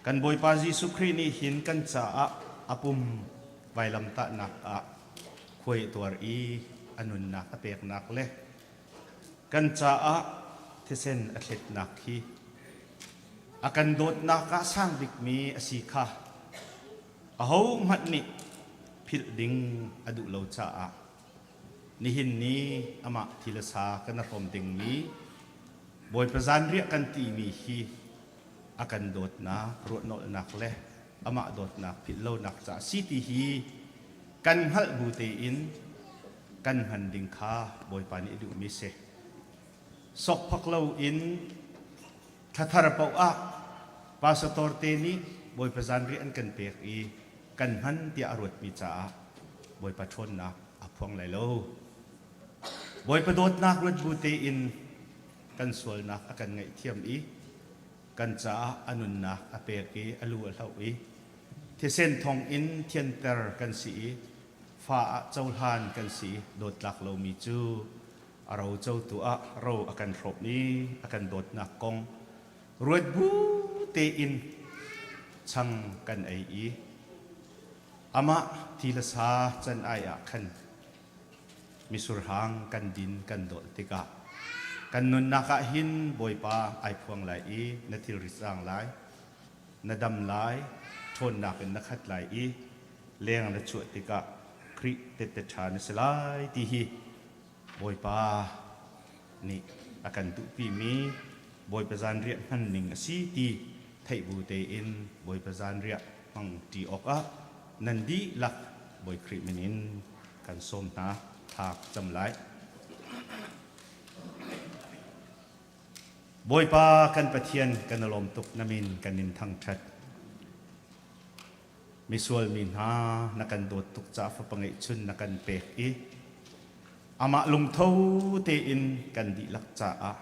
Kan Bawipa Jesuh Khrih nih hin kan caah a pum vailamtahnak ah khuai a tuar i a nunnak a peknak le kan caah thisen a thletnak hi a kan dawtnak ah sang bikmi a si kha ahohmanh nih philh ding a duh lo caah Nihin ni amah thi le sa kan hrawm dingmi Bawipa zanriah kan timi hi a kan dawtnak, ruahnolhnak le amah dawtnak philhlonak caah si ti hi kan hngalh bu tein kan hman ding kha Bawipa nih a duhmi si. Sokphak loin thlathar paoh ah pastor te nih Bawipa zanriah an kan pek i kan hman tiah a ruatmi caah Bawipa ṭhawnnak a phuang lai lo. Bawipa dawtnak ruat bu tein kan sualnak a kan ngaihthiam i kan caah a nunnak a pek i a lu a hloh i Thisen thong in thianter kan si i fa ah cohlan kan si i dawtlak lomi cu a ro cotu ah ro a kan hrawmh i a kan dawtnak kong ruat bu tein chang kan ei i amah thi le sa can ai ah khan misurhang kan din kan dawlh tikah kan nunnak ah hin Bawipa ai phuang lai i na thilri cang lai, na dam lai, ṭhawnnak in na khat lai i leng na chuah tikah Khrih tette ṭha na si lai ti hi Bawipa nih a kan duhpimi Bawipa zanriah hman ning a si ti theih bu tein Bawipa zanriah hmang ṭi awkah nan dihlak Bawi Khrih min in kan sawm hna. Thla cam lai. Bawipa kan Pathian kan i lawm tuk na min kan in thangṭhat. Misual mi hna na kan dawt tuk caah fapa ngeihchun na kan pek i amah lungtho tein kan dihlak caah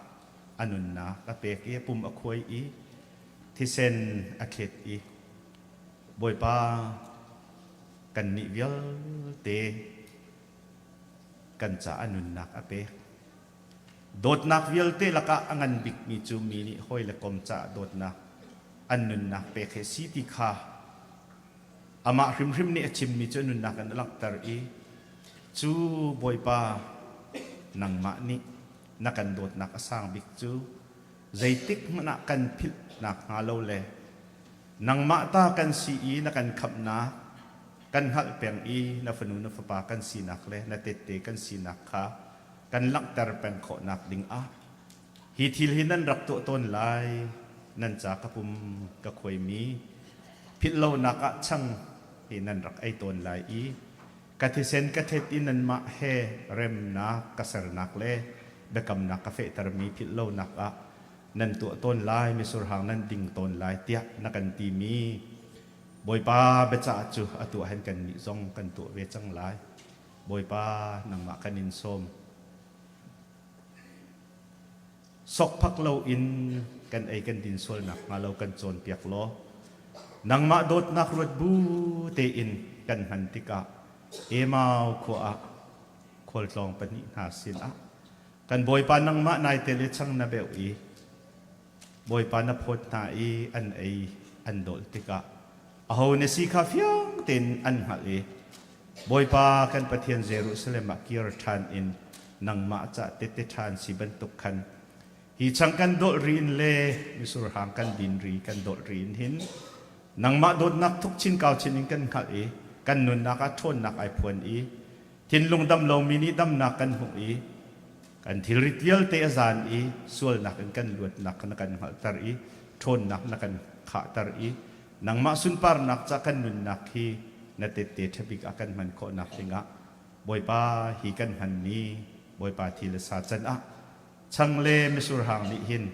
a nunnak a pek i a pum a khuai i thisen a thlet i Bawipa kannih vialte kan caah a nunnak a pek. Dawtnak vialte lakah a ngan bikmi cu mi nih hawi le kom caah dawtnak an nunnak pek hi a si ti kha amah hrimhrim nih a chimmi cu a nunnak in a langhter i cu Bawipa nangmah nih na kan dawtnak a sang bik cu zeitik hmanh ah kan philh nakhnga lo le nangmah ta kan si i na kan khamhnak kan hngalh peng i na fanu na fapa kan sinak le na tette kan sinak kha kan langhter peng khawhnak ding ah hi thil hi nan rak tuah tawn lai. Nan ca ka pum ka khuaimi philh lonak ah chang hi nan rak ei tawn lai i ka thisen ka thlet i nanmah he remnak ka sernak le biakamnak ka fehtermi philh lonak ah nan tuah tawn lai, misurhang nan ding tawn lai tiah na kan timi Bawipa biacah cu atu ah hin kannih zong kan tuah ve cang lai. Bawipa, nangmah kan in sawm. Sokphak loin kan ei kan din sual nakhnga lo kan cawnpiak law nangmah dawtnak ruat bu tein kan hman tikah Emau khua ah khualtlawng pahnih hna sinah kan Bawipa nangmah nai tel i chang na beuh i Bawipa na phawt hna i an ei an dawlh tikah aho na si kha fiang tein an hngalh i Bawipa kan Pathian Jerusalem ah kir ṭhan in nangmah ca tette ṭhan si bantuk khan hi chang kan dawlh ri in le misur hang kan din ri kan dawlh ri in hin nangmah dawtnak thuk chin kau chin in kan hngalh i kan nunnak ah ṭhawnnak ai phuan i thinlung dam lomi nih damnak kan hmuh i kan thilrit vialte a zan i sualnak in kan luatnak na kan hngalhter i ṭhawnnak na kan khahter i nangmah sunparnak ca kan nunnak hi na tette ṭhabik ah kan hman khawhnak dingah Bawipa hi kan hmanmi Bawipa thi le sa can ah chang le misur hang nih hin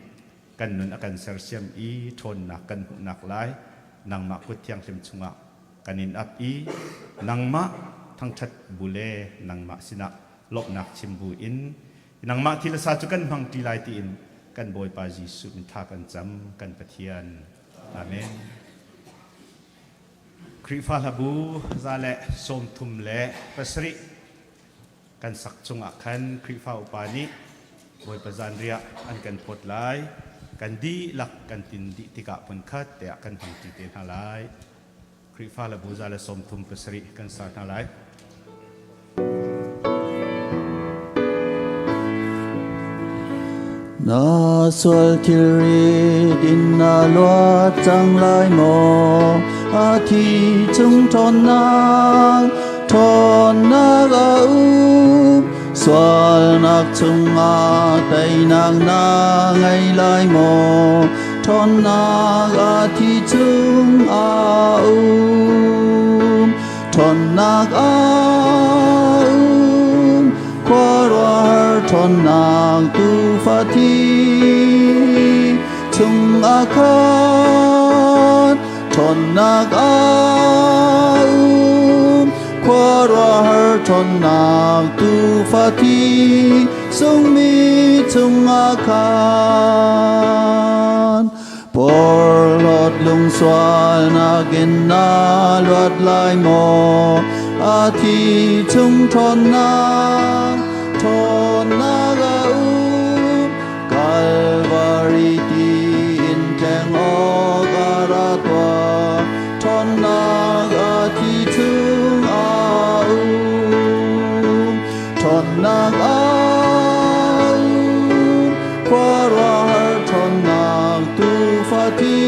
kan nun a kan sersiam i ṭhawnnak kan hmuhnak lai nangmah kut thianghlim chungah kan in ap i nangmah thangṭhat bu le nangmah sinah lawmhnak chim bu in nangmah thil sa cu kan hmang ṭi lai tiin kan Bawipa Jesuh min thla kan cam kan Pathian. Amen. Khrihfa hlabu 137 kan sak chungah khan Khrihfa upa nih Bawipa zanriah an kan phawt lai. Kan dihlak kan tin dih tikah hmunkhat te ah kan hmang ṭi te hna lai. Khrihfa le bu 137 kan sa hna lai. Na sual thilri din na luat cang lai maw? A thi chung ṭhawnnak, ṭhawnnak a um. Sualnak chungah teinak na ngei lai maw? Ṭhawnnak a thi chung a um. Ṭhawnnak a um. Khuaruahhar ṭhawnnak tuufa thi chung a khat. Ṭhawnnak a um. Khuaruahhar ṭhawnnak tuufa thi sungmi chung a khan. Porhlawt lungsualnak in na luat lai maw? A thi chung ṭhawnnak, ṭhawnnak a um. Kalvari ti in tleng awk a ra tuah. Ṭhawnnak a thi chung a um. Ṭhawnnak a um. Khuaruahhar ṭhawnnak tuufa thi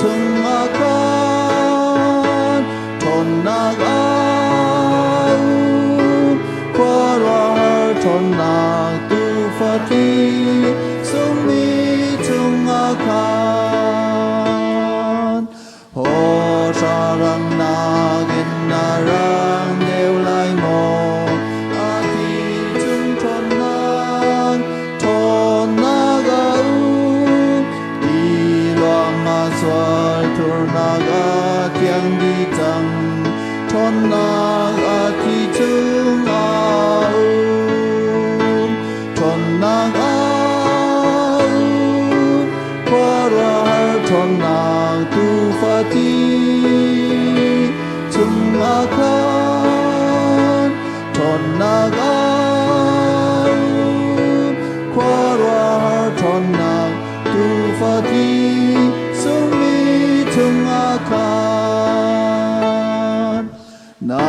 chungah khan ṭhawnnak a um. Khuaruahhar ṭhawnnak tuufa thi sungmi chungah khan. Hawhra nak in na rang deuh lai maw? A thi chung ṭhawnnak, ṭhawnnak a um. Ti luang a sual thurnak a thiang dih cang. Ṭhawnnak a thi chung a um. Ṭhawnnak a um. Khuaruahhar ṭhawnnak tuufa thi chungah khan ṭhawnnak a um. Khuaruahhar ṭhawnnak tuufa thi sungmi chungah khan. Na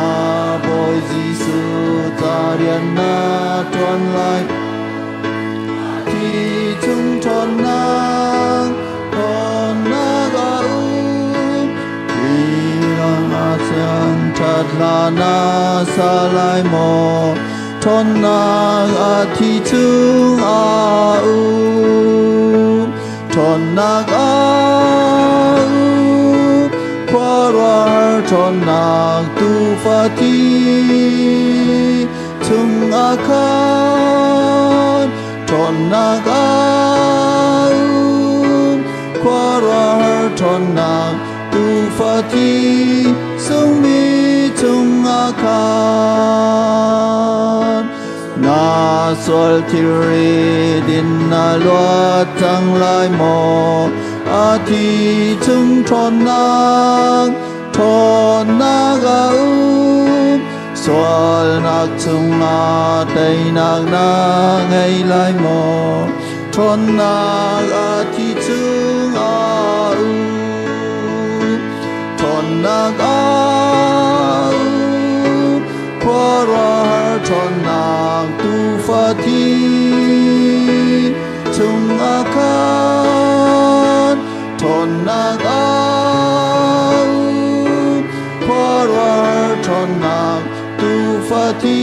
Bawi Jesuh ca rian na ṭuan lai. Thi chung ṭhawnnak, ṭhawnnak a um. Hi ram ah sian ṭhat hlah na sa lai maw? Ṭhawnnak a thi chung a um. Ṭhawnnak a um. Khuaruahhar ṭhawnnak tuufa thi chungah khan ṭhawnnak a um. Khuaruahhar ṭhawnnak tuufa thi sungmi chungah khan. Na sual thilri din na luat cang lai maw? A thi chung ṭhawnnak, ṭhawnnak a um. Sualnak chungah teinak na ngei lai maw? Ṭhawnnak a thi chung a um. Ṭhawnnak a um. Khuaruahhar ṭhawnnak tuufa thi chungah khan ṭhawnnak a um. Khuaruahhar ṭhawnnak tuufa thi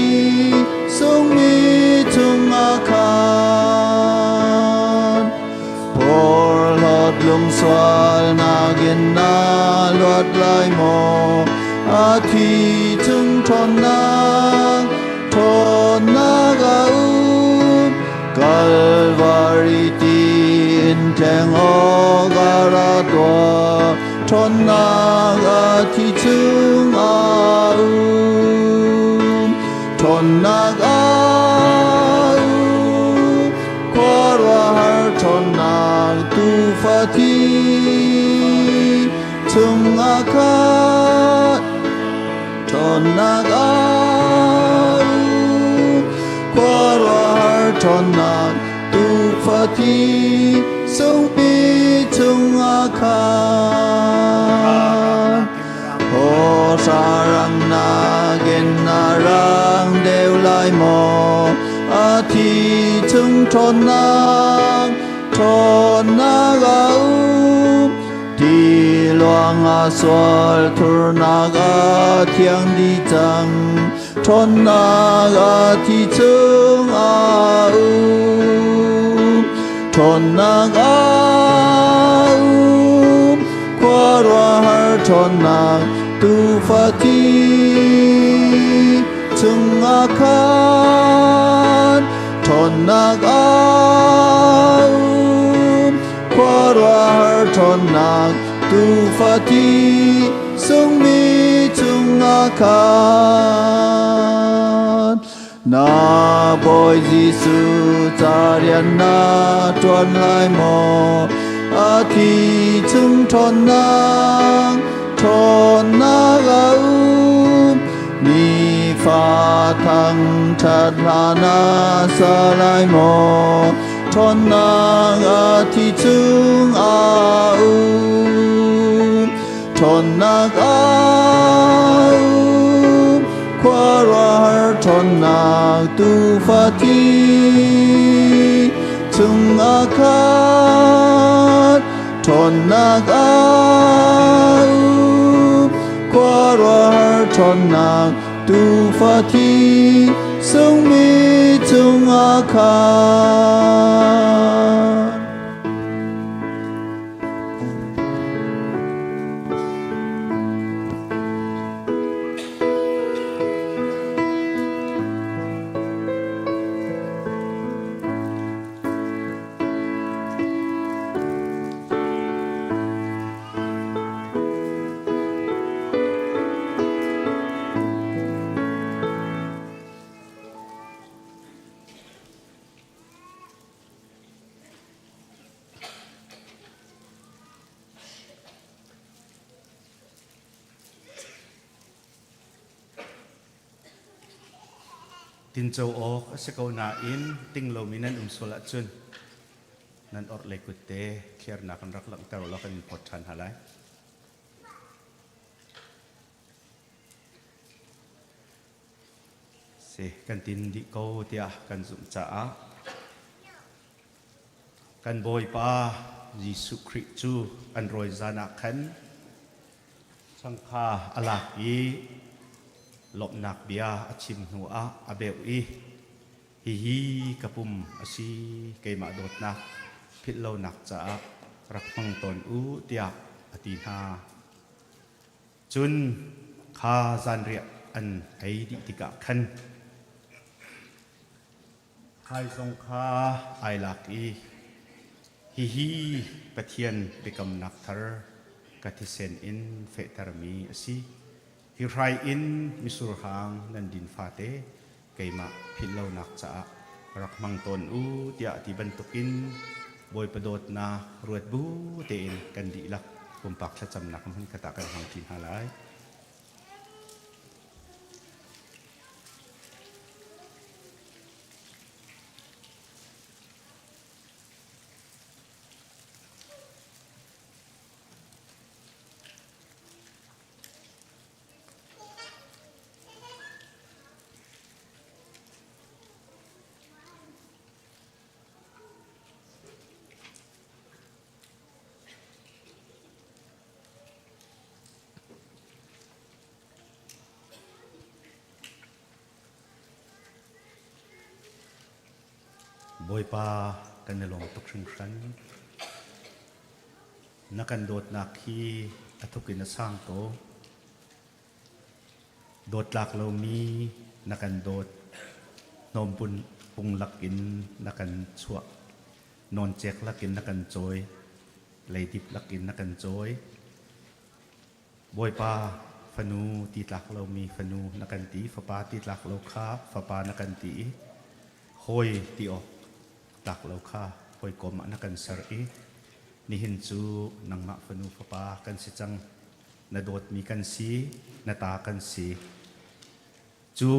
sungmi chungah khan. Porhlawt lungsualnak in na luat lai maw? A thi chung ṭhawnnak, ṭhawnnak a um. Kalvari ti in tleng awk a ra tuah. Ṭhawnnak a thi chung a um. Ṭhawnnak a um. Khuaruahhar ṭhawnnak tuufa thi chungah khan ṭhawnnak a um. Khuaruahhar ṭhawnnak tuufa thi sungpi chungah khan. Hawhra rang nakin na rang deuh lai maw? A thi chung ṭhawnnak, ṭhawnnak a um. Ti luang a sual thurnak a thiang dih cang. Ṭhawnnak a thi chung a um. Ṭhawnnak a um. Khuaruahhar ṭhawnnak tuufa thi chungah khan ṭhawnnak a um. Khuaruahhar ṭhawnnak tuufa thi sungmi chungah khan. Na Bawi Jesuh ca rian na ṭuan lai maw? A thi chung ṭhawnnak, ṭhawnnak a um. Nifa thangṭhat hla na sa lai maw? Ṭhawnnak a thi chung a um. Ṭhawnnak a um. Khuaruahhar ṭhawnnak tuufa thi chung a khat. Ṭhawnnak a um. Khuaruahhar ṭhawnnak tuufa thi sungmi chung a khat. Tinco awk a si ko nain ting lomi nan um sual ahcun nan orhlei kut te thliarnak in rak langhter law kan in phawt ṭhan hna lai. Si kan tin dih ko tiah kan zumh caah Kan Bawipa Jesuh Khrih cu an rawi zan ah khan changkha a lak i lawmhnak bia a chim hnu ah a beuh i hihi ka pum a si keimah dawtnak philh lonak caah rak hmang tawn u tiah a ti hna. Cun kha zanriah an ei dih tikah khan Hai zong kha ai lak i hihi Pathian biakamnak thar ka thisen in fehtermi a si. Hi hrai in misurhang nan din fate keimah philhlonak caah rak hmang tawn u tiah ti bantukin Bawipa dawtnak ruat bu tein kan dihlak pumpak thlacamnak hmun khat ah kan hmang ṭi hna lai. Bawipa kan i lawm tuk hringhran. Na kan dawtnak hi a thuk in a sang ko. Dawtlak lomi na kan dawt. Hnawm pung lakin na kan chuah. Nawncek lakin na kan cawi. Leidip lakin na kan cawi. Bawipa fanu ti tlak lomi fanu na kan ti, fapa ti tlak lo kha fapa na kan ti i hawi ti awk tlak lo kha hawikom ah na kan ser i nihin cu nangmah fanu fapa kan si cang. Na dawtmi kan si, na ta kan si. Cu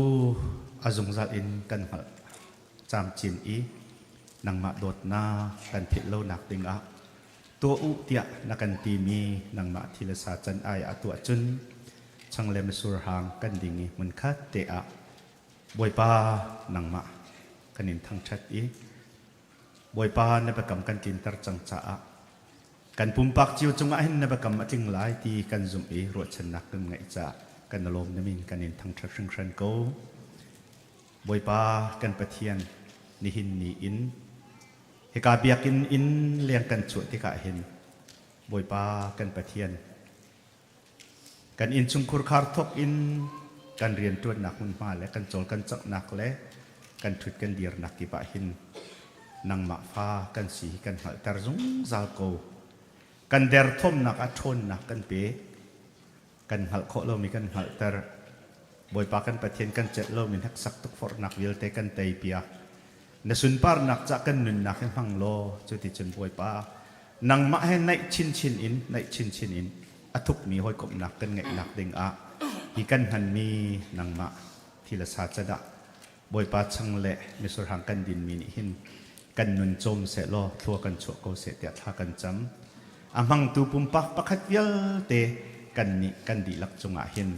a zungzal in kan hngalh camcin i nangmah dawtnak kan philh lonak dingah tuah u tiah na kan timi nangmah thil a sa can ai ah tuah cun changle misur hang kan ding i hmunkhat te ah Bawipa nangmah kan in thangṭhat i Bawipa na biakam kan tlinter cang caah kan pumpak cio cungah hin na biakam a tling lai ti kan zumh i ruahchannak kan ngeih caah kan lawm na min kan in thangṭhat hringhran ko. Bawipa kan Pathian nihin ni in hika biakinn in leng kan chuah tikah hin Bawipa kan Pathian kan innchungkhur khar thawk in kan rianṭuannak hmunhma le kan cawl kan canghnak le kan ṭhut kan dirnak kip ah hin nangmah fa kan si hi kan hngalhter zungzal ko. Kan derthawmnak ah ṭhawnnak kan pe. Kan hngalh khawh lomi kan hngalhter. Bawipa kan Pathian kan celh lomi hneksak tukforhnak vialte kan tei piak. Na sunparnak cah kan nunnak hi hmang law cuticun Bawipa. Nangmah he naih chinchin in naih chinchin in a thukmi hawikomhnak kan ngeihnak ding ah hi kan hmanmi nangmah thil a sa cadah Bawipa chang le misurhang kan dinmi nih hin kan nun cawm seh law thlua kan chuah ko seh tiah thla kan cam. A hmangtu pumpak pakhat vialte kan nih kan dihlak cungah hin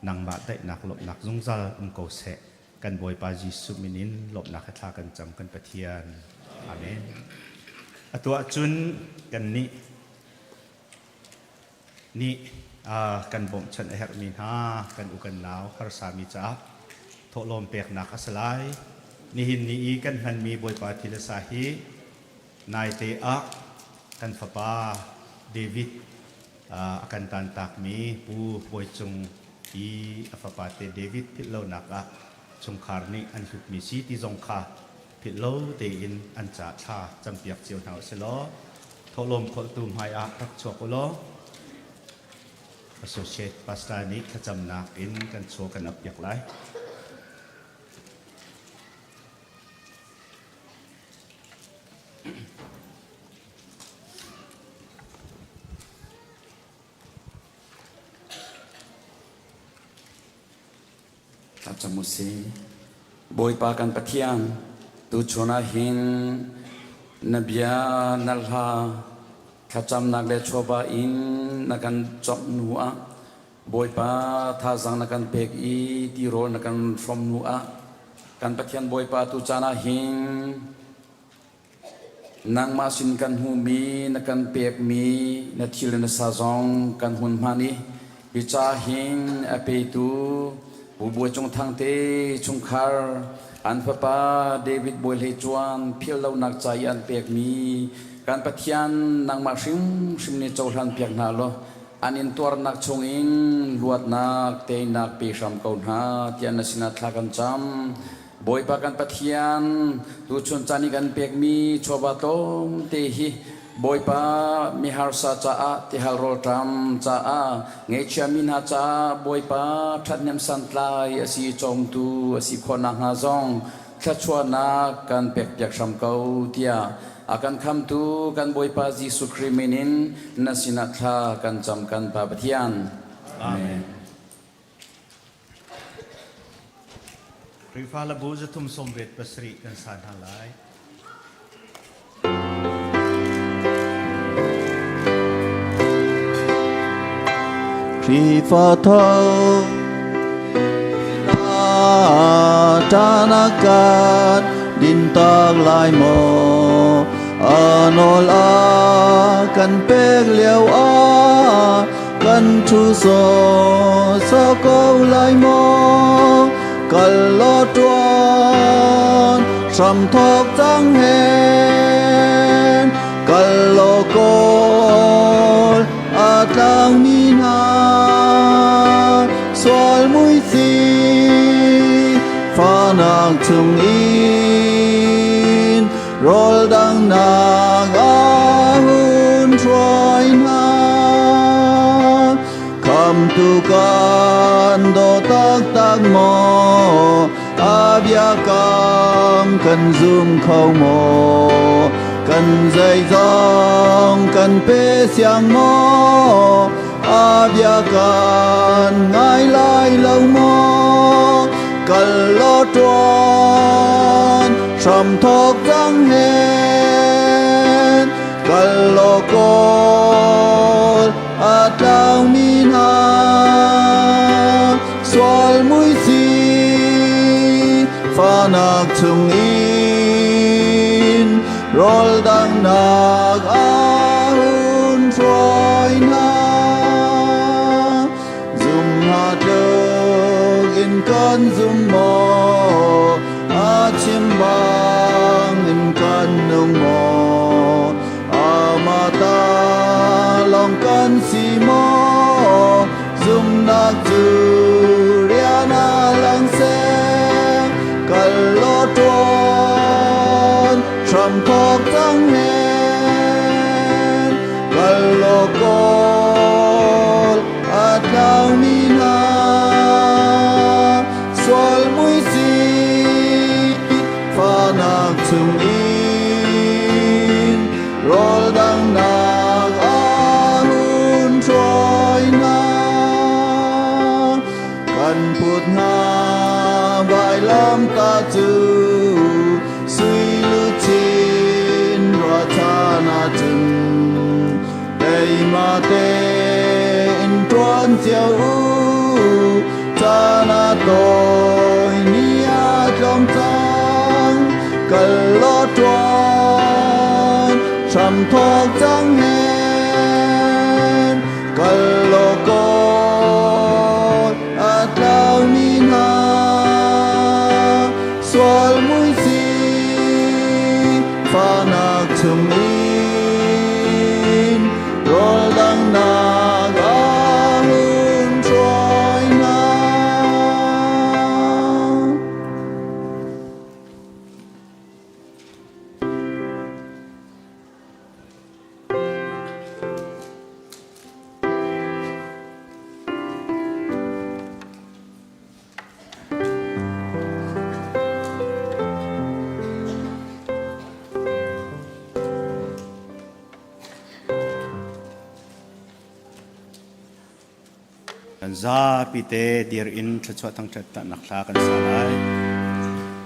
nangmah daihnak lawmhnak zungzal um ko seh. Kan Bawipa Jesuh min in lawmhnak he thla kan cam kan Pathian. Amen. Atu ahcun kan nih nih kan bawmhchanh a herhmi hna kan u kan nau harsami caah thawhlawm peknak a si lai. Nihin ni i kan hmanmi Bawipa thil a sa hi naite ah kan fapa David a kan tantakmi Pu Bawi Cung i a fapa te David philh lonak ah chungkhar nih an hlutmi si ti zong kha philh lo tein an ca thla campiak cio hna usih law thawhlawm kholhtu hmai ah rak chuak u law Associate Pastor nih thlacamnak in kan chaw kan ap piak lai. Thlacam u sih. Bawipa kan Pathian, tuchun ah hin na bia na hla thlacamnak le chawva in na kan cawk hnu ah Bawipa thazaang na kan pek i tirawl na kan hrawm hnu ah kan Pathian Bawipa tu caan ah hin Nangmah sin kan hmuhmi na kan pekmi na thil na sa zong kan hun hman i hi ca hin a petu Pu Bawi Cung Thang te chungkhar an fapa David Bawi Hlei Cuan philh lonak ca i an pekmi kan Pathian nangmah hrimhrim nih cohlan piak hna law an in tuarnak chungin luatnak teinak pe hram ko hna tiah na sinah thla kan cam. Bawipa kan Pathian, tuchun caan i kan pekmi chawva tlawmte hi Bawipa miharsa caah tihal rawlṭam caah ngeichiami hna caah Bawipa ṭhathnem santlai a si cawmtu a si khawh nakhnga zong thluachuahnak kan pekpiak hram ko tiah a kan khamtu kan Bawipa Jesuh Khrih min in na sinah thla kan cam kan Pa Pathian. Amen. Khrihfa labu 387 kan sa hna lai. Khrihfa tho tanakan dintak lai maw anol a kan pek lio ah kan thu so so ko lai maw kal lo tuan hram thok cang hen kal lo kawl a tlang mi hna sual mui si fanak chung in rawl dang nak a hun hruai hna khamtu kan do taktak maw a biakam kan zum kho maw kan zeizong kan pe siang maw a biakan ngai lai lo maw kal lo tuan hram thok cang hen kal lo kawl a tlau mi hna sual mui si fanak chung in rawl dang nak a hun hruai hna zum hna tluk in kan zum maw a chim bang in kan nung maw amah ta lawng kan si maw zumnak cu rian ah lang seh kal law tuan hram thawk cang hen kal law kawl a tlaumi hna sual mui si fa. put hna vailamtah cu sui luchin ruahchan ahcun teima tein ṭuan cio u caan a tawi ni a tlawm cang kal law ṭuan hram thawk cang hen kal law kawl a tlaumi hna sual mui si fahnak chung in rawl danghnak a hun hruai hna. Kan zapi te dir in thluachuah thangṭhat nak hla kan sa lai.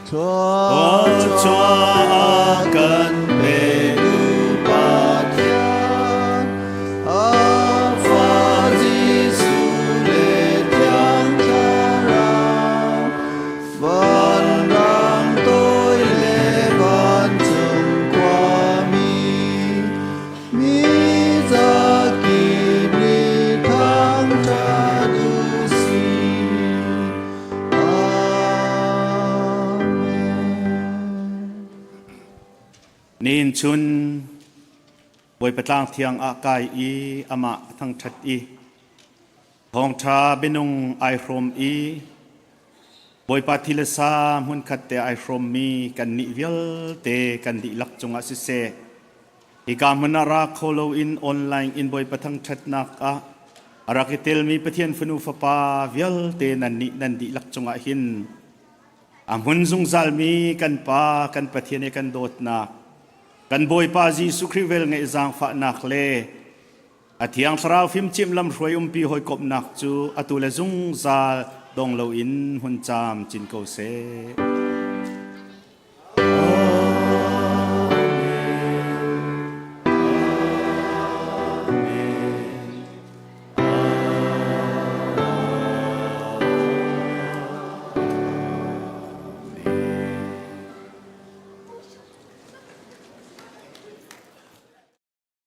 Thluachuah kan petu Pathian, a Fa Jesuh le Thiang Thlarau, vanrang toi le vancung khuami, mi zakip nih thangṭhat u sih. Nihin chun Bawipa tlang thiang ah kai i amah a thangṭhat i thawngṭha bianung ai hrawm i Bawipa thi le sa hmunkhat te ai hrawmmi kannih vialte kan dihlak cungah siseh hika hmun ah ra kho loin online in Bawipa thangṭhatnak ah a rak i telmi Pathian fanu fapa vialte nannih nan dihlak cungah hin a hmun zungzalmi kan Pa kan Pathian i kan dawtnak kan Bawipa Jesuh Khrih velngeih zaangfahnak le a Thiang Thlarau fimchimh lamhruai umpi hawikomhnak cu atu le zungzal dong loin hmun caam cin ko seh.